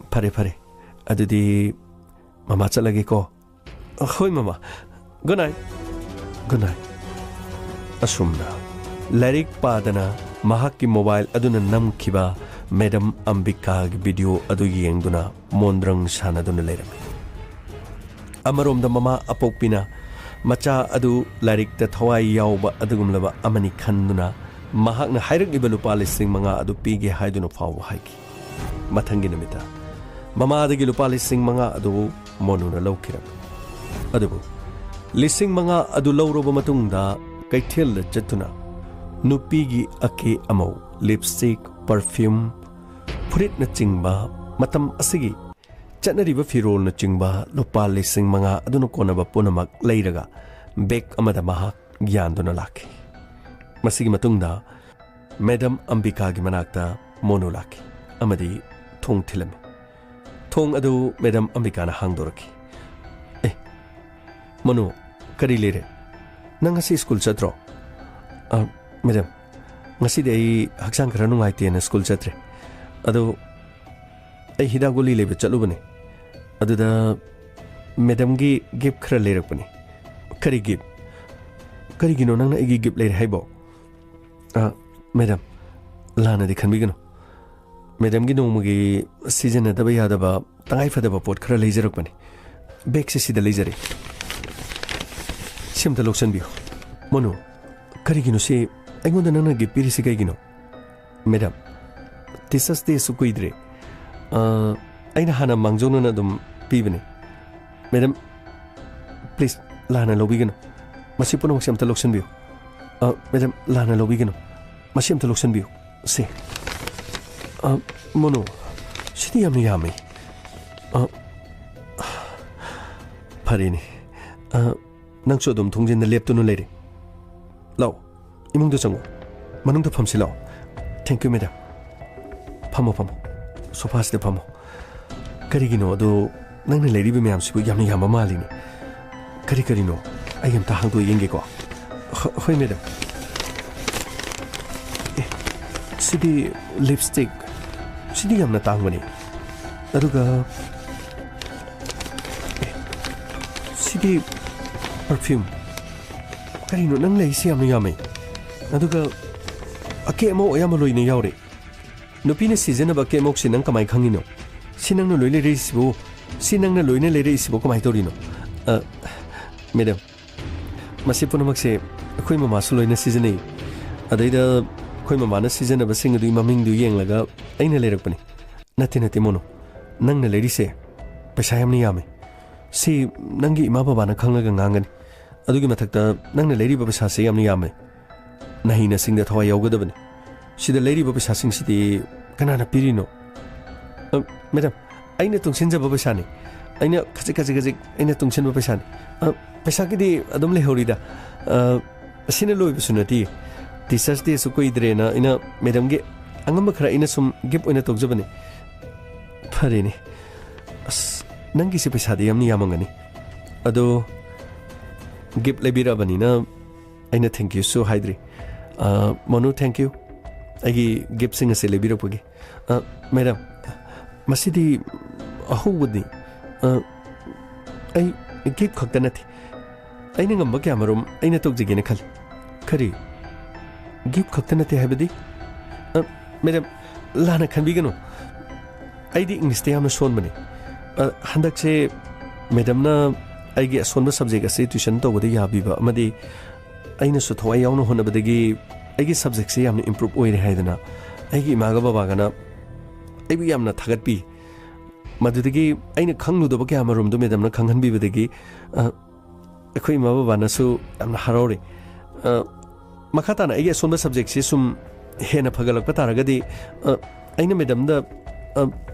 ꯐꯔꯦ, ꯐꯔꯦ꯫ ꯑꯗꯨꯗꯤ ꯃꯃꯥ ꯆꯠꯂꯒꯦꯀꯣ꯫ ꯑ, ꯍꯣꯏ, ꯃꯃꯥ꯫ Good night꯫ Good night꯫ ꯑꯁꯨꯝꯅ ꯂꯥꯏꯔꯤꯛ ꯄꯥꯗꯅ ꯃꯍꯥꯛꯀꯤ mobile ꯑꯗꯨꯅ ꯅꯝꯈꯤꯕ ꯃꯦꯗꯝ ꯑꯝꯕꯤꯀꯥꯒꯤ video ꯑꯗꯨ ꯌꯦꯡꯗꯨꯅ ꯃꯣꯟꯗ꯭ꯔꯪ ꯁꯥꯟꯅꯗꯨꯅ ꯂꯩꯔꯝꯃꯤ꯫ ꯑꯃꯔꯣꯝꯗ ꯃꯃꯥ ꯑꯄꯣꯛꯄꯤꯅ ꯃꯆꯥ ꯑꯗꯨ ꯂꯥꯏꯔꯤꯛꯇ ꯊꯋꯥꯏ ꯌꯥꯎꯕ ꯑꯗꯨꯒꯨꯝꯂꯕ ꯑꯃꯅꯤ ꯈꯟꯗꯨꯅ ꯃꯍꯥꯛꯅ ꯍꯥꯏꯔꯛꯂꯤꯕ ꯂꯨꯄꯥ ꯂꯤꯁꯤꯡ ꯃꯉꯥ ꯑꯗꯨ ꯄꯤꯒꯦ ꯍꯥꯏꯗꯨꯅ ꯐꯥꯎꯕ ꯍꯥꯏꯈꯤ꯫ ꯃꯊꯪꯒꯤ ꯅꯨꯃꯤꯠꯇ ꯃꯃꯥꯗꯒꯤ ꯂꯨꯄꯥ ꯂꯤꯁꯤꯡ ꯃꯉꯥ ꯑꯗꯨ ꯃꯣꯅꯨꯅ ꯂꯧꯈꯤꯔꯝꯃꯤ꯫ ꯑꯗꯨꯕꯨ ꯂꯤꯁꯤꯡ ꯃꯉꯥ ꯑꯗꯨ ꯂꯧꯔꯕ ꯃꯇꯨꯡꯗ ꯀꯩꯊꯦꯜꯗ ꯆꯠꯇꯨꯅ ꯅꯨꯄꯤꯒꯤ ꯑꯀꯦ ꯑꯃꯧ, lipstick, perfume, ꯐꯨꯔꯤꯠꯅꯆꯤꯡꯕ, ꯃꯇꯝ ꯑꯁꯤꯒꯤ ꯆꯠꯅꯔꯤꯕ ꯐꯤꯔꯣꯜꯅꯆꯤꯡꯕ ꯂꯨꯄꯥ ꯂꯤꯁꯤꯡ ꯃꯉꯥ ꯑꯗꯨꯅ ꯀꯣꯟꯅꯕ ꯄꯨꯝꯅꯃꯛ ꯂꯩꯔꯒ bag ꯑꯃꯗ ꯃꯍꯥꯛ ꯌꯥꯟꯗꯨꯅ ꯂꯥꯛꯈꯤ꯫ ꯃꯁꯤꯒꯤ ꯃꯇꯨꯡꯗ ꯃꯦꯗꯝ ꯑꯝꯕꯤꯀꯥꯒꯤ ꯃꯅꯥꯛꯇ ꯃꯣꯅꯨ ꯂꯥꯛꯈꯤ ꯑꯃꯗꯤ ꯊꯣꯡ ꯊꯤꯜꯂꯝꯃꯤ꯫ ꯊꯣꯡ ꯑꯗꯨ ꯃꯦꯗꯝ ꯑꯝꯕꯤꯀꯥꯅ ꯍꯥꯡꯗꯣꯔꯛꯈꯤ꯫ "ꯑꯦ, ꯃꯣꯅꯨ, ꯀꯔꯤ ꯂꯩꯔꯦ? ꯅꯪ ꯉꯁꯤ ꯁ꯭ꯀꯨꯜ ꯆꯠꯇ꯭ꯔꯣ?" "ꯑ, ꯃꯦꯗꯝ, ꯉꯁꯤꯗꯤ ꯑꯩ ꯍꯛꯆꯥꯡ ꯈꯔ ꯅꯨꯡꯉꯥꯏꯇꯦꯅ ꯁ꯭ꯀꯨꯜ ꯆꯠꯇ꯭ꯔꯦ꯫ ꯑꯗꯣ ꯑꯩ ꯍꯤꯗꯥꯛ ꯒꯨꯂꯤ ꯂꯩꯕ ꯆꯠꯂꯨꯕꯅꯦ꯫ ꯑꯗꯨꯗ ꯃꯦꯗꯝꯒꯤ gift ꯈꯔ ꯂꯩꯔꯛꯄꯅꯦ꯫" "ꯀꯔꯤ gift? ꯀꯔꯤꯒꯤꯅꯣ ꯅꯪꯅ ꯑꯩꯒꯤ gift ꯂꯩꯔꯦ ꯍꯥꯏꯕꯣ?" "ꯑ, ꯃꯦꯗꯝ, ꯂꯥꯟꯅꯗꯤ ꯈꯟꯕꯤꯒꯅꯨ꯫ ꯃꯦꯗꯝꯒꯤ ꯅꯣꯡꯃꯒꯤ ꯁꯤꯖꯤꯟꯅꯗꯕ ꯌꯥꯗꯕ ꯇꯉꯥꯏꯐꯗꯕ ꯄꯣꯠ ꯈꯔ ꯂꯩꯖꯔꯛꯄꯅꯤ꯫ Bagꯁꯦ ꯁꯤꯗ ꯂꯩꯖꯔꯦ꯫ ꯁꯤ ꯑꯝꯇ ꯂꯧꯁꯟꯕꯤꯌꯨ꯫" "ꯃꯣꯅꯨ, ꯀꯔꯤꯒꯤꯅꯣ ꯁꯤ? ꯑꯩꯉꯣꯟꯗ ꯅꯪꯅ gift ꯄꯤꯔꯤꯁꯤ ꯀꯩꯒꯤꯅꯣ?" "ꯃꯦꯗꯝ, Teachers Dayꯁꯨ ꯀꯨꯏꯗ꯭ꯔꯦ꯫ ꯑ, ꯑꯩꯅ ꯍꯥꯟꯅ ꯃꯥꯡꯖꯧꯅꯅ ꯑꯗꯨꯝ ꯄꯤꯕꯅꯦ꯫" "ꯃꯦꯗꯝ, ꯄ꯭ꯂꯤꯖ, ꯂꯥꯟꯅ ꯂꯧꯕꯤꯒꯅꯨ꯫ ꯃꯁꯤ ꯄꯨꯝꯅꯃꯛꯁꯦ ꯑꯝꯇ ꯂꯧꯁꯤꯟꯕꯤꯌꯨ꯫ ꯑ, ꯃꯦꯗꯥꯝ, ꯂꯥꯟꯅ ꯂꯧꯕꯤꯒꯅꯨ꯫ ꯃꯁꯤ ꯑꯝꯇ ꯂꯧꯁꯤꯟꯕꯤꯌꯨ꯫ ꯁꯦ꯫ ꯑ, ꯃꯣꯅꯨ, ꯁꯤꯗꯤ ꯌꯥꯝꯅ ꯌꯥꯝꯃꯤ꯫ ꯑ, ꯐꯔꯦꯅꯦ꯫ ꯑ, ꯅꯪꯁꯨ ꯑꯗꯨꯝ ꯊꯣꯡꯖꯤꯟꯗ ꯂꯦꯞꯇꯨꯅ ꯂꯩꯔꯦ꯫ ꯂꯥꯛꯑꯣ, ꯏꯃꯨꯡꯗ ꯆꯪꯉꯣ꯫ ꯃꯅꯨꯡꯗ ꯐꯝꯁꯤ ꯂꯥꯛꯑꯣ꯫ Thank you, madam. ꯐꯝꯃꯣ, ꯐꯝꯃꯣ꯫ ꯁꯣꯐꯥꯁꯤꯗ ꯐꯝꯃꯣ꯫ ꯀꯔꯤꯒꯤꯅꯣ ꯑꯗꯣ, ꯅꯪꯅ ꯂꯩꯔꯤꯕ ꯃꯌꯥꯝꯁꯤꯕꯨ ꯌꯥꯝꯅ ꯌꯥꯝꯕ ꯃꯥꯜꯂꯤꯅꯦ꯫ ꯀꯔꯤ ꯀꯔꯤꯅꯣ? ꯑꯩ ꯑꯝꯇ ꯍꯥꯡꯗꯣꯛ ꯌꯦꯡꯒꯦꯀꯣ꯫ ꯍ-, ꯍꯣꯏ, ꯃꯦꯗꯥꯝ꯫ ꯑꯦ, ꯁꯤꯗꯤ ꯂꯤꯞꯁꯇꯤꯛ꯫ ꯁꯤꯗꯤ ꯌꯥꯝꯅ ꯇꯥꯡꯕꯅꯤ꯫ ꯑꯗꯨꯒ, ꯑꯦ, ꯁꯤꯗꯤ ꯄꯔꯐ꯭ꯌꯨꯝ꯫ ꯀꯔꯤꯅꯣ, ꯅꯪ ꯂꯩꯁꯤ ꯌꯥꯝꯅ ꯌꯥꯝꯃꯦ꯫ ꯑꯗꯨꯒ ꯑꯀꯦ ꯑꯃꯧ ꯑꯌꯥꯝꯕ ꯂꯣꯏꯅ ꯌꯥꯎꯔꯦ꯫ ꯅꯨꯄꯤꯅ ꯁꯤꯖꯤꯟꯅꯕ ꯑꯀꯦ ꯑꯃꯧꯁꯤ ꯅꯪ ꯀꯃꯥꯏ ꯈꯪꯉꯤꯅꯣ? ꯁꯤ ꯅꯪꯅ ꯂꯣꯏ ꯂꯩꯔꯛꯏꯁꯤꯕꯨ, ꯁꯤ ꯅꯪꯅ ꯂꯣꯏꯅ ꯂꯩꯔꯛꯏꯁꯤꯕꯨ ꯀꯃꯥꯏ ꯇꯧꯔꯤꯅꯣ? ꯑ, ꯃꯦꯗꯥꯝ, ꯃꯁꯤ ꯄꯨꯝꯅꯃꯛꯁꯦ ꯑꯩꯈꯣꯏ ꯃꯃꯥꯁꯨ ꯂꯣꯏꯅ ꯁꯤꯖꯤꯟꯅꯩ꯫ ꯑꯗꯩꯗ ꯑꯩꯈꯣꯏ ꯃꯃꯥꯅ ꯁꯤꯖꯤꯟꯅꯕꯁꯤꯡ ꯑꯗꯨꯒꯤ ꯃꯃꯤꯡꯗꯨ ꯌꯦꯡꯂꯒ ꯑꯩꯅ ꯂꯩꯔꯛꯄꯅꯤ꯫ ꯅꯠꯇꯦ, ꯅꯠꯇꯦ, ꯃꯣꯅꯨ꯫ ꯅꯪꯅ ꯂꯩꯔꯤꯁꯦ ꯄꯩꯁꯥ ꯌꯥꯝꯅ ꯌꯥꯝꯃꯤ꯫ ꯁꯤ ꯅꯪꯒꯤ ꯏꯃꯥ ꯕꯕꯥꯅ ꯈꯪꯂꯒ ꯉꯥꯡꯒꯅꯤ꯫ ꯑꯗꯨꯒꯤ ꯃꯊꯛꯇ ꯅꯪꯅ ꯂꯩꯔꯤꯕ ꯄꯩꯁꯥꯁꯦ ꯌꯥꯝꯅ ꯌꯥꯝꯃꯦ꯫ ꯅꯍꯩꯅꯁꯤꯡꯗ ꯊꯋꯥꯏ ꯌꯥꯎꯒꯗꯕꯅꯤ꯫ ꯁꯤꯗ ꯂꯩꯔꯤꯕ ꯄꯩꯁꯥꯁꯤꯡꯁꯤꯗꯤ ꯀꯅꯥꯅ ꯄꯤꯔꯤꯅꯣ? ꯑ, ꯃꯦꯗꯥꯝ, ꯑꯩꯅ ꯇꯨꯡꯁꯤꯟꯖꯕ ꯄꯩꯁꯥꯅꯤ꯫ ꯑꯩꯅ ꯈꯖꯤꯛ ꯈꯖꯤꯛ ꯈꯖꯤꯛ ꯑꯩꯅ ꯇꯨꯡꯁꯤꯟꯕ ꯄꯩꯁꯥꯅꯤ꯫ ꯑ, ꯄꯩꯁꯥꯒꯤꯗꯤ ꯑꯗꯨꯝ ꯂꯩꯍꯧꯔꯤꯗ꯫ ꯑ, ꯑꯁꯤꯅ ꯂꯣꯏꯕꯁꯨ ꯅꯠꯇꯦ꯫ ꯇꯤꯆꯔꯁ ꯗꯦꯁꯨ ꯀꯨꯏꯗ꯭ꯔꯦꯅ ꯑꯩꯅ ꯃꯦꯗꯥꯝꯒꯤ ꯑꯉꯝꯕ ꯈꯔ ꯑꯩꯅ ꯁꯨꯝ ꯒꯤꯐ ꯑꯣꯏꯅ ꯇꯧꯖꯕꯅꯤ꯫ ꯐꯔꯦꯅꯦ꯫ ꯑꯁ, ꯅꯪꯒꯤꯁꯦ ꯄꯩꯁꯥꯗꯤ ꯌꯥꯝꯅ ꯌꯥꯝꯃꯝꯒꯅꯤ꯫ ꯑꯗꯣ, ꯒꯤꯐ ꯂꯩꯕꯤꯔꯛꯑꯕꯅꯤꯅ ꯑꯩꯅ ꯊꯦꯡꯀ꯭ꯌꯨꯁꯨ ꯍꯥꯏꯗ꯭ꯔꯤ꯫ ꯑ, ꯃꯣꯅꯨ, ꯊꯦꯡꯀ꯭ꯌꯨ꯫ ꯑꯩꯒꯤ ꯒꯤꯐꯁꯤꯡ ꯑꯁꯤ ꯂꯩꯕꯤꯔꯛꯄꯒꯤ꯫ ꯑ, ꯃꯦꯗꯥꯝ, ꯃꯁꯤꯗꯤ ꯑꯍꯧꯕꯅꯤ꯫ ꯑ, ꯑꯩ ꯒꯤꯐ ꯈꯛꯇ ꯅꯠꯇꯦ꯫ ꯑꯩꯅ ꯉꯝꯕ ꯀꯌꯥꯃꯔꯨꯝ ꯑꯩꯅ ꯇꯧꯖꯒꯦꯅ ꯈꯜꯂꯤ꯫ ꯀꯔꯤ? ꯒꯤꯐ ꯈꯛꯇ ꯅꯠꯇꯦ ꯍꯥꯏꯕꯗꯤ? ꯑ, ꯃꯦꯗꯥꯝ, ꯂꯥꯟꯅ ꯈꯟꯕꯤꯒꯅꯨ꯫ ꯑꯩꯗꯤ ꯏꯪꯂꯤꯁꯇ ꯌꯥꯝꯅ ꯁꯣꯟꯕꯅꯤ꯫ ꯑ, ꯍꯟꯗꯛꯁꯦ ꯃꯦꯗꯥꯝꯅ ꯑꯩꯒꯤ ꯑꯁꯣꯟꯕ ꯁꯕꯖꯦꯛ ꯑꯁꯤ ꯇ꯭ꯌꯨꯁꯟ ꯇꯧꯕꯗ ꯌꯥꯕꯤꯕ ꯑꯃꯗꯤ ꯑꯩꯅꯁꯨ ꯊꯋꯥꯏ ꯌꯥꯎꯅ ꯍꯣꯠꯅꯕꯗꯒꯤ ꯑꯩꯒꯤ ꯁꯕꯖꯦꯛꯁꯦ ꯌꯥꯝꯅ ꯏꯝꯄ꯭ꯔꯨꯞ ꯑꯣꯏꯔꯦ ꯍꯥꯏꯗꯅ ꯑꯩꯒꯤ ꯏꯃꯥꯒ ꯕꯕꯥꯒꯅ ꯑꯩꯕꯨ ꯌꯥꯝꯅ ꯊꯥꯒꯠꯄꯤ꯫ ꯃꯗꯨꯗꯒꯤ ꯑꯩꯅ ꯈꯪꯂꯨꯗꯕ ꯀꯌꯥ ꯃꯔꯨꯝꯗꯨ ꯃꯦꯗꯥꯝꯅ ꯈꯪꯍꯟꯕꯤꯕꯗꯒꯤ, ꯑ, ꯑꯩꯈꯣꯏ ꯏꯃꯥ ꯕꯕꯥꯅꯁꯨ ꯌꯥꯝꯅ ꯍꯔꯥꯎꯔꯤ꯫ ꯑ, ꯃꯈꯥ ꯇꯥꯅ ꯑꯩꯒꯤ ꯑꯁꯣꯟꯕ ꯁꯕꯖꯦꯛꯁꯤ ꯁꯨꯝ ꯍꯦꯟꯅ ꯐꯒꯠꯂꯛꯄ ꯇꯥꯔꯒꯗꯤ, ꯑ, ꯑꯩꯅ ꯃꯦꯗꯥꯝꯗ, ꯑ,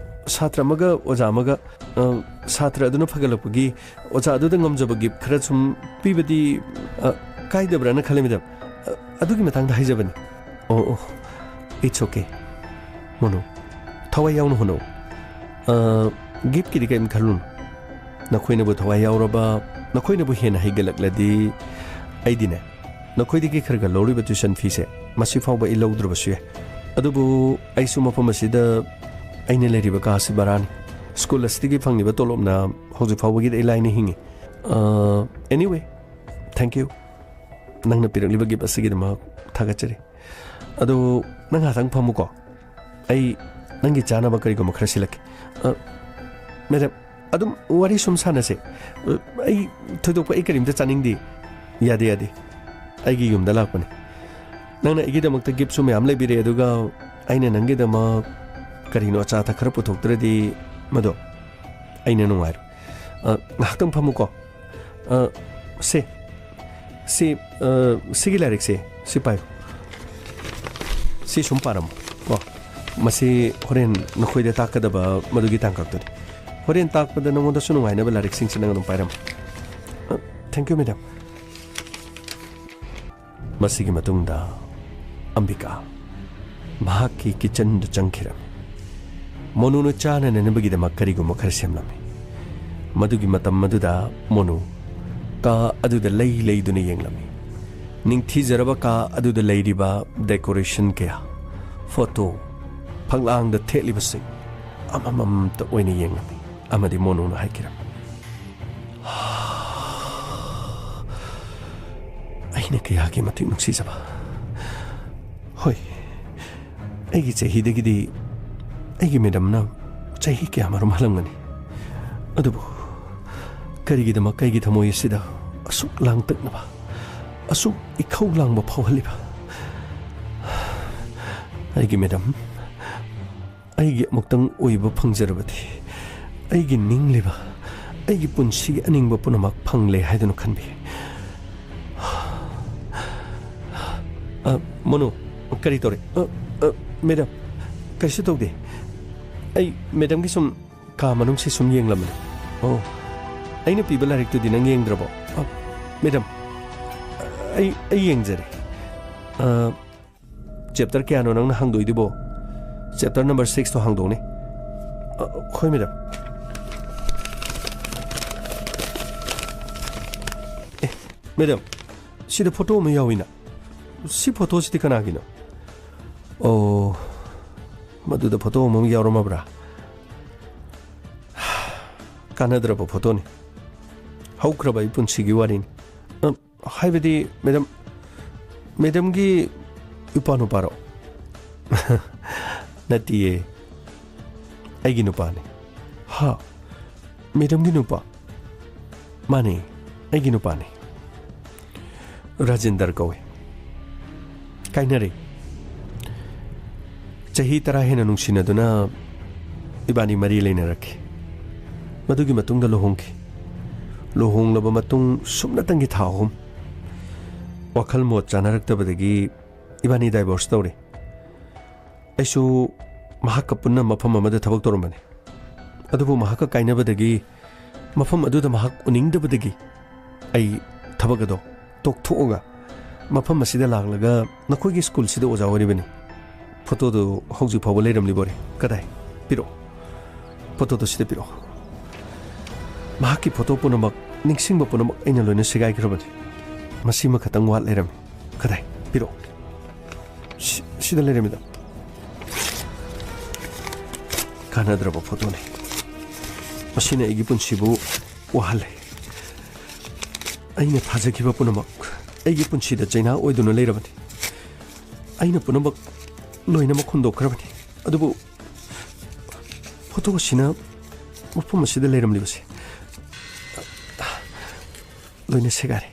ꯁꯥꯇ꯭ꯔ ꯑꯃꯒ ꯑꯣꯖꯥ ꯑꯃꯒ, ꯑ, ꯁꯥꯇ꯭ꯔ ꯑꯗꯨꯅ ꯐꯒꯠꯂꯛꯄꯒꯤ ꯑꯣꯖꯥ ꯑꯗꯨꯗ ꯉꯝꯖꯕ ꯒꯤꯐ ꯈꯔ ꯁꯨꯝ ꯄꯤꯕꯗꯤ, ꯑ, ꯀꯥꯏꯗꯕ꯭ꯔꯥꯅ ꯈꯜꯂꯦ, ꯃꯦꯗꯥꯝ꯫ ꯑ, ꯑꯗꯨꯒꯤ ꯃꯇꯥꯡꯗ ꯍꯥꯏꯖꯕꯅꯤ꯫ ꯑꯣ, ꯑꯣ, it's okay꯫ ꯃꯣꯅꯨ, ꯊꯋꯥꯏ ꯌꯥꯎꯅ ꯍꯣꯠꯅꯧ꯫ ꯑ, ꯒꯤꯐꯀꯤꯗꯤ ꯀꯔꯤꯝ ꯈꯜꯂꯨꯅꯨ꯫ ꯅꯈꯣꯏꯅꯕꯨ ꯊꯋꯥꯏ ꯌꯥꯎꯔꯕ, ꯅꯈꯣꯏꯅꯕꯨ ꯍꯦꯟꯅ ꯍꯩꯒꯠꯂꯛꯂꯗꯤ, ꯑꯩꯗꯤꯅꯦ, ꯅꯈꯣꯏꯗꯒꯤ ꯈꯔ ꯈꯔ ꯂꯧꯔꯤꯕ ꯇ꯭ꯌꯨꯁꯟ ꯐꯤꯁꯦ ꯃꯁꯤ ꯐꯥꯎꯕ ꯑꯩ ꯂꯧꯗ꯭ꯔꯕꯁꯨ ꯌꯥꯏ꯫ ꯑꯗꯨꯕꯨ ꯑꯩꯁꯨ ꯃꯐꯝ ꯑꯁꯤꯗ ꯑꯩꯅ ꯂꯩꯔꯤꯕ ꯀꯥꯁꯤ ꯚꯔꯥꯅꯤ꯫ ꯁ꯭ꯀꯨꯜ ꯑꯁꯤꯗꯒꯤ ꯐꯪꯂꯤꯕ ꯇꯣꯂꯣꯞꯅ ꯍꯧꯖꯤꯛ ꯐꯥꯎꯕꯒꯤꯗꯤ ꯑꯩ ꯂꯥꯏꯅ ꯍꯤꯡꯉꯤ꯫ ꯑ, anyway, thank you꯫ ꯅꯪꯅ ꯄꯤꯔꯛꯂꯤꯕ ꯒꯤꯐ ꯑꯁꯤꯒꯤꯗꯃꯛ ꯊꯥꯒꯠꯆꯔꯤ꯫ ꯑꯗꯨ ꯅꯪ ꯉꯥꯏꯍꯥꯛꯇꯪ ꯐꯝꯃꯨꯀꯣ꯫ ꯑꯩ ꯅꯪꯒꯤ ꯆꯥꯅꯕ ꯀꯔꯤꯒꯨꯝꯕ ꯈꯔ ꯁꯤꯜꯂꯛꯀꯦ꯫ ꯑ, ꯃꯦꯗꯥꯝ, ꯑꯗꯨꯝ ꯋꯥꯔꯤ ꯁꯨꯝ ꯁꯥꯟꯅꯁꯦ꯫ ꯑ, ꯑꯩ ꯊꯣꯏꯗꯣꯛꯄ ꯑꯩ ꯀꯔꯤꯝꯇ ꯆꯥꯅꯤꯡꯗꯦ꯫ ꯌꯥꯗꯦ, ꯌꯥꯗꯦ꯫ ꯑꯩꯒꯤ ꯌꯨꯝꯗ ꯂꯥꯛꯄꯅꯦ꯫ ꯅꯪꯅ ꯑꯩꯒꯤꯗꯃꯛꯇ ꯒꯤꯐꯁꯨ ꯃꯌꯥꯝ ꯂꯩꯕꯤꯔꯦ, ꯑꯗꯨꯒ ꯑꯩꯅ ꯅꯪꯒꯤꯗꯃꯛ ꯀꯔꯤꯅꯣ ꯑꯆꯥ ꯑꯊꯛ ꯈꯔ ꯄꯨꯊꯣꯛꯇ꯭ꯔꯗꯤ ꯃꯗꯣ ꯑꯩꯅ ꯅꯨꯡꯉꯥꯏꯔꯣꯏ꯫ ꯑ, ꯉꯥꯏꯍꯥꯛꯇꯪ ꯐꯝꯃꯨꯀꯣ꯫ ꯑ, ꯁꯦ, ꯁꯤ, ꯑ, ꯁꯤꯒꯤ ꯂꯥꯏꯔꯤꯛꯁꯦ, ꯁꯤ ꯄꯥꯏꯌꯨ꯫ ꯁꯤ ꯁꯨꯝ ꯄꯥꯔꯝꯃꯨ ꯀꯣ꯫ ꯃꯁꯤ ꯍꯣꯔꯦꯟ ꯅꯈꯣꯏꯗ ꯇꯥꯛꯀꯗꯕ ꯃꯗꯨꯒꯤ ꯇꯥꯡꯀꯛꯇꯨꯅꯤ꯫ ꯍꯣꯔꯦꯟ ꯇꯥꯛꯄꯗ ꯅꯉꯣꯟꯗꯁꯨ ꯅꯨꯡꯉꯥꯏꯅꯕ ꯂꯥꯏꯔꯤꯛꯁꯤꯡꯁꯤ ꯅꯪ ꯑꯗꯨꯝ ꯄꯥꯏꯔꯝꯃꯨ꯫ ꯑ, thank you, ꯃꯦꯗꯥꯝ꯫ ꯃꯁꯤꯒꯤ ꯃꯇꯨꯡꯗ ꯑꯝꯕꯤꯀꯥ ꯃꯍꯥꯛꯀꯤ ꯀꯤꯆꯟꯗ ꯆꯪꯈꯤꯔꯝꯃꯤ꯫ ꯃꯣꯅꯨꯅ ꯆꯥꯅꯅꯕꯒꯤꯗꯃꯛ ꯀꯔꯤꯒꯨꯝꯕ ꯈꯔ ꯁꯦꯝꯂꯝꯃꯤ꯫ ꯃꯗꯨꯒꯤ ꯃꯇꯝ ꯑꯗꯨꯗ ꯃꯣꯅꯨ ꯀꯥ ꯑꯗꯨꯗ ꯂꯩ ꯂꯩꯗꯨꯅ ꯌꯦꯡꯂꯝꯃꯤ꯫ ꯅꯤꯡꯊꯤꯖꯔꯕ ꯀꯥ ꯑꯗꯨꯗ ꯂꯩꯔꯤꯕ ꯗꯦꯀꯣꯔꯦꯁꯟ ꯀꯌꯥ, ꯐꯣꯇꯣ, ꯐꯛꯂꯥꯡꯗ ꯊꯦꯠꯂꯤꯕꯁꯤꯡ ꯑꯃꯃꯝꯇ ꯑꯣꯏꯅ ꯌꯦꯡꯂꯝꯃꯤ꯫ ꯑꯃꯗꯤ ꯃꯣꯅꯨꯅ ꯍꯥꯏꯈꯤꯔꯝꯃꯤ, "ꯑꯩꯅ ꯀꯌꯥꯒꯤ ꯃꯇꯤꯛ ꯅꯨꯡꯁꯤꯖꯕ꯫ ꯍꯣꯏ, ꯑꯩꯒꯤ ꯆꯍꯤꯗꯒꯤꯗꯤ ꯑꯩꯒꯤ ꯃꯦꯗꯝꯅ ꯆꯍꯤ ꯀꯌꯥꯃꯔꯨꯝ ꯍꯜꯂꯝꯒꯅꯤ꯫ ꯑꯗꯨꯕꯨ ꯀꯔꯤꯒꯤꯗꯃꯛ ꯑꯩꯒꯤ ꯊꯃꯣꯏ ꯑꯁꯤꯗ ꯑꯁꯨꯛ ꯂꯥꯡꯇꯛꯅꯕ, ꯑꯁꯨꯛ ꯏꯈꯧ ꯂꯥꯡꯕ ꯐꯥꯎꯍꯜꯂꯤꯕ? ꯑꯩꯒꯤ ꯃꯦꯗꯝ, ꯑꯩꯒꯤ ꯑꯃꯨꯛꯇꯪ ꯑꯣꯏꯕ ꯐꯪꯖꯔꯕꯗꯤ, ꯑꯩꯒꯤ ꯅꯤꯡꯂꯤꯕ, ꯑꯩꯒꯤ ꯄꯨꯟꯁꯤꯒꯤ ꯑꯅꯤꯡꯕ ꯄꯨꯝꯅꯃꯛ ꯐꯪꯂꯦ ꯍꯥꯏꯗꯨꯅ ꯈꯟꯕꯤ꯫ ꯑ, ꯃꯣꯅꯨ, ꯀꯔꯤ ꯇꯧꯔꯦ? ꯑ, ꯑ, ꯃꯦꯗꯥꯝ, ꯀꯩꯁꯨ ꯇꯧꯗꯦ꯫ ꯑꯩ ꯃꯦꯗꯥꯝꯒꯤ ꯁꯨꯝ ꯀꯥ ꯃꯅꯨꯡꯁꯤ ꯁꯨꯝ ꯌꯦꯡꯂꯝꯕꯅꯤ꯫ ꯑꯣ, ꯑꯩꯅ ꯄꯤꯕ ꯂꯥꯏꯔꯤꯛꯇꯨꯗꯤ ꯅꯪ ꯌꯦꯡꯗ꯭ꯔꯕꯣ? ꯑ, ꯃꯦꯗꯥꯝ, ꯑꯩ, ꯑꯩ ꯌꯦꯡꯖꯔꯦ꯫ ꯑ, ꯆꯦꯞꯇꯔ ꯀꯌꯥꯅꯣ ꯅꯪꯅ ꯍꯥꯡꯗꯣꯛꯏꯗꯨꯕꯣ? Chapter number ꯁꯤꯛꯁꯇꯣ ꯍꯥꯡꯗꯣꯛꯅꯦ꯫ ꯑ, ꯍꯣꯏ, ꯃꯦꯗꯥꯝ꯫ ꯑꯦ, ꯃꯦꯗꯥꯝ, ꯁꯤꯗ ꯐꯣꯇꯣ ꯑꯃ ꯌꯥꯎꯏꯅ꯫ ꯁꯤ ꯐꯣꯇꯣꯁꯤꯗꯤ ꯀꯅꯥꯒꯤꯅꯣ? ꯑꯣ, ꯃꯗꯨꯗ ꯐꯣꯇꯣ ꯑꯃꯃꯨꯛ ꯌꯥꯎꯔꯝꯃꯕ꯭ꯔꯥ? ꯀꯥꯟꯅꯗ꯭ꯔꯕ ꯐꯣꯇꯣꯅꯤ꯫ ꯍꯧꯈ꯭ꯔꯕ ꯑꯩ ꯄꯨꯟꯁꯤꯒꯤ ꯋꯥꯔꯤꯅꯤ꯫ ꯑ, ꯍꯥꯏꯕꯗꯤ, ꯃꯦꯗꯥꯝ, ꯃꯦꯗꯥꯝꯒꯤ ꯏꯄ꯭ꯋꯥ ꯅꯨꯄꯥꯔꯣ? ꯅꯠꯇꯤꯌꯦ, ꯑꯩꯒꯤ ꯅꯨꯄꯥꯅꯤ꯫ ꯍꯥ? ꯃꯦꯗꯥꯝꯒꯤ ꯅꯨꯄꯥ? ꯃꯥꯅꯦ, ꯑꯩꯒꯤ ꯅꯨꯄꯥꯅꯤ꯫ ꯔꯥꯖꯦꯟꯗꯔ ꯀꯧꯏ꯫ ꯀꯥꯏꯅꯔꯦ꯫ ꯆꯍꯤ ꯇꯔꯥ ꯍꯦꯟꯅ ꯅꯨꯡꯁꯤꯅꯗꯨꯅ ꯏꯕꯥꯅꯤ ꯃꯔꯤ ꯂꯩꯅꯔꯛꯈꯤ꯫ ꯃꯗꯨꯒꯤ ꯃꯇꯨꯡꯗ ꯂꯨꯍꯣꯡꯈꯤ꯫ ꯂꯨꯍꯣꯡꯂꯕ ꯃꯇꯨꯡ ꯁꯨꯞꯅꯇꯪꯒꯤ ꯊꯥ ꯑꯍꯨꯝ ꯋꯥꯈꯜ ꯃꯣꯠ ꯆꯥꯅꯔꯛꯇꯕꯗꯒꯤ ꯏꯕꯥꯅꯤ ꯗꯥꯏꯚꯣꯔꯁ ꯇꯧꯔꯦ꯫ ꯑꯩꯁꯨ ꯃꯍꯥꯛꯀ ꯄꯨꯟꯅ ꯃꯐꯝ ꯑꯃꯗ ꯊꯕꯛ ꯇꯧꯔꯝꯕꯅꯤ꯫ ꯑꯗꯨꯕꯨ ꯃꯍꯥꯛꯀ ꯀꯥꯏꯅꯕꯗꯒꯤ ꯃꯐꯝ ꯑꯗꯨꯗ ꯃꯍꯥꯛ ꯎꯅꯤꯡꯗꯕꯗꯒꯤ ꯑꯩ ꯊꯕꯛ ꯑꯗꯣ ꯇꯣꯛꯊꯣꯛꯑꯒ ꯃꯐꯝ ꯑꯁꯤꯗ ꯂꯥꯛꯂꯒ ꯅꯈꯣꯏꯒꯤ ꯁ꯭ꯀꯨꯜꯁꯤꯗ ꯑꯣꯖꯥ ꯑꯣꯏꯔꯤꯕꯅꯤ꯫ ꯐꯣꯇꯣꯗꯨ ꯍꯧꯖꯤꯛ ꯐꯥꯎꯕ ꯂꯩꯔꯝꯂꯤꯕꯣꯔꯦ꯫ ꯀꯗꯥꯏ? ꯄꯤꯔꯛꯑꯣ꯫ ꯐꯣꯇꯣꯗꯨ ꯁꯤꯗ ꯄꯤꯔꯛꯑꯣ꯫ ꯃꯍꯥꯛꯀꯤ ꯐꯣꯇꯣ ꯄꯨꯝꯅꯃꯛ, ꯅꯤꯡꯁꯤꯡꯕ ꯄꯨꯝꯅꯃꯛ ꯑꯩꯅ ꯂꯣꯏꯅ ꯁꯦꯒꯥꯏꯈ꯭ꯔꯕꯅꯤ꯫ ꯃꯁꯤꯃ ꯈꯛꯇꯪ ꯋꯥꯠ ꯂꯩꯔꯝꯃꯤ꯫ ꯀꯗꯥꯏ? ꯄꯤꯔꯛꯑꯣ꯫ ꯁꯤ-, ꯁꯤꯗ ꯂꯩꯔꯦ, ꯃꯦꯗꯥꯝ꯫ ꯀꯥꯟꯅꯗ꯭ꯔꯕ ꯐꯣꯇꯣꯅꯤ꯫ ꯃꯁꯤꯅ ꯑꯩꯒꯤ ꯄꯨꯟꯁꯤꯕꯨ ꯋꯥꯍꯜꯂꯦ꯫ ꯑꯩꯅ ꯊꯥꯖꯈꯤꯕ ꯄꯨꯝꯅꯃꯛ ꯑꯩꯒꯤ ꯄꯨꯟꯁꯤꯗ ꯆꯩꯅꯥ ꯑꯣꯏꯗꯨꯅ ꯂꯩꯔꯕꯅꯤ꯫ ꯑꯩꯅ ꯄꯨꯝꯅꯃꯛ ꯂꯣꯏꯅꯃꯛ ꯍꯨꯟꯗꯣꯛꯈ꯭ꯔꯕꯅꯤ꯫ ꯑꯗꯨꯕꯨ ꯐꯣꯇꯣ ꯑꯁꯤꯅ ꯃꯐꯝ ꯑꯁꯤꯗ ꯂꯩꯔꯝꯂꯤꯕꯁꯦ ꯂꯣꯏꯅ ꯁꯦꯒꯥꯏꯔꯦ꯫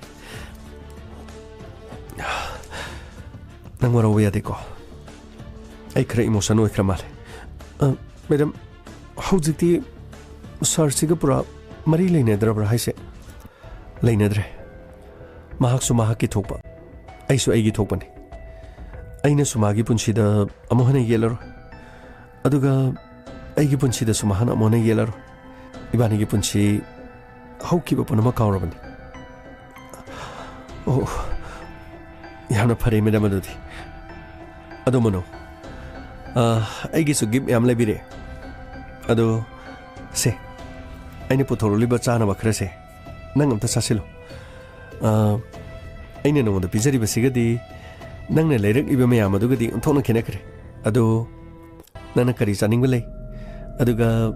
ꯅꯪ ꯋꯥꯔꯧꯕ ꯌꯥꯗꯦꯀꯣ꯫ ꯑꯩ ꯈꯔ ꯏꯃꯣꯁꯟ ꯑꯣꯏꯈ꯭ꯔ ꯃꯥꯜꯂꯦ꯫ ꯑ, ꯃꯦꯗꯥꯝ, ꯍꯧꯖꯤꯛꯇꯤ ꯁꯥꯔꯁꯤꯒ ꯄꯨꯔꯥ ꯃꯔꯤ ꯂꯩꯅꯗ꯭ꯔꯕ꯭ꯔꯥ ꯍꯥꯏꯁꯦ? ꯂꯩꯅꯗ꯭ꯔꯦ꯫ ꯃꯍꯥꯛꯁꯨ ꯃꯍꯥꯛꯀꯤ ꯊꯣꯛꯄ, ꯑꯩꯁꯨ ꯑꯩꯒꯤ ꯊꯣꯛꯄꯅꯤ꯫ ꯑꯩꯅꯁꯨ ꯃꯥꯒꯤ ꯄꯨꯟꯁꯤꯗ ꯑꯃꯨꯛ ꯍꯟꯅ ꯌꯦꯠꯂꯔꯣꯏ, ꯑꯗꯨꯒ ꯑꯩꯒꯤ ꯄꯨꯟꯁꯤꯗꯁꯨ ꯃꯍꯥꯛꯅ ꯑꯃꯨꯛ ꯍꯟꯅ ꯌꯦꯠꯂꯔꯣꯏ꯫ ꯏꯕꯥꯅꯤꯒꯤ ꯄꯨꯟꯁꯤ ꯍꯧꯈꯤꯕ ꯄꯨꯝꯅꯃꯛ ꯀꯥꯎꯔꯕꯅꯤ꯫ ꯑꯣ, ꯌꯥꯝꯅ ꯐꯔꯦ, ꯃꯦꯗꯥꯝ꯫ ꯑꯗꯨꯗꯤ, ꯑꯗꯣ ꯃꯅꯣ, ꯑ, ꯑꯩꯒꯤꯁꯨ ꯒꯤꯐ ꯃꯌꯥꯝ ꯂꯩꯕꯤꯔꯦ꯫ ꯑꯗꯣ, ꯁꯦ, ꯑꯩꯅ ꯄꯨꯊꯣꯔꯛꯂꯤꯕ ꯆꯥꯅꯕ ꯈꯔꯁꯦ ꯅꯪ ꯑꯝꯇ ꯆꯥꯁꯤꯜꯂꯨ꯫ ꯑ, ꯑꯩꯅ ꯅꯉꯣꯟꯗ ꯄꯤꯖꯔꯤꯕꯁꯤꯒꯗꯤ ꯅꯪꯅ ꯂꯩꯔꯛꯂꯤꯕ ꯃꯌꯥꯝ ꯑꯗꯨꯒꯗꯤ ꯑꯣꯟꯊꯣꯛꯅ ꯈꯦꯠꯅꯈ꯭ꯔꯦ꯫ ꯑꯗꯣ, ꯅꯪꯅ ꯀꯔꯤ ꯆꯥꯅꯤꯡꯕ ꯂꯩ? ꯑꯗꯨꯒ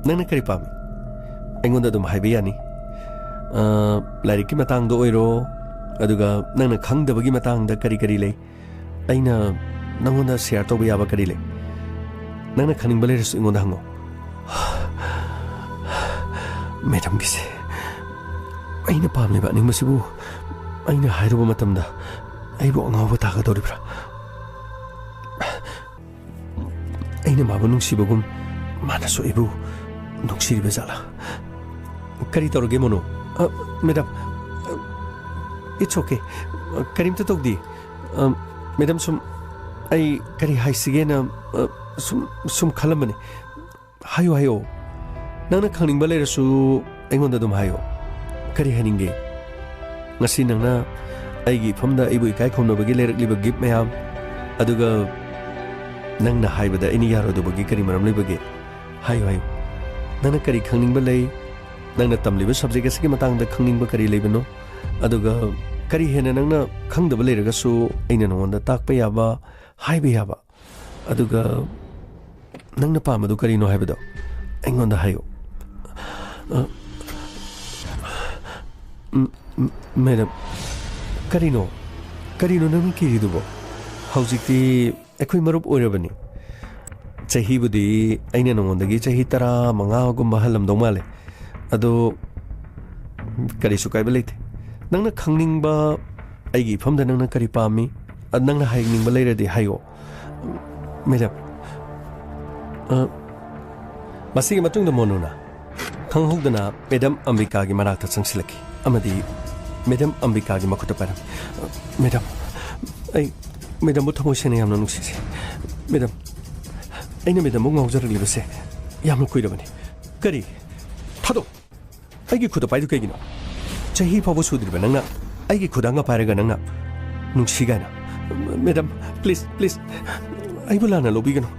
ꯅꯪꯅ ꯀꯔꯤ ꯄꯥꯝꯃꯤ? ꯑꯩꯉꯣꯟꯗ ꯑꯗꯨꯝ ꯍꯥꯏꯕ ꯌꯥꯅꯤ꯫ ꯑ, ꯂꯥꯏꯔꯤꯛꯀꯤ ꯃꯇꯥꯡꯗ ꯑꯣꯏꯔꯣ, ꯑꯗꯨꯒ ꯅꯪꯅ ꯈꯪꯗꯕꯒꯤ ꯃꯇꯥꯡꯗ ꯀꯔꯤ ꯀꯔꯤ ꯂꯩ? ꯑꯩꯅ ꯅꯪꯉꯣꯟꯗ ꯁꯤꯌꯔ ꯇꯧꯕ ꯌꯥꯕ ꯀꯔꯤ ꯂꯩ? ꯅꯪꯅ ꯈꯪꯅꯤꯡꯕ ꯂꯩꯔꯁꯨ ꯑꯩꯉꯣꯟꯗ ꯍꯪꯉꯣ꯫ ꯃꯦꯗꯥꯝꯒꯤꯁꯦ, ꯑꯩꯅ ꯄꯥꯝꯂꯤꯕ ꯑꯅꯤꯡꯕꯁꯤꯕꯨ ꯑꯩꯅ ꯍꯥꯏꯔꯨꯕ ꯃꯇꯝꯗ ꯑꯩꯕꯨ ꯑꯉꯥꯎꯕ ꯇꯥꯒꯗꯧꯔꯤꯕ꯭ꯔꯥ? ꯑꯩꯅ ꯃꯥꯕꯨ ꯅꯨꯡꯁꯤꯕꯒꯨꯝ ꯃꯥꯅꯁꯨ ꯑꯩꯕꯨ ꯅꯨꯡꯁꯤꯔꯤꯕ ꯖꯥꯠꯂꯥ? ꯀꯔꯤ ꯇꯧꯔꯒꯦ, ꯃꯣꯅꯣ? ꯑ, ꯃꯦꯗꯥꯝ, ꯑ, it's okay. ꯑ, ꯀꯔꯤꯝꯇ ꯇꯧꯗꯦ꯫ ꯑ, ꯃꯦꯗꯥꯝ, ꯁꯨꯝ ꯑꯩ ꯀꯔꯤ ꯍꯥꯏꯁꯤꯒꯦꯅ, ꯑ, ꯁꯨꯝ, ꯁꯨꯝ ꯈꯜꯂꯝꯕꯅꯤ꯫ ꯍꯥꯏꯌꯨ, ꯍꯥꯏꯌꯨ꯫ ꯅꯪꯅ ꯈꯪꯅꯤꯡꯕ ꯂꯩꯔꯁꯨ ꯑꯩꯉꯣꯟꯗ ꯑꯗꯨꯝ ꯍꯥꯏꯌꯨ꯫ ꯀꯔꯤ ꯍꯥꯏꯅꯤꯡꯒꯦ? ꯉꯁꯤ ꯅꯪꯅ ꯑꯩꯒꯤ ꯏꯐꯝꯗ ꯑꯩꯕꯨ ꯏꯀꯥꯏ ꯈꯨꯝꯅꯕꯒꯤ ꯂꯩꯔꯛꯂꯤꯕ ꯒꯤꯐ ꯃꯌꯥꯝ, ꯑꯗꯨꯒ ꯅꯪꯅ ꯍꯥꯏꯕꯗ ꯑꯩꯅ ꯌꯥꯔꯣꯏꯗꯕꯒꯤ ꯀꯔꯤ ꯃꯔꯝ ꯂꯩꯕꯒꯦ? ꯍꯥꯏꯌꯨ, ꯍꯥꯏꯌꯨ꯫ ꯅꯪꯅ ꯀꯔꯤ ꯈꯪꯅꯤꯡꯕ ꯂꯩ? ꯅꯪꯅ ꯇꯝꯂꯤꯕ ꯁꯕꯖꯦꯛ ꯑꯁꯤꯒꯤ ꯃꯇꯥꯡꯗ ꯈꯪꯅꯤꯡꯕ ꯀꯔꯤ ꯂꯩꯕꯅꯣ? ꯑꯗꯨꯒ ꯀꯔꯤ ꯍꯦꯟꯅ ꯅꯪꯅ ꯈꯪꯗꯕ ꯂꯩꯔꯒꯁꯨ ꯑꯩꯅ ꯅꯉꯣꯟꯗ ꯇꯥꯛꯄ ꯌꯥꯕ, ꯍꯥꯏꯕ ꯌꯥꯕ꯫ ꯑꯗꯨꯒ ꯅꯪꯅ ꯄꯥꯝꯕꯗꯨ ꯀꯔꯤꯅꯣ ꯍꯥꯏꯕꯗꯣ ꯑꯩꯉꯣꯟꯗ ꯍꯥꯏꯌꯨ꯫ ꯑ, ꯎꯝ, ꯎꯝ, ꯃꯦꯗꯥꯝ, ꯀꯔꯤꯅꯣ? ꯀꯔꯤꯅꯣ ꯅꯪꯅ ꯀꯤꯔꯤꯗꯨꯕꯣ? ꯍꯧꯖꯤꯛꯇꯤ ꯑꯩꯈꯣꯏ ꯃꯔꯨꯞ ꯑꯣꯏꯔꯕꯅꯤ꯫ ꯆꯍꯤꯕꯨꯗꯤ ꯑꯩꯅ ꯅꯉꯣꯟꯗꯒꯤ ꯆꯍꯤ ꯇꯔꯥꯃꯉꯥꯒꯨꯝꯕ ꯍꯜꯂꯝꯗꯧ ꯃꯥꯜꯂꯦ꯫ ꯑꯗꯣ ꯀꯔꯤꯁꯨ ꯀꯥꯏꯕ ꯂꯩꯇꯦ꯫ ꯅꯪꯅ ꯈꯪꯅꯤꯡꯕ, ꯑꯩꯒꯤ ꯏꯐꯝꯗ ꯅꯪꯅ ꯀꯔꯤ ꯄꯥꯝꯃꯤ, ꯑ, ꯅꯪꯅ ꯍꯥꯏꯅꯤꯡꯕ ꯂꯩꯔꯗꯤ ꯍꯥꯏꯌꯣ꯫ ꯃꯦꯗꯥꯝ, ꯑ, ꯃꯁꯤꯒꯤ ꯃꯇꯨꯡꯗ ꯃꯣꯅꯨꯅ ꯈꯪꯍꯧꯗꯅ ꯃꯦꯗꯝ ꯑꯝꯕꯤꯀꯥꯒꯤ ꯃꯅꯥꯛꯇ ꯆꯪꯁꯤꯜꯂꯛꯈꯤ ꯑꯃꯗꯤ ꯃꯦꯗꯝ ꯑꯝꯕꯤꯀꯥꯒꯤ ꯃꯈꯨꯠꯇ ꯄꯥꯏꯔꯝꯃꯤ꯫ "ꯃꯦꯗꯝ, ꯑꯩ ꯃꯦꯗꯝꯕꯨ ꯊꯃꯣꯏ ꯁꯦꯡꯅ ꯌꯥꯝꯅ ꯅꯨꯡꯁꯤꯖꯩ꯫ ꯃꯦꯗꯝ, ꯑꯩꯅ ꯃꯦꯗꯝꯕꯨ ꯉꯥꯎꯖꯔꯛꯂꯤꯕꯁꯦ ꯌꯥꯝꯅ ꯀꯨꯏꯔꯕꯅꯤ꯫" "ꯀꯔꯤ? ꯊꯥꯗꯣꯛ! ꯑꯩꯒꯤ ꯈꯨꯠꯇ ꯄꯥꯏꯗꯨ ꯀꯩꯒꯤꯅꯣ? ꯆꯍꯤ ꯐꯥꯎꯕ ꯁꯨꯗ꯭ꯔꯤꯕ ꯅꯪꯅ ꯑꯩꯒꯤ ꯈꯨꯗꯥꯡꯒ ꯄꯥꯏꯔꯒ ꯅꯪꯅ ꯅꯨꯡꯁꯤ ꯀꯥꯏꯅ꯫ ꯃꯦꯗꯝ, ꯄ꯭ꯂꯤꯖ, ꯄ꯭ꯂꯤꯖ, ꯑꯩꯕꯨ ꯂꯥꯟꯅ ꯂꯧꯕꯤꯒꯅꯨ꯫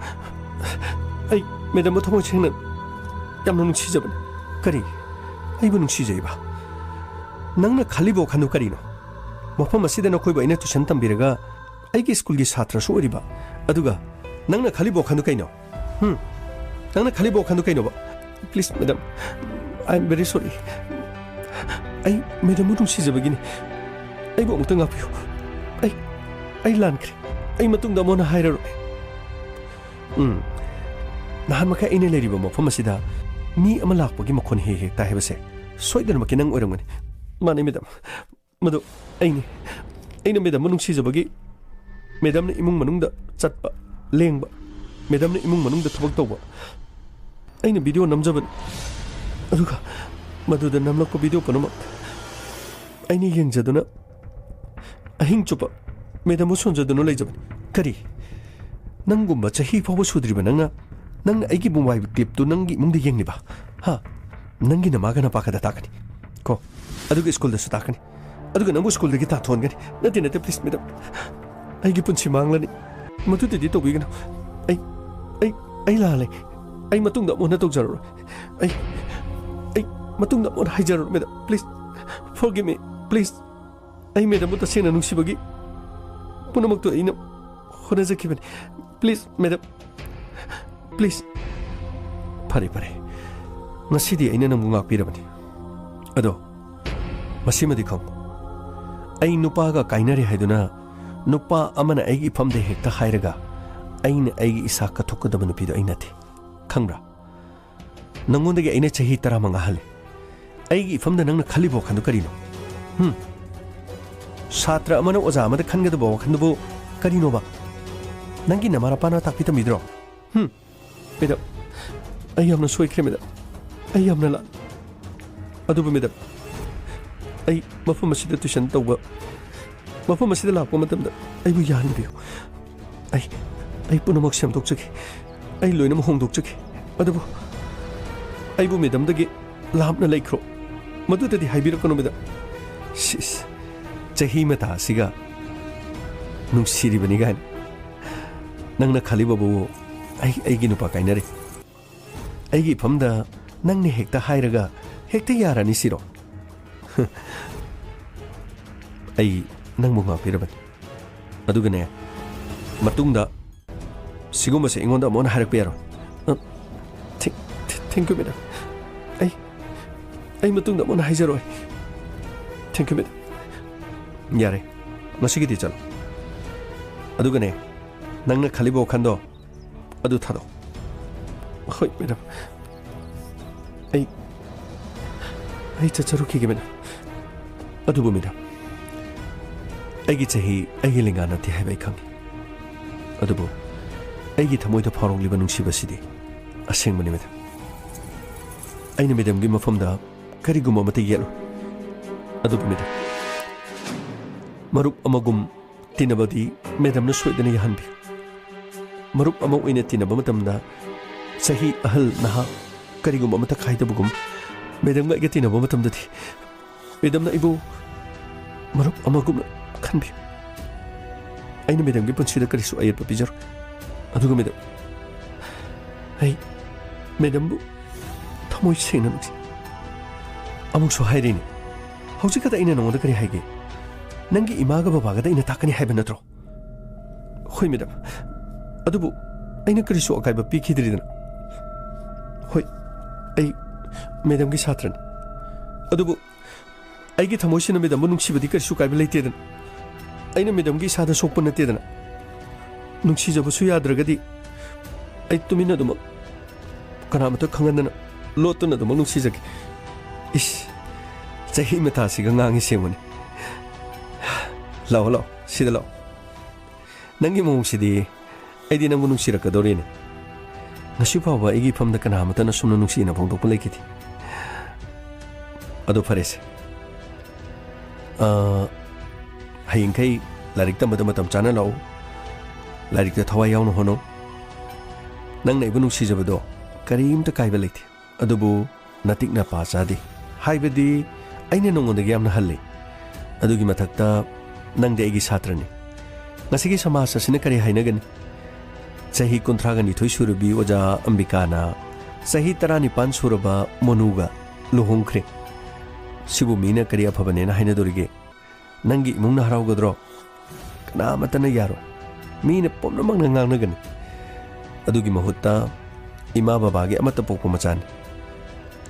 ꯑꯩ ꯃꯦꯗꯝꯕꯨ ꯊꯃꯣꯏ ꯁꯦꯡꯅ ꯌꯥꯝꯅ ꯅꯨꯡꯁꯤꯖꯕꯅꯤ꯫" "ꯀꯔꯤ? ꯑꯩꯕꯨ ꯅꯨꯡꯁꯤꯖꯩꯕ? ꯅꯪꯅ ꯈꯜꯂꯤꯕ ꯋꯥꯈꯜꯗꯨ ꯀꯔꯤꯅꯣ? ꯃꯐꯝ ꯑꯁꯤꯗ ꯅꯈꯣꯏꯕꯨ ꯑꯩꯅ ꯇ꯭ꯌꯨꯁꯟ ꯇꯝꯕꯤꯔꯒ ꯑꯩꯒꯤ ꯁ꯭ꯀꯨꯜꯒꯤ ꯁꯥꯇ꯭ꯔꯁꯨ ꯑꯣꯏꯔꯤꯕ, ꯑꯗꯨꯒ ꯅꯪꯅ ꯈꯜꯂꯤꯕ ꯋꯥꯈꯜꯗꯨ ꯀꯩꯅꯣ? ꯍꯨꯝ? ꯅꯪꯅ ꯈꯜꯂꯤꯕ ꯋꯥꯈꯜꯗꯨ ꯀꯩꯅꯣꯕ?" "Please, madam, I am very sorry꯫ ꯑꯩ ꯃꯦꯗꯝꯕꯨ ꯅꯨꯡꯁꯤꯖꯕꯒꯤꯅꯤ꯫ ꯑꯩꯕꯨ ꯑꯃꯨꯛꯇ ꯉꯥꯛꯄꯤꯌꯨ꯫ ꯑꯩ, ꯑꯩ ꯂꯥꯟꯈ꯭ꯔꯦ꯫ ꯑꯩ ꯃꯇꯨꯡꯗ ꯑꯃꯨꯛ ꯍꯟꯅ ꯍꯥꯏꯔꯔꯣꯏ꯫" "ꯎꯝ, ꯅꯍꯥꯟ ꯃꯈꯩ ꯑꯩꯅ ꯂꯩꯔꯤꯕ ꯃꯐꯝ ꯑꯁꯤꯗ ꯃꯤ ꯑꯃ ꯂꯥꯛꯄꯒꯤ ꯃꯈꯣꯟ ꯍꯦꯛ ꯍꯦꯛ ꯇꯥꯏ ꯍꯥꯏꯕꯁꯦ ꯁꯣꯏꯗꯅꯃꯛꯀꯤ ꯅꯪ ꯑꯣꯏꯔꯝꯒꯅꯤ꯫" "ꯃꯥꯅꯤ, ꯃꯦꯗꯝ꯫ ꯃꯗꯨ ꯑꯩꯅꯤ꯫ ꯑꯩꯅ ꯃꯦꯗꯝꯕꯨ ꯅꯨꯡꯁꯤꯖꯕꯒꯤ, ꯃꯦꯗꯝꯅ ꯏꯃꯨꯡ ꯃꯅꯨꯡꯗ ꯆꯠꯄ, ꯂꯦꯡꯕ, ꯃꯦꯗꯝꯅ ꯏꯃꯨꯡ ꯃꯅꯨꯡꯗ ꯊꯕꯛ ꯇꯧꯕ, ꯑꯩꯅ ꯚꯤꯗꯤꯑꯣ ꯅꯝꯖꯕꯅꯤ꯫ ꯑꯗꯨꯒ ꯃꯗꯨꯗ ꯅꯝꯂꯛꯄ ꯚꯤꯗꯤꯑꯣ ꯄꯨꯝꯅꯃꯛ ꯑꯩꯅ ꯌꯦꯡꯖꯗꯨꯅ ꯑꯍꯤꯡ ꯆꯨꯞꯄ ꯃꯦꯗꯝꯕꯨ ꯁꯣꯟꯖꯗꯨꯅ ꯂꯩꯖꯕꯅꯤ꯫" "ꯀꯔꯤ? ꯅꯪꯒꯨꯝꯕ ꯆꯍꯤ ꯐꯥꯎꯕ ꯁꯨꯗ꯭ꯔꯤꯕ ꯅꯪꯅ, ꯅꯪꯅ ꯑꯩꯒꯤ ꯃꯣꯕꯥꯏꯜ ꯀ꯭ꯂꯤꯞꯇꯨ ꯅꯪꯒꯤ ꯏꯃꯨꯡꯗ ꯌꯦꯡꯂꯤꯕ? ꯍꯥ? ꯅꯪꯒꯤ ꯅꯃꯥꯒ ꯅꯄꯥꯒꯗ ꯇꯥꯛꯀꯅꯤ ꯀꯣ, ꯑꯗꯨꯒ ꯁ꯭ꯀꯨꯜꯗꯁꯨ ꯇꯥꯛꯀꯅꯤ, ꯑꯗꯨꯒ ꯅꯪꯕꯨ ꯁ꯭ꯀꯨꯜꯗꯒꯤ ꯇꯥꯟꯊꯣꯛꯍꯟꯒꯅꯤ꯫" "ꯅꯠꯇꯦ, ꯅꯠꯇꯦ, ꯄ꯭ꯂꯤꯖ, ꯃꯦꯗꯝ, ꯑꯩꯒꯤ ꯄꯨꯟꯁꯤ ꯃꯥꯡꯂꯅꯤ꯫ ꯃꯗꯨꯗꯗꯤ ꯇꯧꯕꯤꯒꯅꯨ꯫ ꯑꯩ, ꯑꯩ, ꯑꯩ ꯂꯥꯜꯂꯦ꯫ ꯑꯩ ꯃꯇꯨꯡꯗ ꯑꯃꯨꯛ ꯍꯟꯅ ꯇꯧꯖꯔꯔꯣꯏ꯫ ꯑꯩ, ꯑꯩ ꯃꯇꯨꯡꯗ ꯑꯃꯨꯛ ꯍꯟꯅ ꯍꯥꯏꯖꯔꯔꯣꯏ, madam. Please, forgive me, please꯫ ꯑꯩ ꯃꯦꯗꯝꯕꯨ ꯇꯁꯦꯡꯅ ꯅꯨꯡꯁꯤꯕꯒꯤ ꯄꯨꯝꯅꯃꯛꯇꯨ ꯑꯩꯅ ꯍꯣꯠꯅꯖꯈꯤꯕꯅꯤ꯫ Please, madam, please꯫" "ꯐꯔꯦ, ꯐꯔꯦ꯫ ꯉꯁꯤꯗꯤ ꯑꯩꯅ ꯅꯪꯕꯨ ꯉꯥꯛꯄꯤꯔꯕꯅꯤ꯫ ꯑꯗꯣ ꯃꯁꯤꯃꯗꯤ ꯈꯪꯉꯨ, ꯑꯩ ꯅꯨꯄꯥꯒ ꯀꯥꯏꯅꯔꯦ ꯍꯥꯏꯗꯨꯅ ꯅꯨꯄꯥ ꯑꯃꯅ ꯑꯩꯒꯤ ꯏꯐꯝꯗ ꯍꯦꯛꯇ ꯍꯥꯏꯔꯒ ꯑꯩꯅ ꯑꯩꯒꯤ ꯏꯁꯥ ꯀꯠꯊꯣꯛꯀꯗꯕ ꯅꯨꯄꯤꯗꯣ ꯑꯩ ꯅꯠꯇꯦ꯫ ꯈꯪꯕ꯭ꯔꯥ? ꯅꯪꯉꯣꯟꯗꯒꯤ ꯑꯩꯅ ꯆꯍꯤ ꯇꯔꯥꯃꯉꯥ ꯍꯜꯂꯤ꯫ ꯑꯩꯒꯤ ꯏꯐꯝꯗ ꯅꯪꯅ ꯈꯜꯂꯤꯕ ꯋꯥꯈꯜꯗꯣ ꯀꯔꯤꯅꯣ? ꯍꯨꯝ? ꯁꯥꯇ꯭ꯔ ꯑꯃꯅ ꯑꯣꯖꯥ ꯑꯃꯗ ꯈꯟꯒꯗꯕ ꯋꯥꯈꯜꯗꯨꯕꯨ ꯀꯔꯤꯅꯣꯕ? ꯅꯪꯒꯤ ꯅꯃꯥ ꯅꯄꯥꯅ ꯇꯥꯛꯄꯤ ꯇꯝꯕꯤꯗ꯭ꯔꯣ? ꯍꯨꯝ? ꯃꯦꯗꯝ, ꯑꯩ ꯌꯥꯝꯅ ꯁꯣꯏꯈ꯭ꯔꯦ, ꯃꯦꯗꯝ꯫ ꯑꯩ ꯌꯥꯝꯅ ꯂꯥꯜꯂꯤ꯫ ꯑꯗꯨꯕꯨ ꯃꯦꯗꯥꯝ, ꯑꯩ ꯃꯐꯝ ꯑꯁꯤꯗ ꯇ꯭ꯌꯨꯁꯟ ꯇꯧꯕ, ꯃꯐꯝ ꯑꯁꯤꯗ ꯂꯥꯛꯄ ꯃꯇꯝꯗ ꯑꯩꯕꯨ ꯌꯥꯍꯟꯕꯤꯌꯨ꯫ ꯑꯩ, ꯑꯩ ꯄꯨꯝꯅꯃꯛ ꯁꯦꯝꯗꯣꯛꯆꯒꯦ꯫ ꯑꯩ ꯂꯣꯏꯅꯃꯛ ꯍꯣꯡꯗꯣꯛꯆꯒꯦ꯫ ꯑꯗꯨꯕꯨ ꯑꯩꯕꯨ ꯃꯦꯗꯥꯝꯗꯒꯤ ꯂꯥꯞꯅ ꯂꯩꯈ꯭ꯔꯣ꯫ ꯃꯗꯨꯗꯗꯤ ꯍꯥꯏꯕꯤꯔꯛꯀꯅꯨ ꯃꯦꯗꯥꯝ꯫ ꯁꯤꯁ, ꯆꯍꯤ ꯃꯇꯥ ꯑꯁꯤꯒ ꯅꯨꯡꯁꯤꯔꯤꯕꯅꯤ ꯀꯥꯏꯅ꯫ ꯅꯪꯅ ꯈꯜꯂꯤꯕꯕꯨ ꯑꯩ, ꯑꯩꯒꯤ ꯅꯨꯄꯥ ꯀꯥꯏꯅꯔꯦ꯫ ꯑꯩꯒꯤ ꯏꯐꯝꯗ ꯅꯪꯅ ꯍꯦꯛꯇ ꯍꯥꯏꯔꯒ ꯍꯦꯛꯇ ꯌꯥꯔꯅꯤ ꯁꯤꯔꯣ? ꯑꯩ ꯅꯪꯕꯨ ꯉꯥꯛꯄꯤꯔꯕꯅꯤ꯫ ꯑꯗꯨꯒꯅꯦ, ꯃꯇꯨꯡꯗ ꯁꯤꯒꯨꯝꯕꯁꯦ ꯑꯩꯉꯣꯟꯗ ꯑꯃꯨꯛ ꯍꯟꯅ ꯍꯥꯏꯔꯛꯄ ꯌꯥꯔꯣꯏ꯫ ꯑ, ꯊꯦꯡ-, ꯊꯦꯡ-, thank you, ꯃꯦꯗꯥꯝ꯫ ꯑꯩ, ꯑꯩ ꯃꯇꯨꯡꯗ ꯑꯃꯨꯛ ꯍꯟꯅ ꯍꯥꯏꯖꯔꯣꯏ꯫ Thank you, madam. ꯌꯥꯔꯦ, ꯉꯁꯤꯒꯤꯗꯤ ꯆꯠꯂꯣ꯫ ꯑꯗꯨꯒꯅꯦ, ꯅꯪꯅ ꯈꯜꯂꯤꯕ ꯋꯥꯈꯜꯗꯣ ꯑꯗꯨ ꯊꯥꯗꯣꯛ꯫ ꯍꯣꯏ, ꯃꯦꯗꯥꯝ꯫ ꯑꯩ, ꯑꯩ ꯆꯠꯆꯔꯨꯈꯤꯒꯦ, ꯃꯦꯗꯥꯝ꯫ ꯑꯗꯨꯕꯨ, ꯃꯦꯗꯥꯝ, ꯑꯩꯒꯤ ꯆꯍꯤ ꯑꯩꯒꯤ ꯂꯦꯡꯒꯥ ꯅꯠꯇꯦ ꯍꯥꯏꯕ ꯑꯩ ꯈꯪꯏ꯫ ꯑꯗꯨꯕꯨ ꯑꯩꯒꯤ ꯊꯃꯣꯏꯗ ꯐꯥꯎꯔꯛꯂꯤꯕ ꯅꯨꯡꯁꯤꯕꯁꯤꯗꯤ ꯑꯁꯦꯡꯕꯅꯤ, ꯃꯦꯗꯥꯝ꯫ ꯑꯩꯅ ꯃꯦꯗꯥꯝꯒꯤ ꯃꯐꯝꯗ ꯀꯔꯤꯒꯨꯝꯕ ꯑꯃꯠꯇ ꯌꯦꯠꯂꯣꯏ꯫ ꯑꯗꯨꯕꯨ, ꯃꯦꯗꯥꯝ, ꯃꯔꯨꯞ ꯑꯃꯒꯨꯝ ꯇꯤꯟꯅꯕꯗꯤ ꯃꯦꯗꯥꯝꯅ ꯁꯣꯏꯗꯅ ꯌꯥꯍꯟꯕꯤꯌꯨ꯫ ꯃꯔꯨꯞ ꯑꯃ ꯑꯣꯏꯅ ꯇꯤꯟꯅꯕ ꯃꯇꯝꯗ ꯆꯍꯤ, ꯑꯍꯜ, ꯅꯍꯥ ꯀꯔꯤꯒꯨꯝꯕ ꯑꯃꯠꯇ ꯈꯥꯏꯗꯕꯒꯨꯝ, ꯃꯦꯗꯥꯝꯒ ꯑꯩꯒ ꯇꯤꯟꯅꯕ ꯃꯇꯝꯗꯗꯤ ꯃꯦꯗꯥꯝꯅ ꯑꯩꯕꯨ ꯃꯔꯨꯞ ꯑꯃꯒꯨꯝꯅ ꯈꯟꯕꯤꯌꯨ꯫ ꯑꯩꯅ ꯃꯦꯗꯥꯝꯒꯤ ꯄꯨꯟꯁꯤꯗ ꯀꯔꯤꯁꯨ ꯑꯌꯦꯠꯄ ꯄꯤꯖꯔꯣꯏ꯫ ꯑꯗꯨꯒ ꯃꯦꯗꯥꯝ, ꯑꯩ ꯃꯦꯗꯥꯝꯕꯨ ꯊꯃꯣꯏ ꯁꯦꯡꯅ ꯅꯨꯡꯁꯤ꯫ ꯑꯃꯨꯛꯁꯨ ꯍꯥꯏꯔꯤꯅꯤ, ꯍꯧꯖꯤꯛ ꯈꯛꯇ ꯑꯩꯅ ꯅꯉꯣꯟꯗ ꯀꯔꯤ ꯍꯥꯏꯒꯦ? ꯅꯪꯒꯤ ꯏꯃꯥꯒ ꯕꯕꯥꯒꯗ ꯑꯩꯅ ꯇꯥꯛꯀꯅꯤ ꯍꯥꯏꯕ ꯅꯠꯇ꯭ꯔꯣ? ꯍꯣꯏ, ꯃꯦꯗꯥꯝ꯫ ꯑꯗꯨꯕꯨ ꯑꯩꯅ ꯀꯔꯤꯁꯨ ꯑꯀꯥꯏꯕ ꯄꯤꯈꯤꯗ꯭ꯔꯤꯗꯅ꯫ ꯍꯣꯏ, ꯑꯩ ꯃꯦꯗꯥꯝꯒꯤ ꯁꯥꯇ꯭ꯔꯅꯤ꯫ ꯑꯗꯨꯕꯨ ꯑꯩꯒꯤ ꯊꯃꯣꯏꯁꯤꯅ ꯃꯦꯗꯥꯝꯕꯨ ꯅꯨꯡꯁꯤꯕꯗꯤ ꯀꯔꯤꯁꯨ ꯀꯥꯏꯕ ꯂꯩꯇꯦꯗꯅ꯫ ꯑꯩꯅ ꯃꯦꯗꯥꯝꯒꯤ ꯏꯁꯥꯗ ꯁꯣꯛꯄ ꯅꯠꯇꯦꯗꯅ꯫ ꯅꯨꯡꯁꯤꯖꯕꯁꯨ ꯌꯥꯗ꯭ꯔꯒꯗꯤ ꯑꯩ ꯇꯨꯃꯤꯟꯅ ꯑꯗꯨꯃꯛ, ꯀꯅꯥꯃꯠꯇ ꯈꯪꯍꯟꯗꯅ, ꯂꯣꯠꯇꯨꯅ ꯑꯗꯨꯃꯛ ꯅꯨꯡꯁꯤꯖꯒꯦ꯫ ꯏꯁ, ꯆꯍꯤ ꯃꯇꯥꯁꯤꯒ ꯉꯥꯡꯉꯤ ꯁꯦꯡꯕꯅꯤ꯫ ꯂꯥꯛꯑꯣ, ꯂꯥꯛꯑꯣ, ꯁꯤꯗ ꯂꯥꯛꯑꯣ꯫ ꯅꯪꯒꯤ ꯃꯑꯣꯡꯁꯤꯗꯤ ꯑꯩꯗꯤ ꯅꯪꯕꯨ ꯅꯨꯡꯁꯤꯔꯛꯀꯗꯧꯔꯤꯅꯦ꯫ ꯉꯁꯤ ꯐꯥꯎꯕ ꯑꯩꯒꯤ ꯏꯐꯝꯗ ꯀꯅꯥ ꯑꯃꯠꯇꯅ ꯑꯁꯨꯝꯅ ꯅꯨꯡꯁꯤꯅ ꯐꯣꯡꯗꯣꯛꯄ ꯂꯩꯈꯤꯗꯦ꯫ ꯑꯗꯣ ꯐꯔꯦꯁꯦ꯫ ꯑ, ꯍꯌꯦꯡꯈꯩ ꯂꯥꯏꯔꯤꯛ ꯇꯝꯕꯗ ꯃꯇꯝ ꯆꯥꯅ ꯂꯥꯛꯎ꯫ ꯂꯥꯏꯔꯤꯛꯇ ꯊꯋꯥꯏ ꯌꯥꯎꯅ ꯍꯣꯠꯅꯧ꯫ ꯅꯪꯅ ꯑꯩꯕꯨ ꯅꯨꯡꯁꯤꯖꯕꯗꯣ ꯀꯔꯤꯝꯇ ꯀꯥꯏꯕ ꯂꯩꯇꯦ꯫ ꯑꯗꯨꯕꯨ ꯅꯇꯤꯛ ꯅꯄꯥ ꯆꯥꯗꯦ꯫ ꯍꯥꯏꯕꯗꯤ ꯑꯩꯅ ꯅꯉꯣꯟꯗꯒꯤ ꯌꯥꯝꯅ ꯍꯜꯂꯤ꯫ ꯑꯗꯨꯒꯤ ꯃꯊꯛꯇ ꯅꯪꯗꯤ ꯑꯩꯒꯤ ꯁꯥꯇ꯭ꯔꯅꯤ꯫ ꯉꯁꯤꯒꯤ ꯁꯃꯥꯖ ꯑꯁꯤꯅ ꯀꯔꯤ ꯍꯥꯏꯅꯒꯅꯤ? ꯆꯍꯤ ꯀꯨꯟꯊ꯭ꯔꯥꯒ ꯅꯤꯊꯣꯏ ꯁꯨꯔꯕꯤ ꯑꯣꯖꯥ ꯑꯝꯕꯤꯀꯥꯅ ꯆꯍꯤ ꯇꯔꯥꯅꯤꯄꯥꯟ ꯁꯨꯔꯕ ꯃꯣꯅꯨꯒ ꯂꯨꯍꯣꯡꯈ꯭ꯔꯦ꯫ ꯁꯤꯕꯨ ꯃꯤꯅ ꯀꯔꯤ ꯑꯐꯕꯅꯦꯅ ꯍꯥꯏꯅꯗꯣꯔꯤꯒꯦ? ꯅꯪꯒꯤ ꯏꯃꯨꯡꯅ ꯍꯔꯥꯎꯒꯗ꯭ꯔꯣ? ꯀꯅꯥꯃꯠꯇꯅ ꯌꯥꯔꯣꯏ꯫ ꯃꯤꯅ ꯄꯨꯝꯅꯃꯛꯅ ꯉꯥꯡꯅꯒꯅꯤ꯫ ꯑꯗꯨꯒꯤ ꯃꯍꯨꯠꯇ ꯏꯃꯥ ꯕꯕꯥꯒꯤ ꯑꯃꯠꯇ ꯄꯣꯛꯄ ꯃꯆꯥꯅꯤ꯫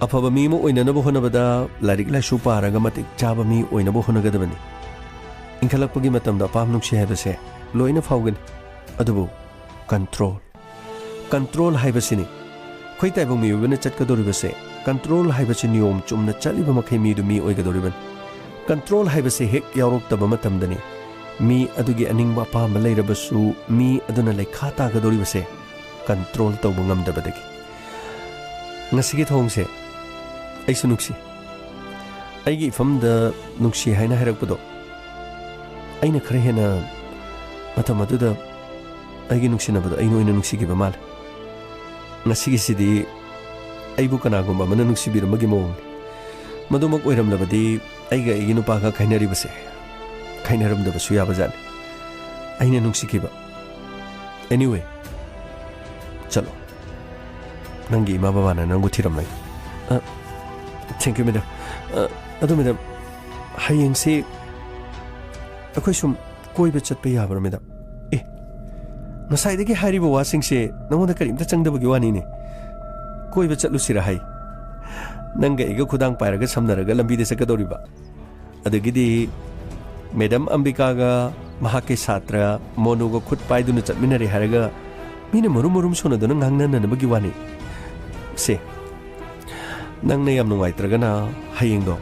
ꯑꯐꯕ ꯃꯤ ꯑꯃ ꯑꯣꯏꯅꯅꯕ ꯍꯣꯠꯅꯕꯗ ꯂꯥꯏꯔꯤꯛ ꯂꯥꯏꯁꯨ ꯄꯥꯔꯒ ꯃꯇꯤꯛ ꯆꯥꯕ ꯃꯤ ꯑꯣꯏꯅꯕ ꯍꯣꯠꯅꯒꯗꯕꯅꯤ꯫ ꯏꯟꯈꯠꯂꯛꯄꯒꯤ ꯃꯇꯝꯗ ꯑꯄꯥꯝ ꯅꯨꯡꯁꯤ ꯍꯥꯏꯕꯁꯦ ꯂꯣꯏꯅ ꯐꯥꯎꯒꯅꯤ꯫ ꯑꯗꯨꯕꯨ ꯀꯟꯇ꯭ꯔꯣꯜ, ꯀꯟꯇ꯭ꯔꯣꯜ ꯍꯥꯏꯕꯁꯤꯅꯤ꯫ ꯑꯩꯈꯣꯏ ꯇꯥꯏꯕꯪ ꯃꯤꯑꯣꯏꯕꯅ ꯆꯠꯀꯗꯧꯔꯤꯕꯁꯦ, ꯀꯟꯇ꯭ꯔꯣꯜ ꯍꯥꯏꯕꯁꯤ ꯅꯤꯌꯣꯝ ꯆꯨꯝꯅ ꯆꯠꯂꯤꯕ ꯃꯈꯩ ꯃꯤꯗꯨ ꯃꯤ ꯑꯣꯏꯒꯗꯧꯔꯤꯕꯅꯤ꯫ ꯀꯟꯇ꯭ꯔꯣꯜ ꯍꯥꯏꯕꯁꯦ ꯍꯦꯛ ꯌꯥꯎꯔꯛꯇꯕ ꯃꯇꯝꯗꯅꯤ ꯃꯤ ꯑꯗꯨꯒꯤ ꯑꯅꯤꯡꯕ ꯑꯄꯥꯝꯕ ꯂꯩꯔꯕꯁꯨ ꯃꯤ ꯑꯗꯨꯅ ꯂꯩꯈꯥ ꯇꯥꯒꯗꯧꯔꯤꯕꯁꯦ, ꯀꯟꯇ꯭ꯔꯣꯜ ꯇꯧꯕ ꯉꯝꯗꯕꯗꯒꯤ꯫ ꯉꯁꯤꯒꯤ ꯊꯧꯑꯣꯡꯁꯦ ꯑꯩꯁꯨ ꯅꯨꯡꯁꯤ꯫ ꯑꯩꯒꯤ ꯏꯐꯝꯗ ꯅꯨꯡꯁꯤ ꯍꯥꯏꯅ ꯍꯥꯏꯔꯛꯄꯗꯣ, ꯑꯩꯅ ꯈꯔ ꯍꯦꯟꯅ ꯃꯇꯝ ꯑꯗꯨꯗ ꯑꯩꯒꯤ ꯅꯨꯡꯁꯤꯅꯕꯗꯣ ꯑꯩꯅ ꯑꯣꯏꯅ ꯅꯨꯡꯁꯤꯈꯤꯕ ꯃꯥꯜꯂꯦ꯫ ꯉꯁꯤꯒꯤꯁꯤꯗꯤ ꯑꯩꯕꯨ ꯀꯅꯥꯒꯨꯝꯕ ꯑꯃꯅ ꯅꯨꯡꯁꯤꯕꯤꯔꯝꯕꯒꯤ ꯃꯑꯣꯡꯅꯤ꯫ ꯃꯗꯨꯃꯛ ꯑꯣꯏꯔꯝꯂꯕꯗꯤ ꯑꯩꯒ ꯑꯩꯒꯤ ꯅꯨꯄꯥꯒ ꯈꯥꯏꯅꯔꯤꯕꯁꯦ ꯈꯥꯏꯅꯔꯝꯗꯕꯁꯨ ꯌꯥꯕꯖꯥꯠꯅꯤ꯫ ꯑꯩꯅ ꯅꯨꯡꯁꯤꯈꯤꯕ꯫ Anyway, ꯆꯠꯂꯣ꯫ ꯅꯪꯒꯤ ꯏꯃꯥ ꯕꯕꯥꯅ ꯅꯪꯕꯨ ꯊꯤꯔꯝꯂꯒꯦ꯫ ꯑ, thank you, madam꯫ ꯑ, ꯑꯗꯨ, madam, ꯍꯌꯦꯡꯁꯤ ꯑꯩꯈꯣꯏ ꯁꯨꯝ ꯀꯣꯏꯕ ꯆꯠꯄ ꯌꯥꯕ꯭ꯔꯥ, madam? ꯑꯦ, ꯉꯁꯥꯏꯗꯒꯤ ꯍꯥꯏꯔꯤꯕ ꯋꯥꯁꯤꯡꯁꯦ ꯅꯉꯣꯟꯗ ꯀꯔꯤꯝꯇ ꯆꯪꯗꯕꯒꯤ ꯋꯥꯅꯤꯅꯦ꯫ ꯀꯣꯏꯕ ꯆꯠꯂꯨꯁꯤꯔꯥ ꯍꯥꯏ꯫ ꯅꯪꯒ ꯑꯩꯒ ꯈꯨꯗꯥꯡ ꯄꯥꯏꯔꯒ ꯁꯝꯅꯔꯒ ꯂꯝꯕꯤꯗ ꯆꯠꯀꯗꯧꯔꯤꯕ꯫ ꯑꯗꯒꯤꯗꯤ madam ꯑꯝꯕꯤꯀꯥꯒ ꯃꯍꯥꯛꯀꯤ ꯁꯥꯇ꯭ꯔ ꯃꯣꯅꯨꯒ ꯈꯨꯠ ꯄꯥꯏꯗꯨꯅ ꯆꯠꯃꯤꯟꯅꯔꯦ ꯍꯥꯏꯔꯒ ꯃꯤꯅ ꯃꯔꯨꯝ ꯃꯔꯨꯝ ꯁꯣꯟꯅꯗꯨꯅ ꯉꯥꯡꯅꯅꯅꯕꯒꯤ ꯋꯥꯅꯤ꯫ ꯁꯦ, ꯅꯪꯅ ꯌꯥꯝ ꯅꯨꯡꯉꯥꯏꯇ꯭ꯔꯒꯅ ꯍꯌꯦꯡꯗꯣ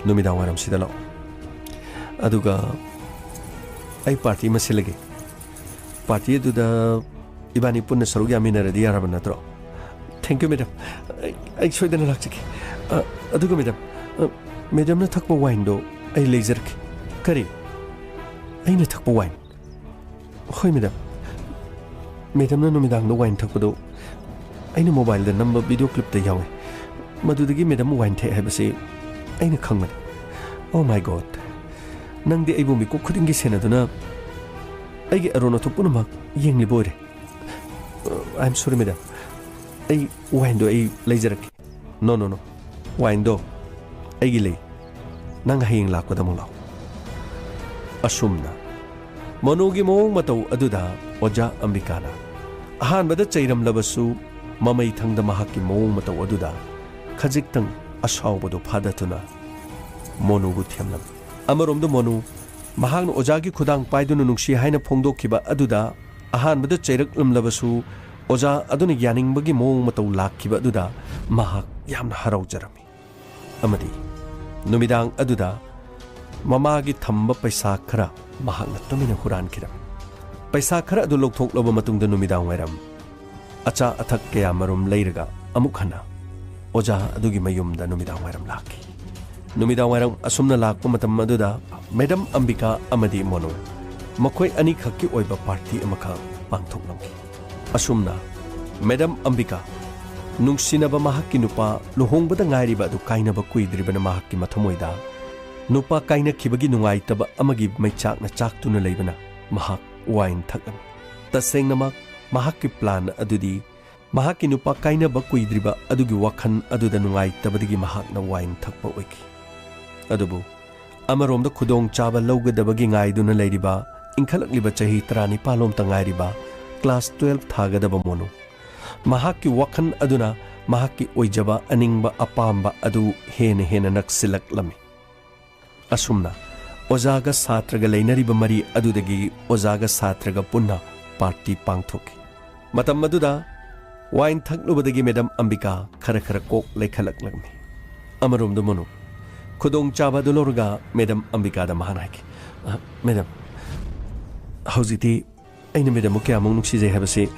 ꯅꯨꯃꯤꯗꯥꯡ ꯋꯥꯏꯔꯝꯁꯤꯗ ꯂꯥꯛꯑꯣ꯫ ꯑꯗꯨꯒ ꯑꯩ party ꯑꯃ ꯁꯤꯜꯂꯒꯦ꯫ Party ꯑꯗꯨꯗ ꯏꯕꯥꯅꯤ ꯄꯨꯟꯅ ꯁꯔꯨꯛ ꯌꯥꯃꯤꯟꯅꯔꯗꯤ ꯌꯥꯔꯕ ꯅꯠꯇ꯭ꯔꯣ? Thank you, madam. ꯑꯩ, ꯑꯩ ꯁꯣꯏꯗꯅ ꯂꯥꯛꯆꯒꯦ꯫ ꯑ, ꯑꯗꯨꯒ, madam, ꯑ, madamꯅ ꯊꯛꯄ wineꯗꯣ ꯑꯩ ꯂꯩꯖꯔꯛꯀꯦ꯫ ꯀꯔꯤ? ꯑꯩꯅ ꯊꯛꯄ wine? ꯍꯣꯏ, madam꯫ Madamꯅ ꯅꯨꯃꯤꯗꯥꯡꯗ wine ꯊꯛꯄꯗꯣ ꯑꯩꯅ mobileꯗ ꯅꯝꯕ video clipꯇ ꯌꯥꯎꯋꯦ꯫ ꯃꯗꯨꯗꯒꯤ madam wine ꯊꯛꯑꯦ ꯍꯥꯏꯕꯁꯤ ꯑꯩꯅ ꯈꯪꯕꯅꯤ꯫ Oh my God! ꯅꯪꯗꯤ ꯑꯩꯕꯨ ꯃꯤꯀꯨꯞ ꯈꯨꯗꯤꯡꯒꯤ ꯁꯦꯟꯅꯗꯨꯅ ꯑꯩꯒꯤ ꯑꯔꯣꯟ ꯑꯊꯨꯞ ꯄꯨꯝꯅꯃꯛ ꯌꯦꯡꯂꯤꯕ ꯑꯣꯏꯔꯦ꯫ I'm sorry, madam꯫ ꯑꯩ wineꯗꯣ ꯑꯩ ꯂꯩꯖꯔꯛꯀꯦ꯫ No, no, no꯫ Wineꯗꯣ ꯑꯩꯒꯤ ꯂꯩ꯫ ꯅꯪ ꯍꯌꯦꯡ ꯂꯥꯛꯄꯗ ꯑꯃꯨꯛ ꯂꯥꯛꯑꯣ꯫ ꯑꯁꯨꯝꯅ ꯃꯣꯅꯨꯒꯤ ꯃꯑꯣꯡ ꯃꯇꯧ ꯑꯗꯨꯗ ꯑꯣꯖꯥ ꯑꯝꯕꯤꯀꯥꯅ ꯑꯍꯥꯟꯕꯗ ꯆꯩꯔꯝꯂꯕꯁꯨ, ꯃꯃꯩ ꯊꯪꯗ ꯃꯍꯥꯛꯀꯤ ꯃꯑꯣꯡ ꯃꯇꯧ ꯑꯗꯨꯗ ꯈꯖꯤꯛꯇꯪ ꯑꯁꯥꯎꯕꯗꯨ ꯐꯥꯗꯊꯨꯅ ꯃꯣꯅꯨꯕꯨ ꯊꯦꯝꯂꯝꯃꯤ꯫ ꯑꯃꯔꯣꯝꯗ ꯃꯣꯅꯨ, ꯃꯍꯥꯛꯅ ꯑꯣꯖꯥꯒꯤ ꯈꯨꯗꯥꯡ ꯄꯥꯏꯗꯨꯅ ꯅꯨꯡꯁꯤ ꯍꯥꯏꯅ ꯐꯣꯡꯗꯣꯛꯈꯤꯕ ꯑꯗꯨꯗ ꯑꯍꯥꯟꯕꯗ ꯆꯩꯔꯛꯂꯝꯂꯕꯁꯨ, ꯑꯣꯖꯥ ꯑꯗꯨꯅ ꯌꯥꯅꯤꯡꯕꯒꯤ ꯃꯑꯣꯡ ꯃꯇꯧ ꯂꯥꯛꯈꯤꯕ ꯑꯗꯨꯗ ꯃꯍꯥꯛ ꯌꯥꯝꯅ ꯍꯔꯥꯎꯖꯔꯝꯃꯤ꯫ ꯑꯃꯗꯤ ꯅꯨꯃꯤꯗꯥꯡ ꯑꯗꯨꯗ ꯃꯃꯥꯒꯤ ꯊꯝꯕ ꯄꯩꯁꯥ ꯈꯔ ꯃꯍꯥꯛꯅ ꯇꯨꯃꯤꯟꯅ ꯍꯨꯔꯥꯟꯈꯤꯔꯝꯃꯤ꯫ ꯄꯩꯁꯥ ꯈꯔ ꯑꯗꯨ ꯂꯧꯊꯣꯛꯂꯕ ꯃꯇꯨꯡꯗ ꯅꯨꯃꯤꯗꯥꯡ ꯋꯥꯏꯔꯝ ꯑꯆꯥ ꯑꯊꯛ ꯀꯌꯥ ꯃꯔꯨꯝ ꯂꯩꯔꯒ ꯑꯃꯨꯛ ꯍꯟꯅ ꯑꯣꯖꯥ ꯑꯗꯨꯒꯤ ꯃꯌꯨꯝꯗ ꯅꯨꯃꯤꯗꯥꯡ ꯋꯥꯏꯔꯝ ꯂꯥꯛꯈꯤ꯫ ꯅꯨꯃꯤꯗꯥꯡ ꯋꯥꯏꯔꯝ ꯑꯁꯨꯝꯅ ꯂꯥꯛꯄ ꯃꯇꯝ ꯑꯗꯨꯗ madam ꯑꯝꯕꯤꯀꯥ ꯑꯃꯗꯤ ꯃꯣꯅꯨ ꯃꯈꯣꯏ ꯑꯅꯤꯈꯛꯀꯤ ꯑꯣꯏꯕ party ꯑꯃꯈꯛ ꯄꯥꯡꯊꯣꯛꯂꯝꯈꯤ꯫ ꯑꯁꯨꯝꯅ madam ꯑꯝꯕꯤꯀꯥ, ꯅꯨꯡꯁꯤꯅꯕ ꯃꯍꯥꯛꯀꯤ ꯅꯨꯄꯥ ꯂꯨꯍꯣꯡꯕꯗ ꯉꯥꯏꯔꯤꯕ ꯑꯗꯨ ꯀꯥꯏꯅꯕ ꯀꯨꯏꯗ꯭ꯔꯤꯕꯅ ꯃꯍꯥꯛꯀꯤ ꯃꯊꯃꯣꯏꯗ ꯅꯨꯄꯥ ꯀꯥꯏꯅꯈꯤꯕꯒꯤ ꯅꯨꯡꯉꯥꯏꯇꯕ ꯑꯃꯒꯤ ꯃꯩꯆꯥꯛꯅ ꯆꯥꯛꯇꯨꯅ ꯂꯩꯕꯅ ꯃꯍꯥꯛ wine ꯊꯛꯂꯝꯃꯤ꯫ ꯇꯁꯦꯡꯅꯃꯛ ꯃꯍꯥꯛꯀꯤ plan ꯑꯗꯨꯗꯤ ꯃꯍꯥꯛꯀꯤ ꯅꯨꯄꯥ ꯀꯥꯏꯅꯕ ꯀꯨꯏꯗ꯭ꯔꯤꯕ ꯑꯗꯨꯒꯤ ꯋꯥꯈꯜ ꯑꯗꯨꯗ ꯅꯨꯡꯉꯥꯏꯇꯕꯗꯒꯤ ꯃꯍꯥꯛꯅ wine ꯊꯛꯄ ꯑꯣꯏꯈꯤ꯫ ꯑꯗꯨꯕꯨ ꯑꯃꯔꯣꯝꯗ ꯈꯨꯗꯣꯡꯆꯥꯕ ꯂꯧꯒꯗꯕꯒꯤ ꯉꯥꯏꯗꯨꯅ ꯂꯩꯔꯤꯕ ꯏꯟꯈꯠꯂꯛꯂꯤꯕ ꯆꯍꯤ ꯇꯔꯥꯅꯤꯄꯥꯜ ꯂꯣꯝꯇ ꯉꯥꯏꯔꯤꯕ class twelve ꯊꯥꯒꯗꯕ ꯃꯣꯅꯨ, ꯃꯍꯥꯛꯀꯤ ꯋꯥꯈꯜ ꯑꯗꯨꯅ ꯃꯍꯥꯛꯀꯤ ꯑꯣꯏꯖꯕ ꯑꯅꯤꯡꯕ ꯑꯄꯥꯝꯕ ꯑꯗꯨ ꯍꯦꯟꯅ ꯍꯦꯟꯅ ꯅꯛꯁꯤꯜꯂꯛꯂꯝꯃꯤ꯫ ꯑꯁꯨꯝꯅ ꯑꯣꯖꯥꯒ ꯁꯥꯇ꯭ꯔꯒ ꯂꯩꯅꯔꯤꯕ ꯃꯔꯤ ꯑꯗꯨꯗꯒꯤ ꯑꯣꯖꯥꯒ ꯁꯥꯇ꯭ꯔꯒ ꯄꯨꯟꯅ party ꯄꯥꯡꯊꯣꯛꯈꯤ꯫ ꯃꯇꯝ ꯑꯗꯨꯗ wine ꯊꯛꯂꯨꯕꯗꯒꯤ madam ꯑꯝꯕꯤꯀꯥ ꯈꯔ ꯈꯔ ꯀꯣꯛ ꯂꯩꯈꯠꯂꯛꯂꯝꯃꯤ꯫ ꯑꯃꯔꯣꯝꯗ ꯃꯣꯅꯨ ꯈꯨꯗꯣꯡꯆꯥꯕ ꯑꯗꯨ ꯂꯧꯔꯒ madam ꯑꯝꯕꯤꯀꯥꯗ ꯃꯍꯥꯛꯅ ꯍꯥꯏꯈꯤ, "ꯑ, madam, ꯍꯧꯖꯤꯛꯇꯤ ꯑꯩꯅ ꯃꯦꯗꯝꯕꯨ ꯀꯌꯥꯃꯨꯛ ꯅꯨꯡꯁꯤꯖꯩ ꯍꯥꯏꯕꯁꯤ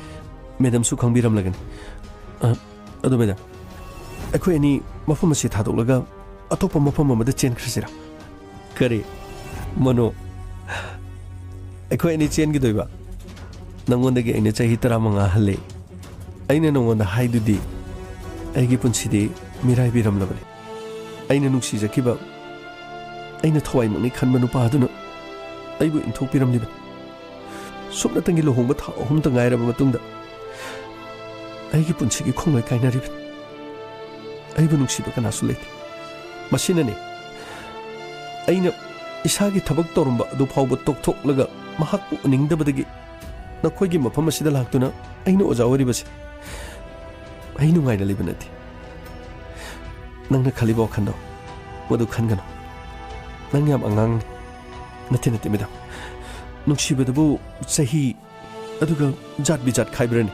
ꯃꯦꯗꯝꯁꯨ ꯈꯪꯕꯤꯔꯝꯂꯒꯅꯤ꯫ ꯑ, ꯑꯗꯨ ꯃꯦꯗꯝ, ꯑꯩꯈꯣꯏ ꯑꯅꯤ ꯃꯐꯝ ꯑꯁꯤ ꯊꯥꯗꯣꯛꯂꯒ ꯑꯇꯣꯞꯄ ꯃꯐꯝ ꯑꯃꯗ ꯆꯦꯟꯈ꯭ꯔꯁꯤꯔꯥ? ꯀꯔꯤ? ꯃꯣꯅꯨ, ꯑꯩꯈꯣꯏ ꯑꯅꯤ ꯆꯦꯟꯈꯤꯗꯣꯏꯕ? ꯅꯉꯣꯟꯗꯒꯤ ꯑꯩꯅ ꯆꯍꯤ ꯇꯔꯥꯃꯉꯥ ꯍꯜꯂꯦ꯫ ꯑꯩꯅ ꯅꯉꯣꯟꯗ ꯍꯥꯏꯗꯨꯗꯤ ꯑꯩꯒꯤ ꯄꯨꯟꯁꯤꯗꯤ ꯃꯤꯔꯥꯏꯕꯤꯔꯝꯂꯕꯅꯤ꯫ ꯑꯩꯅ ꯅꯨꯡꯁꯤꯖꯈꯤꯕ, ꯑꯩꯅ ꯊꯋꯥꯏꯃꯛꯅꯤ ꯈꯟꯕ ꯅꯨꯄꯥ ꯑꯗꯨꯅ ꯑꯩꯕꯨ ꯏꯟꯊꯣꯛꯄꯤꯔꯝꯂꯤꯕꯅꯤ꯫ ꯁꯨꯞꯅꯇꯪꯒꯤ ꯂꯨꯍꯣꯡꯕ ꯊꯥ ꯑꯍꯨꯝꯇ ꯉꯥꯏꯔꯕ ꯃꯇꯨꯡꯗ ꯑꯩꯒꯤ ꯄꯨꯟꯁꯤꯒꯤ ꯈꯣꯡꯂꯣꯏ ꯀꯥꯏꯅꯔꯤꯕꯅꯤ꯫ ꯑꯩꯕꯨ ꯅꯨꯡꯁꯤꯕ ꯀꯅꯥꯁꯨ ꯂꯩꯇꯦ꯫ ꯃꯁꯤꯅꯅꯤ ꯑꯩꯅ ꯏꯁꯥꯒꯤ ꯊꯕꯛ ꯇꯧꯔꯝꯕ ꯑꯗꯨ ꯐꯥꯎꯕ ꯇꯣꯛꯊꯣꯛꯂꯒ ꯃꯍꯥꯛꯄꯨ ꯎꯅꯤꯡꯗꯕꯗꯒꯤ ꯅꯈꯣꯏꯒꯤ ꯃꯐꯝ ꯑꯁꯤꯗ ꯂꯥꯛꯇꯨꯅ ꯑꯩꯅ ꯑꯣꯖꯥ ꯑꯣꯏꯔꯤꯕꯁꯦ꯫ ꯑꯩ ꯅꯨꯡꯉꯥꯏꯅ ꯂꯩꯕ ꯅꯠꯇꯦ꯫ ꯅꯪꯅ ꯈꯜꯂꯤꯕ ꯋꯥꯈꯜꯗꯣ, ꯃꯗꯨ ꯈꯟꯒꯅꯨ꯫ ꯅꯪ ꯌꯥꯝ ꯑꯉꯥꯡꯅꯤ꯫ ꯅꯠꯇꯦ, ꯅꯠꯇꯦ, ꯃꯦꯗꯥꯝ꯫ ꯅꯨꯡꯁꯤꯕꯗꯨꯕꯨ ꯆꯍꯤ, ꯑꯗꯨꯒ ꯖꯥꯠ ꯕꯤꯖꯥꯠ ꯈꯥꯏꯕ꯭ꯔꯅꯦ?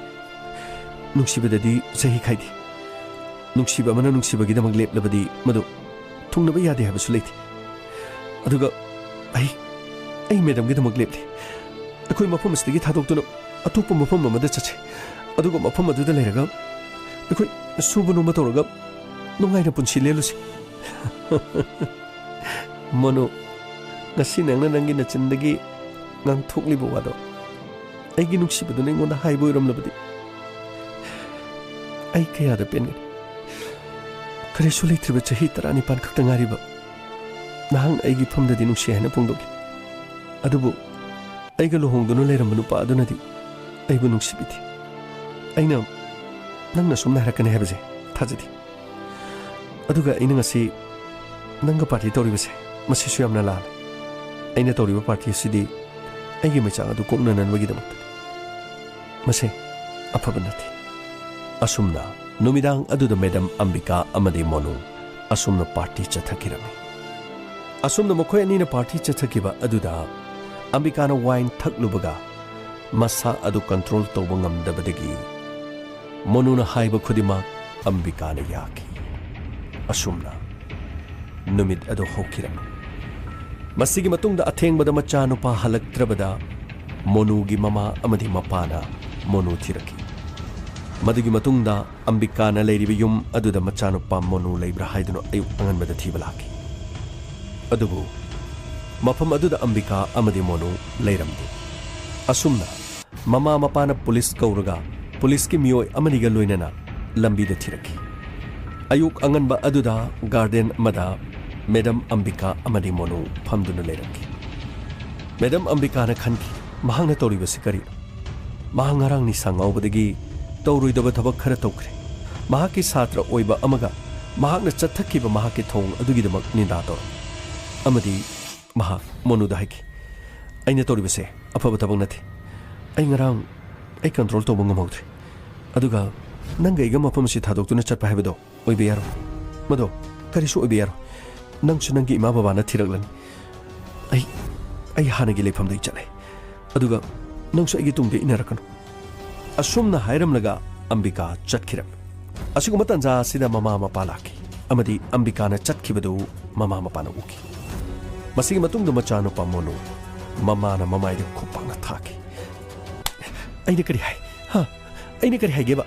ꯅꯨꯡꯁꯤꯕꯗꯗꯤ ꯆꯍꯤ ꯈꯥꯏꯗꯦ꯫ ꯅꯨꯡꯁꯤꯕ ꯑꯃꯅ ꯅꯨꯡꯁꯤꯕꯒꯤꯗꯃꯛ ꯂꯦꯞꯂꯕꯗꯤ ꯃꯗꯨ ꯊꯨꯡꯅꯕ ꯌꯥꯗꯦ ꯍꯥꯏꯕꯁꯨ ꯂꯩꯇꯦ꯫ ꯑꯗꯨꯒ ꯑꯩ, ꯑꯩ ꯃꯦꯗꯥꯝꯒꯤꯗꯃꯛ ꯂꯦꯞꯂꯤ꯫ ꯑꯩꯈꯣꯏ ꯃꯐꯝ ꯑꯁꯤꯗꯒꯤ ꯊꯥꯗꯣꯛꯇꯨꯅ ꯑꯇꯣꯞꯄ ꯃꯐꯝ ꯑꯃꯗ ꯆꯠꯁꯤ꯫ ꯑꯗꯨꯒ ꯃꯐꯝ ꯑꯗꯨꯗ ꯂꯩꯔꯒ ꯑꯩꯈꯣꯏ ꯁꯨꯕ ꯅꯣꯝꯕ ꯇꯧꯔꯒ ꯅꯨꯡꯉꯥꯏꯅ ꯄꯨꯟꯁꯤ ꯂꯦꯜꯂꯨꯁꯤ꯫ ꯃꯣꯅꯨ, ꯉꯁꯤ ꯅꯪꯅ ꯅꯪꯒꯤ ꯅꯆꯤꯟꯗꯒꯤ ꯉꯥꯡꯊꯣꯛꯂꯤꯕ ꯋꯥꯗꯣ ꯑꯩꯒꯤ ꯅꯨꯡꯁꯤꯕꯗꯨꯅ ꯑꯩꯉꯣꯟꯗ ꯍꯥꯏꯕ ꯑꯣꯏꯔꯝꯂꯕꯗꯤ ꯑꯩ ꯀꯌꯥꯗ ꯄꯦꯟꯒꯅꯤ꯫ ꯀꯔꯤꯁꯨ ꯂꯩꯇ꯭ꯔꯤꯕ ꯆꯍꯤ ꯇꯔꯥꯅꯤꯄꯥꯟ ꯈꯛꯇ ꯉꯥꯏꯔꯤꯕ ꯅꯍꯥꯛꯅ ꯑꯩꯒꯤ ꯐꯝꯗꯗꯤ ꯅꯨꯡꯁꯤ ꯍꯥꯏꯅ ꯐꯣꯡꯗꯣꯛꯂꯤ꯫ ꯑꯗꯨꯕꯨ ꯑꯩꯒ ꯂꯨꯍꯣꯡꯗꯨꯅ ꯂꯩꯔꯝꯕ ꯅꯨꯄꯥ ꯑꯗꯨꯅꯗꯤ ꯑꯩꯕꯨ ꯅꯨꯡꯁꯤꯕꯤꯗꯦ꯫ ꯑꯩꯅ ꯅꯪꯅ ꯁꯨꯝꯅ ꯍꯥꯏꯔꯛꯀꯅꯤ ꯍꯥꯏꯕꯁꯦ ꯊꯥꯖꯗꯦ꯫ ꯑꯗꯨꯒ ꯑꯩꯅ ꯉꯁꯤ ꯅꯪꯒ ꯄꯥꯔꯇꯤ ꯇꯧꯔꯤꯕꯁꯦ, ꯃꯁꯤꯁꯨ ꯌꯥꯝꯅ ꯂꯥꯜꯂꯦ꯫ ꯑꯩꯅ ꯇꯧꯔꯤꯕ ꯄꯥꯔꯇꯤ ꯑꯁꯤꯗꯤ ꯑꯩꯒꯤ ꯃꯩꯆꯥꯛ ꯑꯗꯨ ꯀꯣꯛꯅꯅꯕꯒꯤꯗꯃꯛꯇꯅꯤ꯫ ꯃꯁꯤ ꯑꯐꯕ ꯅꯠꯇꯦ꯫ ꯑꯁꯨꯝꯅ ꯅꯨꯃꯤꯗꯥꯡ ꯑꯗꯨꯗ ꯃꯦꯗꯝ ꯑꯝꯕꯤꯀꯥ ꯑꯃꯗꯤ ꯃꯣꯅꯨ ꯑꯁꯨꯝꯅ ꯄꯥꯔꯇꯤ ꯆꯠꯊꯈꯤꯔꯝꯃꯤ꯫ ꯑꯁꯨꯝꯅ ꯃꯈꯣꯏ ꯑꯅꯤꯅ ꯄꯥꯔꯇꯤ ꯆꯠꯊꯈꯤꯕ ꯑꯗꯨꯗ ꯑꯝꯕꯤꯀꯥꯅ ꯋꯥꯏꯟ ꯊꯛꯂꯨꯕꯒ ꯃꯁꯥ ꯑꯗꯨ ꯀꯟꯇ꯭ꯔꯣꯜ ꯇꯧꯕ ꯉꯝꯗꯕꯗꯒꯤ ꯃꯣꯅꯨꯅ ꯍꯥꯏꯕ ꯈꯨꯗꯤꯡꯃꯛ ꯑꯝꯕꯤꯀꯥꯅ ꯌꯥꯈꯤ꯫ ꯑꯁꯨꯝꯅ ꯅꯨꯃꯤꯠ ꯑꯗꯨ ꯍꯧꯈꯤꯔꯝꯃꯤ꯫ ꯃꯁꯤꯒꯤ ꯃꯇꯨꯡꯗ ꯑꯊꯦꯡꯕꯗ ꯃꯆꯥꯅꯨꯄꯥ ꯍꯜꯂꯛꯇ꯭ꯔꯕꯗ ꯃꯣꯅꯨꯒꯤ ꯃꯃꯥ ꯑꯃꯗꯤ ꯃꯄꯥꯅ ꯃꯣꯅꯨ ꯊꯤꯔꯛꯈꯤ꯫ ꯃꯗꯨꯒꯤ ꯃꯇꯨꯡꯗ ꯑꯝꯕꯤꯀꯥꯅ ꯂꯩꯔꯤꯕ ꯌꯨꯝ ꯑꯗꯨꯗ ꯃꯆꯥꯅꯨꯄꯥ ꯃꯣꯅꯨ ꯂꯩꯕ꯭ꯔꯥ ꯍꯥꯏꯗꯨꯅ ꯑꯌꯨꯛ ꯑꯉꯟꯕꯗ ꯊꯤꯕ ꯂꯥꯛꯈꯤ꯫ ꯑꯗꯨꯕꯨ ꯃꯐꯝ ꯑꯗꯨꯗ ꯑꯝꯕꯤꯀꯥ ꯑꯃꯗꯤ ꯃꯣꯅꯨ ꯂꯩꯔꯝꯗꯦ꯫ ꯑꯁꯨꯝꯅ ꯃꯃꯥ ꯃꯄꯥꯅ ꯄꯨꯂꯤꯁ ꯀꯧꯔꯒ ꯄꯨꯂꯤꯁꯀꯤ ꯃꯤꯑꯣꯏ ꯑꯃꯅꯤꯒ ꯂꯣꯏꯅꯅ ꯂꯝꯕꯤꯗ ꯊꯤꯔꯛꯈꯤ꯫ ꯑꯌꯨꯛ ꯑꯉꯟꯕ ꯑꯗꯨꯗ ꯒꯥꯔꯗꯦꯟ ꯑꯃꯗ ꯃꯦꯗꯝ ꯑꯝꯕꯤꯀꯥ ꯑꯃꯗꯤ ꯃꯣꯅꯨ ꯐꯝꯗꯨꯅ ꯂꯩꯔꯝꯈꯤ꯫ ꯃꯦꯗꯝ ꯑꯝꯕꯤꯀꯥꯅ ꯈꯟꯈꯤ, "ꯃꯍꯥꯛꯅ ꯇꯧꯔꯤꯕꯁꯤ ꯀꯔꯤꯅꯣ? ꯃꯍꯥꯛ ꯉꯔꯥꯡ ꯅꯤꯁꯥ ꯉꯥꯎꯕꯗꯒꯤ ꯇꯧꯔꯣꯏꯗꯕ ꯊꯕꯛ ꯈꯔ ꯇꯧꯈ꯭ꯔꯦ꯫ ꯃꯍꯥꯛꯀꯤ ꯁꯥꯇ꯭ꯔ ꯑꯣꯏꯕ ꯑꯃꯒ ꯃꯍꯥꯛꯅ ꯆꯠꯊꯈꯤꯕ ꯃꯍꯥꯛꯀꯤ ꯊꯧꯑꯣꯡ ꯑꯗꯨꯒꯤꯗꯃꯛ ꯅꯤꯟꯗꯥ ꯇꯧꯔꯦ꯫" ꯑꯃꯗꯤ ꯃꯍꯥꯛ ꯃꯣꯅꯨꯗ ꯍꯥꯏꯈꯤ, "ꯑꯩꯅ ꯇꯧꯔꯤꯕꯁꯦ ꯑꯐꯕ ꯊꯕꯛ ꯅꯠꯇꯦ꯫ ꯑꯩ ꯉꯔꯥꯡ ꯑꯩ ꯀꯟꯇ꯭ꯔꯣꯜ ꯇꯧꯕ ꯉꯝꯍꯧꯗ꯭ꯔꯦ꯫ ꯑꯗꯨꯒ ꯅꯪꯒ ꯑꯩꯒ ꯃꯐꯝ ꯑꯁꯤ ꯊꯥꯗꯣꯛꯇꯨꯅ ꯆꯠꯄ ꯍꯥꯏꯕꯗꯣ ꯑꯣꯏꯕ ꯌꯥꯔꯣꯏ꯫ ꯃꯗꯣ ꯀꯔꯤꯁꯨ ꯑꯣꯏꯕ ꯌꯥꯔꯣꯏ꯫ ꯅꯪꯁꯨ ꯅꯪꯒꯤ ꯏꯃꯥ ꯕꯕꯥꯅ ꯊꯤꯔꯛꯂꯅꯤ꯫ ꯑꯩ, ꯑꯩ ꯍꯥꯟꯅꯒꯤ ꯂꯩꯐꯝꯗ ꯑꯩ ꯆꯠꯂꯦ꯫ ꯑꯗꯨꯒ ꯅꯪꯁꯨ ꯑꯩꯒꯤ ꯇꯨꯡꯗ ꯏꯟꯅꯔꯛꯀꯅꯨ꯫" ꯑꯁꯨꯝꯅ ꯍꯥꯏꯔꯝꯂꯒ ꯑꯝꯕꯤꯀꯥ ꯆꯠꯈꯤꯔꯝꯃꯤ꯫ ꯑꯁꯤꯒꯨꯝꯕ ꯇꯥꯟꯖꯥ ꯑꯁꯤꯗ ꯃꯃꯥ ꯃꯄꯥ ꯂꯥꯛꯈꯤ ꯑꯃꯗꯤ ꯑꯝꯕꯤꯀꯥꯅ ꯆꯠꯈꯤꯕꯗꯨ ꯃꯃꯥ ꯃꯄꯥꯅ ꯎꯈꯤ꯫ ꯃꯁꯤꯒꯤ ꯃꯇꯨꯡꯗ ꯃꯆꯥꯅꯨꯄꯥ ꯃꯣꯅꯨ ꯃꯃꯥꯅ ꯃꯃꯥꯏꯗ ꯈꯨꯄꯥꯛꯅ ꯊꯥꯈꯤ꯫ "ꯑꯩꯅ ꯀꯔꯤ ꯍꯥꯏ? ꯍꯥ? ꯑꯩꯅ ꯀꯔꯤ ꯍꯥꯏꯒꯦꯕ?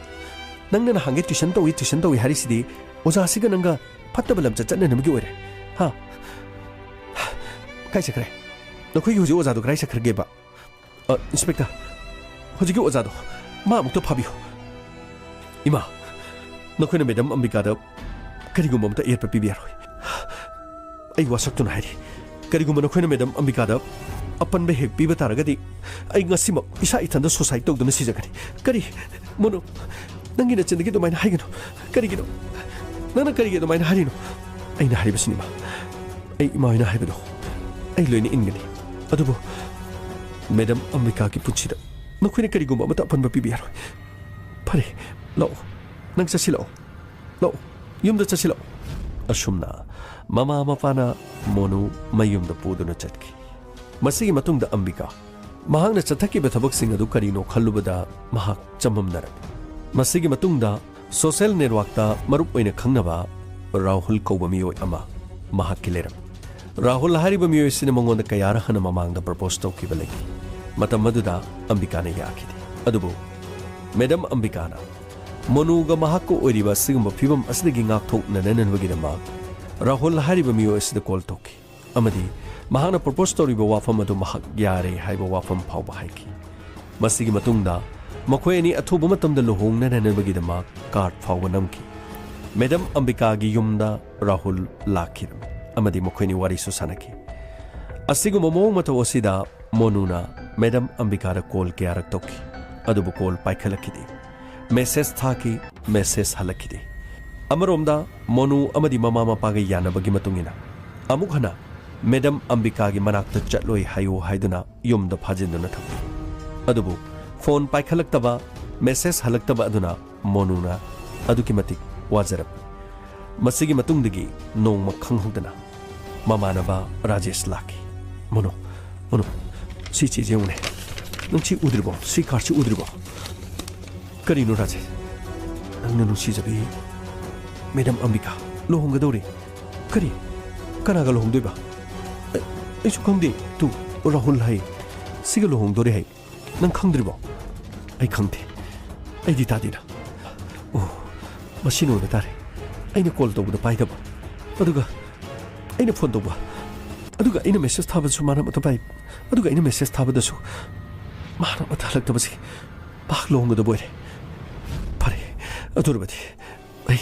ꯅꯪꯅ ꯅꯍꯥꯟꯒꯩ ꯇ꯭ꯌꯨꯁꯟ ꯇꯧꯏ, ꯇ꯭ꯌꯨꯁꯟ ꯇꯧꯏ ꯍꯥꯏꯔꯤꯁꯤꯗꯤ ꯑꯣꯖꯥꯁꯤꯒ ꯅꯪꯒ ꯐꯠꯇꯕ ꯂꯝꯆꯠ ꯆꯠꯅꯅꯕꯒꯤ ꯑꯣꯏꯔꯦ꯫ ꯍꯥ? ꯀꯥꯏ ꯆꯠꯈ꯭ꯔꯦ? ꯅꯈꯣꯏꯒꯤ ꯍꯧꯖꯤꯛ ꯑꯣꯖꯥꯗꯣ ꯀꯗꯥꯏ ꯆꯠꯈ꯭ꯔꯒꯦꯕ?" "ꯑ, ꯏꯟꯁꯄꯦꯛꯇꯔ, ꯍꯧꯖꯤꯛꯀꯤ ꯑꯣꯖꯥꯗꯣ, ꯃꯥ ꯑꯃꯨꯛꯇ ꯐꯥꯕꯤꯌꯨ꯫" "ꯏꯃꯥ, ꯅꯈꯣꯏꯅ ꯃꯦꯗꯝ ꯑꯝꯕꯤꯀꯥꯗ ꯀꯔꯤꯒꯨꯝꯕ ꯑꯃꯠꯇ ꯑꯌꯦꯠꯄ ꯄꯤꯕ ꯌꯥꯔꯣꯏ꯫ ꯑꯩ ꯋꯥꯁꯛꯇꯨꯅ ꯍꯥꯏꯔꯤ, ꯀꯔꯤꯒꯨꯝꯕ ꯅꯈꯣꯏꯅ ꯃꯦꯗꯝ ꯑꯝꯕꯤꯀꯥꯗ ꯑꯄꯟꯕ ꯍꯦꯛ ꯄꯤꯕ ꯇꯥꯔꯒꯗꯤ ꯑꯩ ꯉꯁꯤꯃꯛ ꯏꯁꯥ ꯏꯊꯟꯗ ꯁꯨꯁꯥꯏꯗ ꯇꯧꯗꯨꯅ ꯁꯤꯖꯒꯅꯤ꯫" "ꯀꯔꯤ? ꯃꯣꯅꯨ, ꯅꯪꯒꯤ ꯅꯆꯤꯟꯗꯒꯤ ꯑꯗꯨꯃꯥꯏꯅ ꯍꯥꯏꯒꯅꯨ꯫ ꯀꯔꯤꯒꯤꯅꯣ? ꯅꯪꯅ ꯀꯔꯤꯒꯤ ꯑꯗꯨꯃꯥꯏꯅ ꯍꯥꯏꯔꯤꯅꯣ?" "ꯑꯩꯅ ꯍꯥꯏꯔꯤꯕꯁꯤꯅꯤ, ꯏꯃꯥ꯫ ꯑꯩ ꯏꯃꯥ ꯍꯣꯏꯅ ꯍꯥꯏꯕꯗꯣ ꯑꯩ ꯂꯣꯏꯅ ꯏꯟꯒꯅꯤ꯫ ꯑꯗꯨꯕꯨ ꯃꯦꯗꯝ ꯑꯝꯕꯤꯀꯥꯒꯤ ꯄꯨꯟꯁꯤꯗ ꯅꯈꯣꯏꯅ ꯀꯔꯤꯒꯨꯝꯕ ꯑꯃꯠꯇ ꯑꯄꯟꯕ ꯄꯤꯕ ꯌꯥꯔꯣꯏ꯫ ꯐꯔꯦ, ꯂꯥꯛꯑꯣ, ꯅꯪ ꯆꯠꯁꯤꯜꯂꯛꯑꯣ꯫ ꯂꯥꯛꯑꯣ, ꯌꯨꯝꯗ ꯆꯠꯁꯤꯜꯂꯛꯑꯣ꯫" ꯑꯁꯨꯝꯅ ꯃꯃꯥ ꯃꯄꯥꯅ ꯃꯣꯅꯨ ꯃꯌꯨꯝꯗ ꯄꯨꯗꯨꯅ ꯆꯠꯈꯤ꯫ ꯃꯁꯤꯒꯤ ꯃꯇꯨꯡꯗ ꯑꯝꯕꯤꯀꯥ ꯃꯍꯥꯛꯅ ꯆꯠꯊꯈꯤꯕ ꯊꯕꯛꯁꯤꯡ ꯑꯗꯨ ꯀꯔꯤꯅꯣ ꯈꯜꯂꯨꯕꯗ ꯃꯍꯥꯛ ꯆꯃꯝꯅꯔꯛꯏ꯫ ꯃꯁꯤꯒꯤ ꯃꯇꯨꯡꯗ ꯁꯣꯁꯦꯜ ꯅꯦꯠꯋꯥꯛꯇ ꯃꯔꯨꯞ ꯑꯣꯏꯅ ꯈꯪꯅꯕ ꯔꯥꯍꯨꯜ ꯀꯧꯕ ꯃꯤꯑꯣꯏ ꯑꯃ ꯃꯍꯥꯛꯀꯤ ꯂꯩꯔꯝꯃꯤ꯫ ꯔꯥꯍꯨꯜ ꯍꯥꯏꯔꯤꯕ ꯃꯤꯑꯣꯏ ꯑꯁꯤꯅ ꯃꯉꯣꯟꯗ ꯀꯌꯥꯔꯛ ꯍꯟꯅ ꯃꯃꯥꯡꯗ ꯄ꯭ꯔꯄꯣꯁ ꯇꯧꯈꯤꯕ ꯂꯩꯈꯤ꯫ ꯃꯇꯝ ꯑꯗꯨꯗ ꯑꯝꯕꯤꯀꯥꯅ ꯌꯥꯈꯤꯗꯦ꯫ ꯑꯗꯨꯕꯨ ꯃꯦꯗꯝ ꯑꯝꯕꯤꯀꯥꯅ ꯃꯣꯅꯨꯒ ꯃꯍꯥꯛꯀ ꯑꯣꯏꯔꯤꯕ ꯑꯁꯤꯒꯨꯝꯕ ꯐꯤꯕꯝ ꯑꯁꯤꯗꯒꯤ ꯉꯥꯛꯊꯣꯛꯅꯅꯕꯒꯤꯗꯃꯛ ꯔꯥꯍꯨꯜ ꯍꯥꯏꯔꯤꯕ ꯃꯤꯑꯣꯏ ꯑꯁꯤꯗ ꯀꯣꯜ ꯇꯧꯈꯤ ꯑꯃꯗꯤ ꯃꯍꯥꯛꯅ ꯄ꯭ꯔꯣꯄꯣꯁ ꯇꯧꯔꯤꯕ ꯋꯥꯐꯝ ꯑꯗꯨ ꯃꯍꯥꯛ ꯌꯥꯔꯦ ꯍꯥꯏꯕ ꯋꯥꯐꯝ ꯐꯥꯎꯕ ꯍꯥꯏꯈꯤ꯫ ꯃꯁꯤꯒꯤ ꯃꯇꯨꯡꯗ ꯃꯈꯣꯏ ꯑꯅꯤ ꯑꯊꯨꯕ ꯃꯇꯝꯗ ꯂꯨꯍꯣꯡꯅꯅꯕꯒꯤꯗꯃꯛ ꯀꯥꯔꯗ ꯐꯥꯎꯕ ꯅꯝꯈꯤ꯫ ꯃꯦꯗꯝ ꯑꯝꯕꯤꯀꯥꯒꯤ ꯌꯨꯝꯗ ꯔꯥꯍꯨꯜ ꯂꯥꯛꯈꯤꯔꯝꯃꯤ ꯑꯃꯗꯤ ꯃꯈꯣꯏꯅꯤ ꯋꯥꯔꯤꯁꯨ ꯁꯥꯟꯅꯈꯤ꯫ ꯑꯁꯤꯒꯨꯝꯕ ꯃꯑꯣꯡ ꯃꯇꯧ ꯑꯁꯤꯗ ꯃꯣꯅꯨꯅ ꯃꯦꯗꯝ ꯑꯝꯕꯤꯀꯥꯗ ꯀꯣꯜ ꯀꯌꯥꯔꯛ ꯇꯧꯈꯤ, ꯑꯗꯨꯕꯨ ꯀꯣꯜ ꯄꯥꯏꯈꯠꯂꯛꯈꯤꯗꯦ꯫ ꯃꯦꯁꯦꯖ ꯊꯥꯈꯤ, ꯃꯦꯁꯦꯖ ꯍꯜꯂꯛꯈꯤꯗꯦ꯫ ꯑꯃꯔꯣꯝꯗ ꯃꯣꯅꯨ ꯑꯃꯗꯤ ꯃꯃꯥ ꯃꯄꯥꯒ ꯌꯥꯅꯕꯒꯤ ꯃꯇꯨꯡ ꯏꯟꯅ ꯑꯃꯨꯛ ꯍꯟꯅ ꯃꯦꯗꯝ ꯑꯝꯕꯤꯀꯥꯒꯤ ꯃꯅꯥꯛꯇ ꯆꯠꯂꯣꯏ ꯍꯥꯏꯌꯨ ꯍꯥꯏꯗꯨꯅ ꯌꯨꯝꯗ ꯐꯥꯖꯤꯟꯗꯨꯅ ꯊꯝꯈꯤ꯫ ꯑꯗꯨꯕꯨ ꯐꯣꯟ ꯄꯥꯏꯈꯠꯂꯛꯇꯕ, ꯃꯦꯁꯦꯖ ꯍꯜꯂꯛꯇꯕ ꯑꯗꯨꯅ ꯃꯣꯅꯨꯅ ꯑꯗꯨꯛꯀꯤ ꯃꯇꯤꯛ ꯋꯥꯖꯔꯝꯃꯤ꯫ ꯃꯁꯤꯒꯤ ꯃꯇꯨꯡꯗꯒꯤ ꯅꯣꯡꯃ ꯈꯪꯍꯧꯗꯅ ꯃꯃꯥꯟꯅꯕ ꯔꯥꯖꯦꯁ ꯂꯥꯛꯈꯤ꯫ "ꯃꯣꯅꯨ, ꯃꯣꯅꯨ, ꯁꯤ ꯆꯦꯁꯦ ꯌꯦꯡꯉꯨꯅꯦ꯫ ꯅꯪ ꯁꯤ ꯎꯗ꯭ꯔꯤꯕꯣ? ꯁꯤ ꯀꯥꯔꯗꯁꯤ ꯎꯗ꯭ꯔꯤꯕꯣ?" "ꯀꯔꯤꯅꯣ ꯔꯥꯖꯦꯁ?" "ꯅꯪꯅ ꯅꯨꯡꯁꯤꯖꯕꯤ ꯃꯦꯗꯝ ꯑꯝꯕꯤꯀꯥ ꯂꯨꯍꯣꯡꯒꯗꯧꯔꯦ꯫" "ꯀꯔꯤ? ꯀꯅꯥꯒ ꯂꯨꯍꯣꯡꯗꯣꯏꯕ?" "ꯑꯩ-, ꯑꯩꯁꯨ ꯈꯪꯗꯦ꯫ ꯇꯨ, ꯔꯥꯍꯨꯜ ꯍꯥꯏ, ꯁꯤꯒ ꯂꯨꯍꯣꯡꯗꯣꯔꯦ ꯍꯥꯏ꯫ ꯅꯪ ꯈꯪꯗ꯭ꯔꯤꯕꯣ?" "ꯑꯩ ꯈꯪꯗꯦ꯫ ꯑꯩꯗꯤ ꯇꯥꯗꯦꯅ꯫ ꯑꯣ, ꯃꯁꯤꯅ ꯑꯣꯏꯕ ꯇꯥꯔꯦ꯫ ꯑꯩꯅ ꯀꯣꯜ ꯇꯧꯕꯗ ꯄꯥꯏꯗꯕ꯫ ꯑꯗꯨꯒ ꯑꯩꯅ ꯐꯣꯟ ꯇꯧꯕ꯫ ꯑꯗꯨꯒ ꯑꯩꯅ ꯃꯦꯁꯦꯖ ꯊꯥꯕꯗꯁꯨ ꯃꯥꯅ ꯑꯃꯠꯇ ꯄꯥꯏ꯫ ꯑꯗꯨꯒ ꯑꯩꯅ ꯃꯦꯁꯦꯖ ꯊꯥꯕꯗꯁꯨ ꯃꯥꯅ ꯑꯃꯠꯇ ꯍꯜꯂꯛꯇꯕꯁꯤ꯫ ꯃꯍꯥꯛ ꯂꯨꯍꯣꯡꯒꯗꯕ ꯑꯣꯏꯔꯦ꯫ ꯐꯔꯦ, ꯑꯗꯨ ꯑꯣꯏꯔꯕꯗꯤ ꯑꯩ,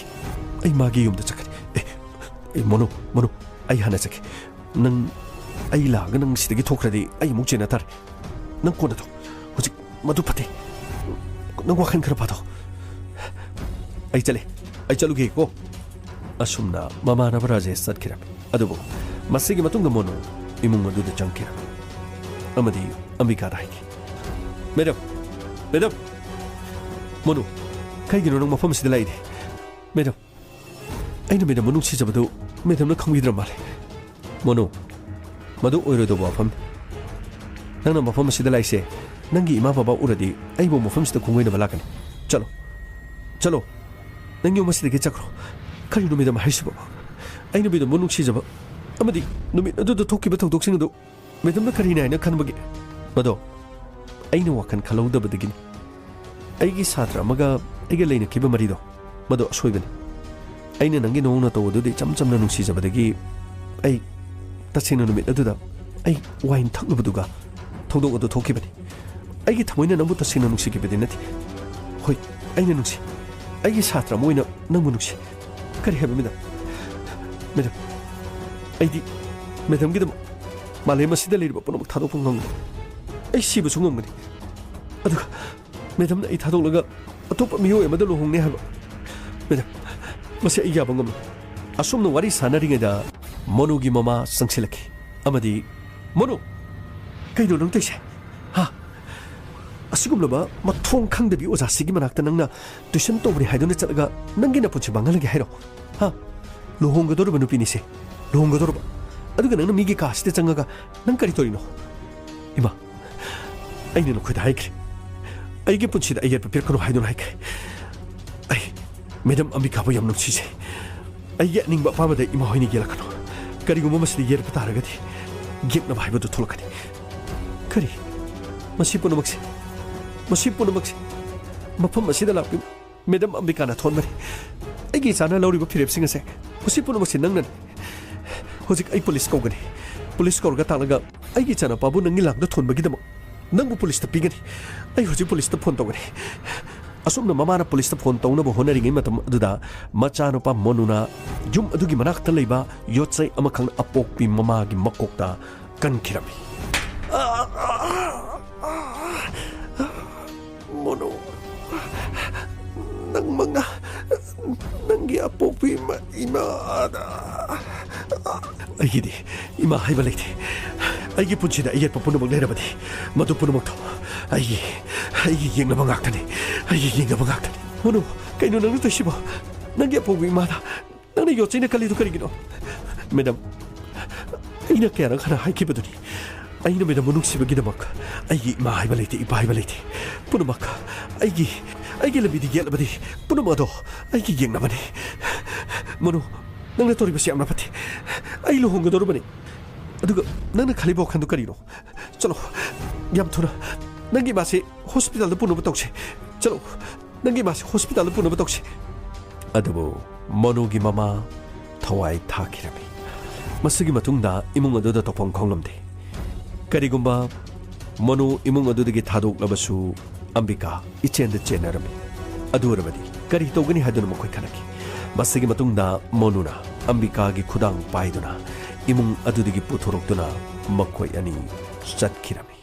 ꯑꯩ ꯃꯥꯒꯤ ꯌꯨꯝꯗ ꯆꯠꯀꯅꯤ꯫ ꯑꯦ, ꯑꯦ, ꯃꯣꯅꯨ, ꯃꯣꯅꯨ, ꯑꯩ ꯍꯥꯟꯅ ꯆꯠꯀꯦ꯫ ꯅꯪ, ꯑꯩ ꯂꯥꯛꯑꯒ ꯅꯪ ꯁꯤꯗꯒꯤ ꯊꯣꯛꯈ꯭ꯔꯗꯤ ꯑꯩ ꯑꯃꯨꯛ ꯆꯦꯟꯅ ꯇꯥꯔꯦ꯫ ꯅꯪ ꯀꯣꯟꯅ ꯊꯣꯛ꯫ ꯍꯧꯖꯤꯛ ꯃꯗꯨ ꯐꯠꯇꯦ꯫ ꯅꯪ ꯋꯥꯈꯜ ꯈꯔ ꯐꯥꯊꯧ꯫ ꯑꯩ ꯆꯠꯂꯦ꯫ ꯑꯩ ꯆꯠꯂꯨꯒꯦꯀꯣ꯫" ꯑꯁꯨꯝꯅ ꯃꯃꯥꯟꯅꯕ ꯔꯥꯖꯦꯁ ꯆꯠꯈꯤꯔꯝꯃꯤ꯫ ꯑꯗꯨꯕꯨ ꯃꯁꯤꯒꯤ ꯃꯇꯨꯡꯗ ꯃꯣꯅꯨ ꯏꯃꯨꯡ ꯑꯗꯨꯗ ꯆꯪꯈꯤꯔꯝꯃꯤ ꯑꯃꯗꯤ ꯑꯝꯕꯤꯀꯥꯗ ꯍꯥꯏꯈꯤ, "ꯃꯦꯗꯝ, ꯃꯦꯗꯝ, ꯃꯣꯅꯨ, ꯀꯩꯒꯤꯅꯣ ꯅꯪ ꯃꯐꯝ ꯑꯁꯤꯗ ꯂꯥꯛꯏꯗꯤ? ꯃꯦꯗꯝ, ꯑꯩꯅ ꯃꯦꯗꯝꯕꯨ ꯅꯨꯡꯁꯤꯖꯕꯗꯨ ꯃꯦꯗꯝꯅ ꯈꯪꯕꯤꯗ꯭ꯔ ꯃꯥꯜꯂꯦ꯫" "ꯃꯣꯅꯨ, ꯃꯗꯨ ꯑꯣꯏꯔꯣꯏꯗꯧꯕ ꯋꯥꯐꯝꯅꯤ꯫ ꯅꯪꯅ ꯃꯐꯝ ꯑꯁꯤꯗ ꯂꯥꯛꯏꯁꯦ, ꯅꯪꯒꯤ ꯏꯃꯥ ꯕꯕꯥ ꯎꯔꯗꯤ ꯑꯩꯕꯨ ꯃꯐꯝꯁꯤꯗ ꯈꯣꯡꯒꯣꯏꯅꯕ ꯂꯥꯛꯀꯅꯤ꯫ ꯆꯠꯂꯣ, ꯆꯠꯂꯣ꯫ ꯅꯪ ꯌꯨꯝ ꯑꯁꯤꯗꯒꯤ ꯆꯠꯈ꯭ꯔꯣ꯫" "ꯀꯔꯤꯅꯣ ꯃꯦꯗꯝ ꯍꯥꯏꯁꯤꯕꯣ? ꯑꯩꯅ ꯃꯦꯗꯝꯕꯨ ꯅꯨꯡꯁꯤꯖꯕ ꯑꯃꯗꯤ ꯅꯨꯃꯤꯠ ꯑꯗꯨꯗ ꯊꯣꯛꯈꯤꯕ ꯊꯧꯗꯣꯛꯁꯤꯡ ꯑꯗꯨ ꯃꯦꯗꯝꯅ ꯀꯔꯤꯅꯤ ꯍꯥꯏꯅ ꯈꯟꯕꯒꯦ?" "ꯃꯗꯣ ꯑꯩꯅ ꯋꯥꯈꯜ ꯈꯜꯍꯧꯗꯕꯗꯒꯤꯅꯤ꯫ ꯑꯩꯒꯤ ꯁꯥꯇ꯭ꯔ ꯑꯃꯒ ꯑꯩꯒ ꯂꯩꯅꯈꯤꯕ ꯃꯔꯤꯗꯣ, ꯃꯗꯨ ꯑꯁꯣꯏꯕꯅꯤ꯫ ꯑꯩꯅ ꯅꯪꯒꯤ ꯅꯑꯣꯡ ꯅꯇꯧ ꯑꯗꯨꯗ ꯏꯆꯝ ꯆꯝꯅ ꯅꯨꯡꯁꯤꯖꯕꯗꯒꯤ ꯑꯩ ꯇꯁꯦꯡꯅ ꯅꯨꯃꯤꯠ ꯑꯗꯨꯗ ꯑꯩ ꯋꯥꯏꯟ ꯊꯛꯂꯨꯕꯗꯨꯒ ꯊꯧꯗꯣꯛ ꯑꯗꯨ ꯊꯣꯛꯈꯤꯕꯅꯤ꯫ ꯑꯩꯒꯤ ꯊꯃꯣꯏꯅ ꯅꯪꯕꯨ ꯇꯁꯦꯡꯅ ꯅꯨꯡꯁꯤꯈꯤꯕꯗꯤ ꯅꯠꯇꯦ꯫ ꯍꯣꯏ, ꯑꯩꯅ ꯅꯨꯡꯁꯤ꯫ ꯑꯩꯒꯤ ꯁꯥꯇ꯭ꯔ ꯑꯃ ꯑꯣꯏꯅ ꯅꯪꯕꯨ ꯅꯨꯡꯁꯤ꯫ ꯀꯔꯤ ꯍꯥꯏꯕ, ꯃꯦꯗꯥꯝ? ꯃꯦꯗꯥꯝ, ꯑꯩꯗꯤ ꯃꯦꯗꯥꯝꯒꯤꯗꯃꯛ ꯃꯥꯂꯦꯝ ꯑꯁꯤꯗ ꯂꯩꯔꯤꯕ ꯄꯨꯝꯅꯃꯛ ꯊꯥꯗꯣꯛꯄ ꯉꯝꯒꯅꯤ꯫ ꯑꯩ ꯁꯤꯕꯁꯨ ꯉꯝꯒꯅꯤ꯫ ꯑꯗꯨꯒ ꯃꯦꯗꯥꯝꯅ ꯑꯩ ꯊꯥꯗꯣꯛꯂꯒ ꯑꯇꯣꯞꯄ ꯃꯤꯑꯣꯏ ꯑꯃꯗ ꯂꯨꯍꯣꯡꯅꯤ ꯍꯥꯏꯕ, ꯃꯦꯗꯥꯝ, ꯃꯁꯤ ꯑꯩ ꯌꯥꯕ ꯉꯝꯂꯣꯏ꯫ ꯑꯁꯨꯝꯅ ꯋꯥꯔꯤ ꯁꯥꯟꯅꯔꯤꯉꯩꯗ ꯃꯣꯅꯨꯒꯤ ꯃꯃꯥ ꯆꯪꯁꯤꯜꯂꯛꯈꯤ ꯑꯃꯗꯤ, "ꯃꯣꯅꯨ, ꯀꯩꯅꯣ ꯅꯪ ꯇꯧꯔꯤꯁꯦ? ꯍꯥ? ꯑꯁꯤꯒꯨꯝꯂꯕ ꯃꯊꯣꯡ ꯈꯪꯗꯕꯤ ꯑꯣꯖꯥꯁꯤꯒꯤ ꯃꯅꯥꯛꯇ ꯅꯪꯅ ꯇ꯭ꯌꯨꯁꯟ ꯇꯧꯕꯅꯤ ꯍꯥꯏꯗꯨꯅ ꯆꯠꯂꯒ ꯅꯪꯒꯤ ꯅꯄꯨꯟꯁꯤ ꯃꯥꯡꯍꯜꯂꯒꯦ ꯍꯥꯏꯔꯣ? ꯍꯥ? ꯂꯨꯍꯣꯡꯒꯗꯧꯔꯕ ꯅꯨꯄꯤꯅꯤꯁꯦ, ꯂꯨꯍꯣꯡꯒꯗꯧꯔꯕ꯫ ꯑꯗꯨꯒ ꯅꯪꯅ ꯃꯤꯒꯤ ꯀꯥꯁꯤꯗ ꯆꯪꯉꯒ ꯅꯪ ꯀꯔꯤ ꯇꯧꯔꯤꯅꯣ? ꯏꯃꯥ, ꯑꯩꯅ ꯅꯈꯣꯏꯗ ꯍꯥꯏꯈ꯭ꯔꯦ, ꯑꯩꯒꯤ ꯄꯨꯟꯁꯤꯗ ꯑꯌꯦꯠꯄ ꯄꯤꯔꯛꯀꯅꯨ ꯍꯥꯏꯗꯨꯅ ꯍꯥꯏꯈ꯭ꯔꯦ꯫ ꯑꯩ ꯃꯦꯗꯥꯝ ꯑꯝꯕꯤꯀꯥꯕꯨ ꯌꯥꯝ ꯅꯨꯡꯁꯤꯖꯩ꯫ ꯑꯩꯒꯤ ꯑꯅꯤꯡꯕ ꯑꯄꯥꯝꯕꯗ ꯏꯃꯥ ꯍꯣꯏꯅ ꯌꯦꯜꯂꯛꯀꯅꯨ꯫ ꯀꯔꯤꯒꯨꯝꯕ ꯃꯁꯤꯗ ꯌꯦꯠꯄ ꯇꯥꯔꯒꯗꯤ ꯌꯦꯛꯅꯕ ꯍꯥꯏꯕꯗꯨ ꯊꯣꯛꯂꯛꯀꯅꯤ꯫" "ꯀꯔꯤ? ꯃꯁꯤ ꯄꯨꯝꯅꯃꯛꯁꯦ, ꯃꯁꯤ ꯄꯨꯝꯅꯃꯛꯁꯦ ꯃꯐꯝ ꯑꯁꯤꯗ ꯂꯥꯛꯄꯤ ꯃꯦꯗꯥꯝ ꯑꯝꯕꯤꯀꯥꯅ ꯊꯣꯟꯕꯅꯤ꯫ ꯑꯩꯒꯤ ꯏꯆꯥꯅ ꯂꯧꯔꯤꯕ ꯐꯤꯔꯦꯞꯁꯤꯡ ꯑꯁꯦ, ꯃꯁꯤ ꯄꯨꯝꯅꯃꯛꯁꯦ ꯅꯪꯅꯅꯤ꯫ ꯍꯧꯖꯤꯛ ꯑꯩ ꯄꯨꯂꯤꯁ ꯀꯧꯒꯅꯤ꯫ ꯄꯨꯂꯤꯁ ꯀꯧꯔꯒ ꯇꯥꯛꯂꯒ ꯑꯩꯒꯤ ꯏꯆꯥꯅꯨꯄꯥꯕꯨ ꯅꯪꯒꯤ ꯂꯥꯡꯗ ꯊꯣꯟꯕꯒꯤꯗꯃꯛ ꯅꯪꯕꯨ ꯄꯨꯂꯤꯁꯇ ꯄꯤꯒꯅꯤ꯫ ꯑꯩ ꯍꯧꯖꯤꯛ ꯄꯨꯂꯤꯁꯇ ꯐꯣꯟ ꯇꯧꯒꯅꯤ꯫" ꯑꯁꯨꯝꯅ ꯃꯃꯥꯅ ꯄꯨꯂꯤꯁꯇ ꯐꯣꯟ ꯇꯧꯅꯕ ꯍꯣꯠꯅꯔꯤꯉꯩ ꯃꯇꯝ ꯑꯗꯨꯗ ꯃꯆꯥꯅꯨꯄꯥ ꯃꯣꯅꯨꯅ ꯌꯨꯝ ꯑꯗꯨꯒꯤ ꯃꯅꯥꯛꯇ ꯂꯩꯕ ꯌꯣꯠꯆꯩ ꯑꯃꯈꯛꯅ ꯑꯄꯣꯛꯄꯤ ꯃꯃꯥꯒꯤ ꯃꯀꯣꯛꯇ ꯀꯟꯈꯤꯔꯝꯃꯤ꯫ "ꯃꯣꯅꯨ, ꯅꯪ ꯃꯉꯥ, ꯅꯪꯒꯤ ꯑꯄꯣꯛꯄꯤ ꯏꯃꯥ, ꯏꯃꯥꯗ꯫" "ꯑꯩꯒꯤꯗꯤ ꯏꯃꯥ ꯍꯥꯏꯕ ꯂꯩꯇꯦ꯫ ꯑꯩꯒꯤ ꯄꯨꯟꯁꯤꯗ ꯑꯌꯦꯠꯄ ꯄꯨꯝꯅꯃꯛ ꯂꯩꯔꯕꯗꯤ ꯃꯗꯨ ꯄꯨꯝꯅꯃꯛꯇꯣ ꯑꯩꯒꯤ, ꯑꯩꯒꯤ ꯌꯦꯛꯅꯕ ꯉꯥꯛꯇꯅꯤ, ꯑꯩꯒꯤ ꯌꯦꯛꯅꯕ ꯉꯥꯛꯇꯅꯤ꯫" "ꯃꯣꯅꯨ, ꯀꯩꯅꯣ ꯅꯪꯅ ꯇꯧꯏꯁꯤꯕꯣ? ꯅꯪꯒꯤ ꯑꯄꯣꯛꯄꯤ ꯏꯃꯥꯗ ꯅꯪꯅ ꯌꯣꯠꯆꯩꯅ ꯀꯜꯂꯤꯗꯨ ꯀꯔꯤꯒꯤꯅꯣ?" "ꯃꯦꯗꯥꯝ, ꯑꯩꯅ ꯀꯌꯥꯔꯛ ꯍꯥꯟꯅ ꯍꯥꯏꯈꯤꯕꯗꯨꯅꯤ, ꯑꯩꯅ ꯃꯦꯗꯥꯝꯕꯨ ꯅꯨꯡꯁꯤꯕꯒꯤꯗꯃꯛ ꯑꯩꯒꯤ ꯏꯃꯥ ꯍꯥꯏꯕ ꯂꯩꯇꯦ, ꯏꯄꯥ ꯍꯥꯏꯕ ꯂꯩꯇꯦ꯫ ꯄꯨꯝꯅꯃꯛ ꯑꯩꯒꯤ, ꯑꯩꯒꯤ ꯂꯝꯕꯤꯗ ꯌꯦꯠꯂꯕꯗꯤ ꯄꯨꯝꯅꯃꯛ ꯑꯗꯣ ꯑꯩꯒꯤ ꯌꯦꯛꯅꯕꯅꯤ꯫ ꯃꯣꯅꯨ, ꯅꯪꯅ ꯇꯧꯔꯤꯕꯁꯤ ꯌꯥꯝꯅ ꯐꯠꯇꯦ꯫ ꯑꯩ ꯂꯨꯍꯣꯡꯒꯗꯧꯔꯕꯅꯤ꯫ ꯑꯗꯨꯒ ꯅꯪꯅ ꯈꯜꯂꯤꯕ ꯋꯥꯈꯜꯗꯨ ꯀꯔꯤꯅꯣ? ꯆꯠꯂꯣ, ꯌꯥꯝ ꯊꯨꯅ ꯅꯪꯒꯤ ꯏꯃꯥꯁꯤ ꯍꯣꯁꯄꯤꯇꯥꯜꯗ ꯄꯨꯅꯕ ꯇꯧꯁꯤ꯫ ꯆꯠꯂꯣ, ꯅꯪꯒꯤ ꯏꯃꯥꯁꯤ ꯍꯣꯁꯄꯤꯇꯥꯜꯗ ꯄꯨꯅꯕ ꯇꯧꯁꯤ꯫ ꯑꯗꯨꯕꯨ ꯃꯣꯅꯨꯒꯤ ꯃꯃꯥ ꯊꯋꯥꯏ ꯊꯥꯈꯤꯔꯝꯃꯤ꯫ ꯃꯁꯤꯒꯤ ꯃꯇꯨꯡꯗ ꯏꯃꯨꯡ ꯑꯗꯨꯗ ꯇꯧꯐꯝ ꯈꯪꯂꯝꯗꯦ꯫ ꯀꯔꯤꯒꯨꯝꯕ ꯃꯣꯅꯨ ꯏꯃꯨꯡ ꯑꯗꯨꯗꯒꯤ ꯊꯥꯗꯣꯛꯂꯕꯁꯨ, ꯑꯝꯕꯤꯀꯥ ꯏꯆꯦꯟꯗ ꯆꯦꯟꯅꯔꯝꯃꯤ꯫ ꯑꯗꯨ ꯑꯣꯏꯔꯕꯗꯤ ꯀꯔꯤ ꯇꯧꯒꯅꯤ ꯍꯥꯏꯗꯨꯅ ꯃꯈꯣꯏ ꯈꯟꯅꯈꯤ꯫ ꯃꯁꯤꯒꯤ ꯃꯇꯨꯡꯗ ꯃꯣꯅꯨꯅ ꯑꯝꯕꯤꯀꯥꯒꯤ ꯈꯨꯗꯥꯡ ꯄꯥꯏꯗꯨꯅ ꯏꯃꯨꯡ ꯑꯗꯨꯗꯒꯤ ꯄꯨꯊꯣꯔꯛꯇꯨꯅ ꯃꯈꯣꯏ ꯑꯅꯤ ꯆꯠꯈꯤꯔꯝꯃꯤ꯫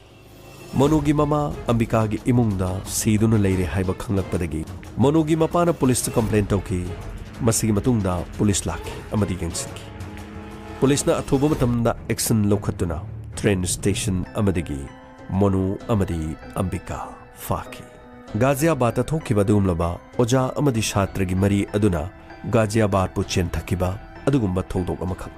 ꯃꯣꯅꯨꯒꯤ ꯃꯃꯥ ꯑꯝꯕꯤꯀꯥꯒꯤ ꯏꯃꯨꯡꯗ ꯁꯤꯗꯨꯅ ꯂꯩꯔꯦ ꯍꯥꯏꯕ ꯈꯪꯂꯛꯄꯗꯒꯤ ꯃꯣꯅꯨꯒꯤ ꯃꯄꯥꯅ ꯄꯨꯂꯤꯁꯇ ꯀꯝꯄ꯭ꯂꯦꯟ ꯇꯧꯈꯤ꯫ ꯃꯁꯤꯒꯤ ꯃꯇꯨꯡꯗ ꯄꯨꯂꯤꯁ ꯂꯥꯛꯈꯤ ꯑꯃꯗꯤ ꯌꯦꯡꯁꯤꯟꯈꯤ꯫ ꯄꯨꯂꯤꯁꯅ ꯑꯊꯨꯕ ꯃꯇꯝꯗ ꯑꯦꯛꯁꯟ ꯂꯧꯈꯠꯇꯨꯅ ꯇ꯭ꯔꯦꯟ ꯁ꯭ꯇꯦꯁꯟ ꯑꯃꯗꯒꯤ ꯃꯣꯅꯨ ꯑꯃꯗꯤ ꯑꯝꯕꯤꯀꯥ ꯐꯥꯈꯤ꯫ ꯒꯥꯖꯤꯌꯥꯕꯥꯗꯇ ꯊꯣꯛꯈꯤꯕ ꯑꯗꯨꯒꯨꯝꯂꯕ ꯑꯣꯖꯥ ꯑꯃꯗꯤ ꯁꯥꯇ꯭ꯔꯒꯤ ꯃꯔꯤ ꯑꯗꯨꯅ ꯒꯥꯖꯤꯌꯥꯕꯥꯗꯄꯨ ꯆꯦꯟꯊꯈꯤꯕ ꯑꯗꯨꯒꯨꯝꯕ ꯊꯧꯗꯣꯛ ꯑꯃꯈꯛ꯫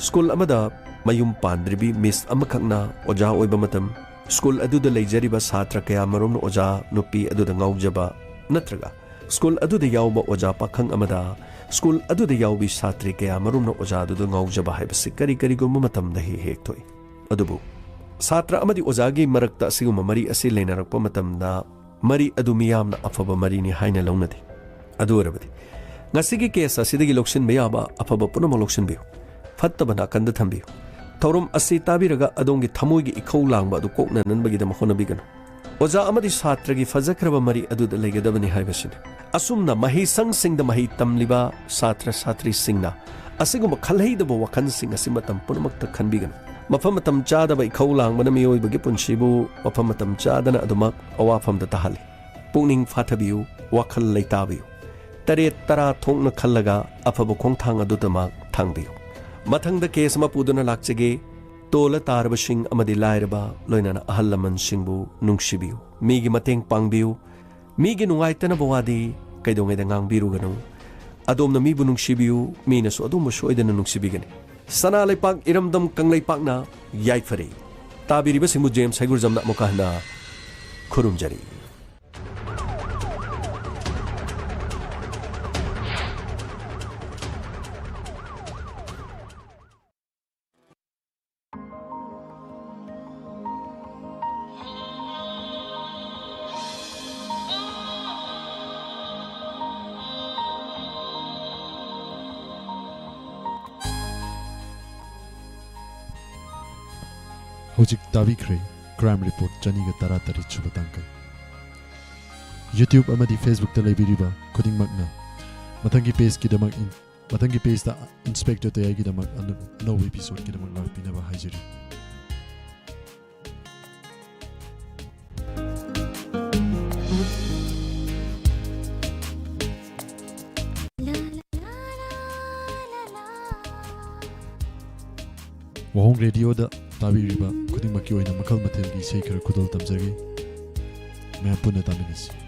ꯁ꯭ꯀꯨꯜ ꯑꯃꯗ ꯃꯌꯨꯝ ꯄꯥꯟꯗ꯭ꯔꯤꯕꯤ ꯃꯤꯁ ꯑꯃꯈꯛꯅ ꯑꯣꯖꯥ ꯑꯣꯏꯕ ꯃꯇꯝ, ꯁ꯭ꯀꯨꯜ ꯑꯗꯨꯗ ꯂꯩꯖꯔꯤꯕ ꯁꯥꯇ꯭ꯔ ꯀꯌꯥ ꯃꯔꯨꯝꯅ ꯑꯣꯖꯥ ꯅꯨꯄꯤ ꯑꯗꯨꯗ ꯉꯥꯎꯖꯕ, ꯅꯠꯇ꯭ꯔꯒ ꯁ꯭ꯀꯨꯜ ꯑꯗꯨꯗ ꯌꯥꯎꯕ ꯑꯣꯖꯥ ꯄꯥꯈꯪ ꯑꯃꯗ ꯁ꯭ꯀꯨꯜ ꯑꯗꯨꯗ ꯌꯥꯎꯕꯤ ꯁꯥꯇ꯭ꯔꯤ ꯀꯌꯥ ꯃꯔꯨꯝꯅ ꯑꯣꯖꯥ ꯑꯗꯨꯗ ꯉꯥꯎꯖꯕ ꯍꯥꯏꯕꯁꯤ ꯀꯔꯤ ꯀꯔꯤꯒꯨꯝꯕ ꯃꯇꯝꯗ ꯍꯦꯛ ꯍꯦꯛ ꯊꯣꯛꯏ꯫ ꯑꯗꯨꯕꯨ ꯁꯥꯇ꯭ꯔ ꯑꯃꯗꯤ ꯑꯣꯖꯥꯒꯤ ꯃꯔꯛꯇ ꯑꯁꯤꯒꯨꯝꯕ ꯃꯔꯤ ꯑꯁꯤ ꯂꯩꯅꯔꯛꯄ ꯃꯇꯝꯗ, ꯃꯔꯤ ꯑꯗꯨ ꯃꯤꯌꯥꯝꯅ ꯑꯐꯕ ꯃꯔꯤꯅꯤ ꯍꯥꯏꯅ ꯂꯧꯅꯗꯦ꯫ ꯑꯗꯨ ꯑꯣꯏꯔꯕꯗꯤ, ꯉꯁꯤꯒꯤ ꯀꯦꯁ ꯑꯁꯤꯗꯒꯤ ꯂꯧꯁꯤꯟꯕ ꯌꯥꯕ ꯑꯐꯕ ꯄꯨꯝꯅꯃꯛ ꯂꯧꯁꯤꯟꯕꯤꯌꯨ, ꯐꯠꯇꯕ ꯅꯥꯀꯟꯗ ꯊꯝꯕꯤꯌꯨ꯫ ꯊꯧꯔꯝ ꯑꯁꯤ ꯇꯥꯕꯤꯔꯒ ꯑꯗꯣꯝꯒꯤ ꯊꯃꯣꯏꯒꯤ ꯏꯈꯧ ꯂꯥꯡꯕ ꯑꯗꯨ ꯀꯣꯛꯅꯅꯕꯒꯤꯗꯃꯛ ꯍꯣꯠꯅꯕꯤꯒꯅꯨ꯫ ꯑꯣꯖꯥ ꯑꯃꯗꯤ ꯁꯥꯇ꯭ꯔꯒꯤ ꯐꯖꯈ꯭ꯔꯕ ꯃꯔꯤ ꯑꯗꯨꯗ ꯂꯩꯒꯗꯕꯅꯤ ꯍꯥꯏꯕꯁꯤꯅꯤ꯫ ꯑꯁꯨꯝꯅ ꯃꯍꯩꯁꯪꯁꯤꯡꯗ ꯃꯍꯩ ꯇꯝꯂꯤꯕ ꯁꯥꯇ꯭ꯔ ꯁꯥꯇ꯭ꯔꯤꯁꯤꯡꯅ ꯑꯁꯤꯒꯨꯝꯕ ꯈꯜꯍꯩꯗꯕ ꯋꯥꯈꯜꯁꯤꯡ ꯑꯁꯤ ꯃꯇꯝ ꯄꯨꯝꯅꯃꯛꯇ ꯈꯟꯕꯤꯒꯅꯨ꯫ ꯃꯐꯝ ꯃꯇꯝ ꯆꯥꯗꯕ ꯏꯈꯧ ꯂꯥꯡꯕꯅ ꯃꯤꯑꯣꯏꯕꯒꯤ ꯄꯨꯟꯁꯤꯕꯨ ꯃꯐꯝ ꯃꯇꯝ ꯆꯥꯗꯅ ꯑꯗꯨꯃꯛ ꯑꯋꯥꯐꯝꯗ ꯇꯥꯍꯜꯂꯤ꯫ ꯄꯨꯛꯅꯤꯡ ꯐꯥꯊꯕꯤꯌꯨ, ꯋꯥꯈꯜ ꯂꯩꯇꯥꯕꯤꯌꯨ꯫ ꯇꯔꯦꯠ ꯇꯔꯥ ꯊꯣꯛꯅ ꯈꯜꯂꯒ ꯑꯐꯕ ꯈꯣꯡꯊꯥꯡ ꯑꯗꯨꯗꯃꯛ ꯊꯥꯡꯕꯤꯌꯨ꯫ ꯃꯊꯪꯗ ꯀꯦꯁ ꯑꯃ ꯄꯨꯗꯨꯅ ꯂꯥꯛꯆꯒꯦ꯫ ꯇꯣꯜꯂ ꯇꯥꯔꯕꯁꯤꯡ ꯑꯃꯗꯤ ꯂꯥꯏꯔꯕ, ꯂꯣꯏꯅꯅ ꯑꯍꯜ ꯂꯃꯟꯁꯤꯡꯕꯨ ꯅꯨꯡꯁꯤꯕꯤꯌꯨ꯫ ꯃꯤꯒꯤ ꯃꯇꯦꯡ ꯄꯥꯡꯕꯤꯌꯨ꯫ ꯃꯤꯒꯤ ꯅꯨꯡꯉꯥꯏꯇꯅꯕ ꯋꯥꯗꯤ ꯀꯩꯗꯧꯉꯩꯗ ꯉꯥꯡꯕꯤꯔꯨꯒꯅꯨ꯫ ꯑꯗꯣꯝꯅ ꯃꯤꯕꯨ ꯅꯨꯡꯁꯤꯕꯤꯌꯨ, ꯃꯤꯅꯁꯨ ꯑꯗꯣꯝꯕꯨ ꯁꯣꯏꯗꯅ ꯅꯨꯡꯁꯤꯕꯤꯒꯅꯤ꯫ ꯁꯅꯥ ꯂꯩꯄꯥꯛ ꯏꯔꯝꯗꯝ ꯀꯪꯂꯩꯄꯥꯛꯅ ꯌꯥꯏꯐꯔꯦ꯫ ꯇꯥꯕꯤꯔꯤꯕꯁꯤꯡꯕꯨ ꯖꯦꯝꯁ ꯍꯩꯒꯨꯔꯖꯝꯅ ꯑꯃꯨꯛꯀ ꯍꯟꯅ ꯈꯨꯔꯨꯝꯖꯔꯤ꯫ ꯍꯧꯖꯤꯛ ꯇꯥꯕꯤꯈ꯭ꯔꯦ Crime Report ꯆꯅꯤꯒ ꯇꯔꯥꯇꯔꯦꯠ ꯁꯨꯕ ꯇꯥꯡꯀꯛ꯫ YouTube ꯑꯃꯗꯤ Facebook ꯇ ꯂꯩꯕꯤꯔꯤꯕ ꯈꯨꯗꯤꯡꯃꯛꯅ ꯃꯊꯪꯒꯤ page ꯀꯤꯗꯃꯛ in-, ꯃꯊꯪꯒꯤ page ꯇ Inspector ꯇꯌꯥꯏꯒꯤꯗꯃꯛ ꯑꯅꯧ-, ꯑꯅꯧꯕ episode ꯀꯤꯗꯃꯛ ꯂꯥꯛꯄꯤꯅꯕ ꯍꯥꯏꯖꯔꯤ꯫ ꯋꯥꯍꯣꯡ Radio ꯗ ꯇꯥꯕꯤꯔꯤꯕ ꯈꯨꯗꯤꯡꯃꯛꯀꯤ ꯑꯣꯏꯅ ꯃꯈꯜ ꯃꯊꯦꯜꯒꯤ ꯏꯁꯩ ꯈꯔ ꯈꯨꯗꯣꯜ ꯇꯝꯖꯒꯦ꯫ ꯃꯌꯥꯝ ꯄꯨꯟꯅ ꯇꯥꯃꯤꯟꯅꯁꯤ꯫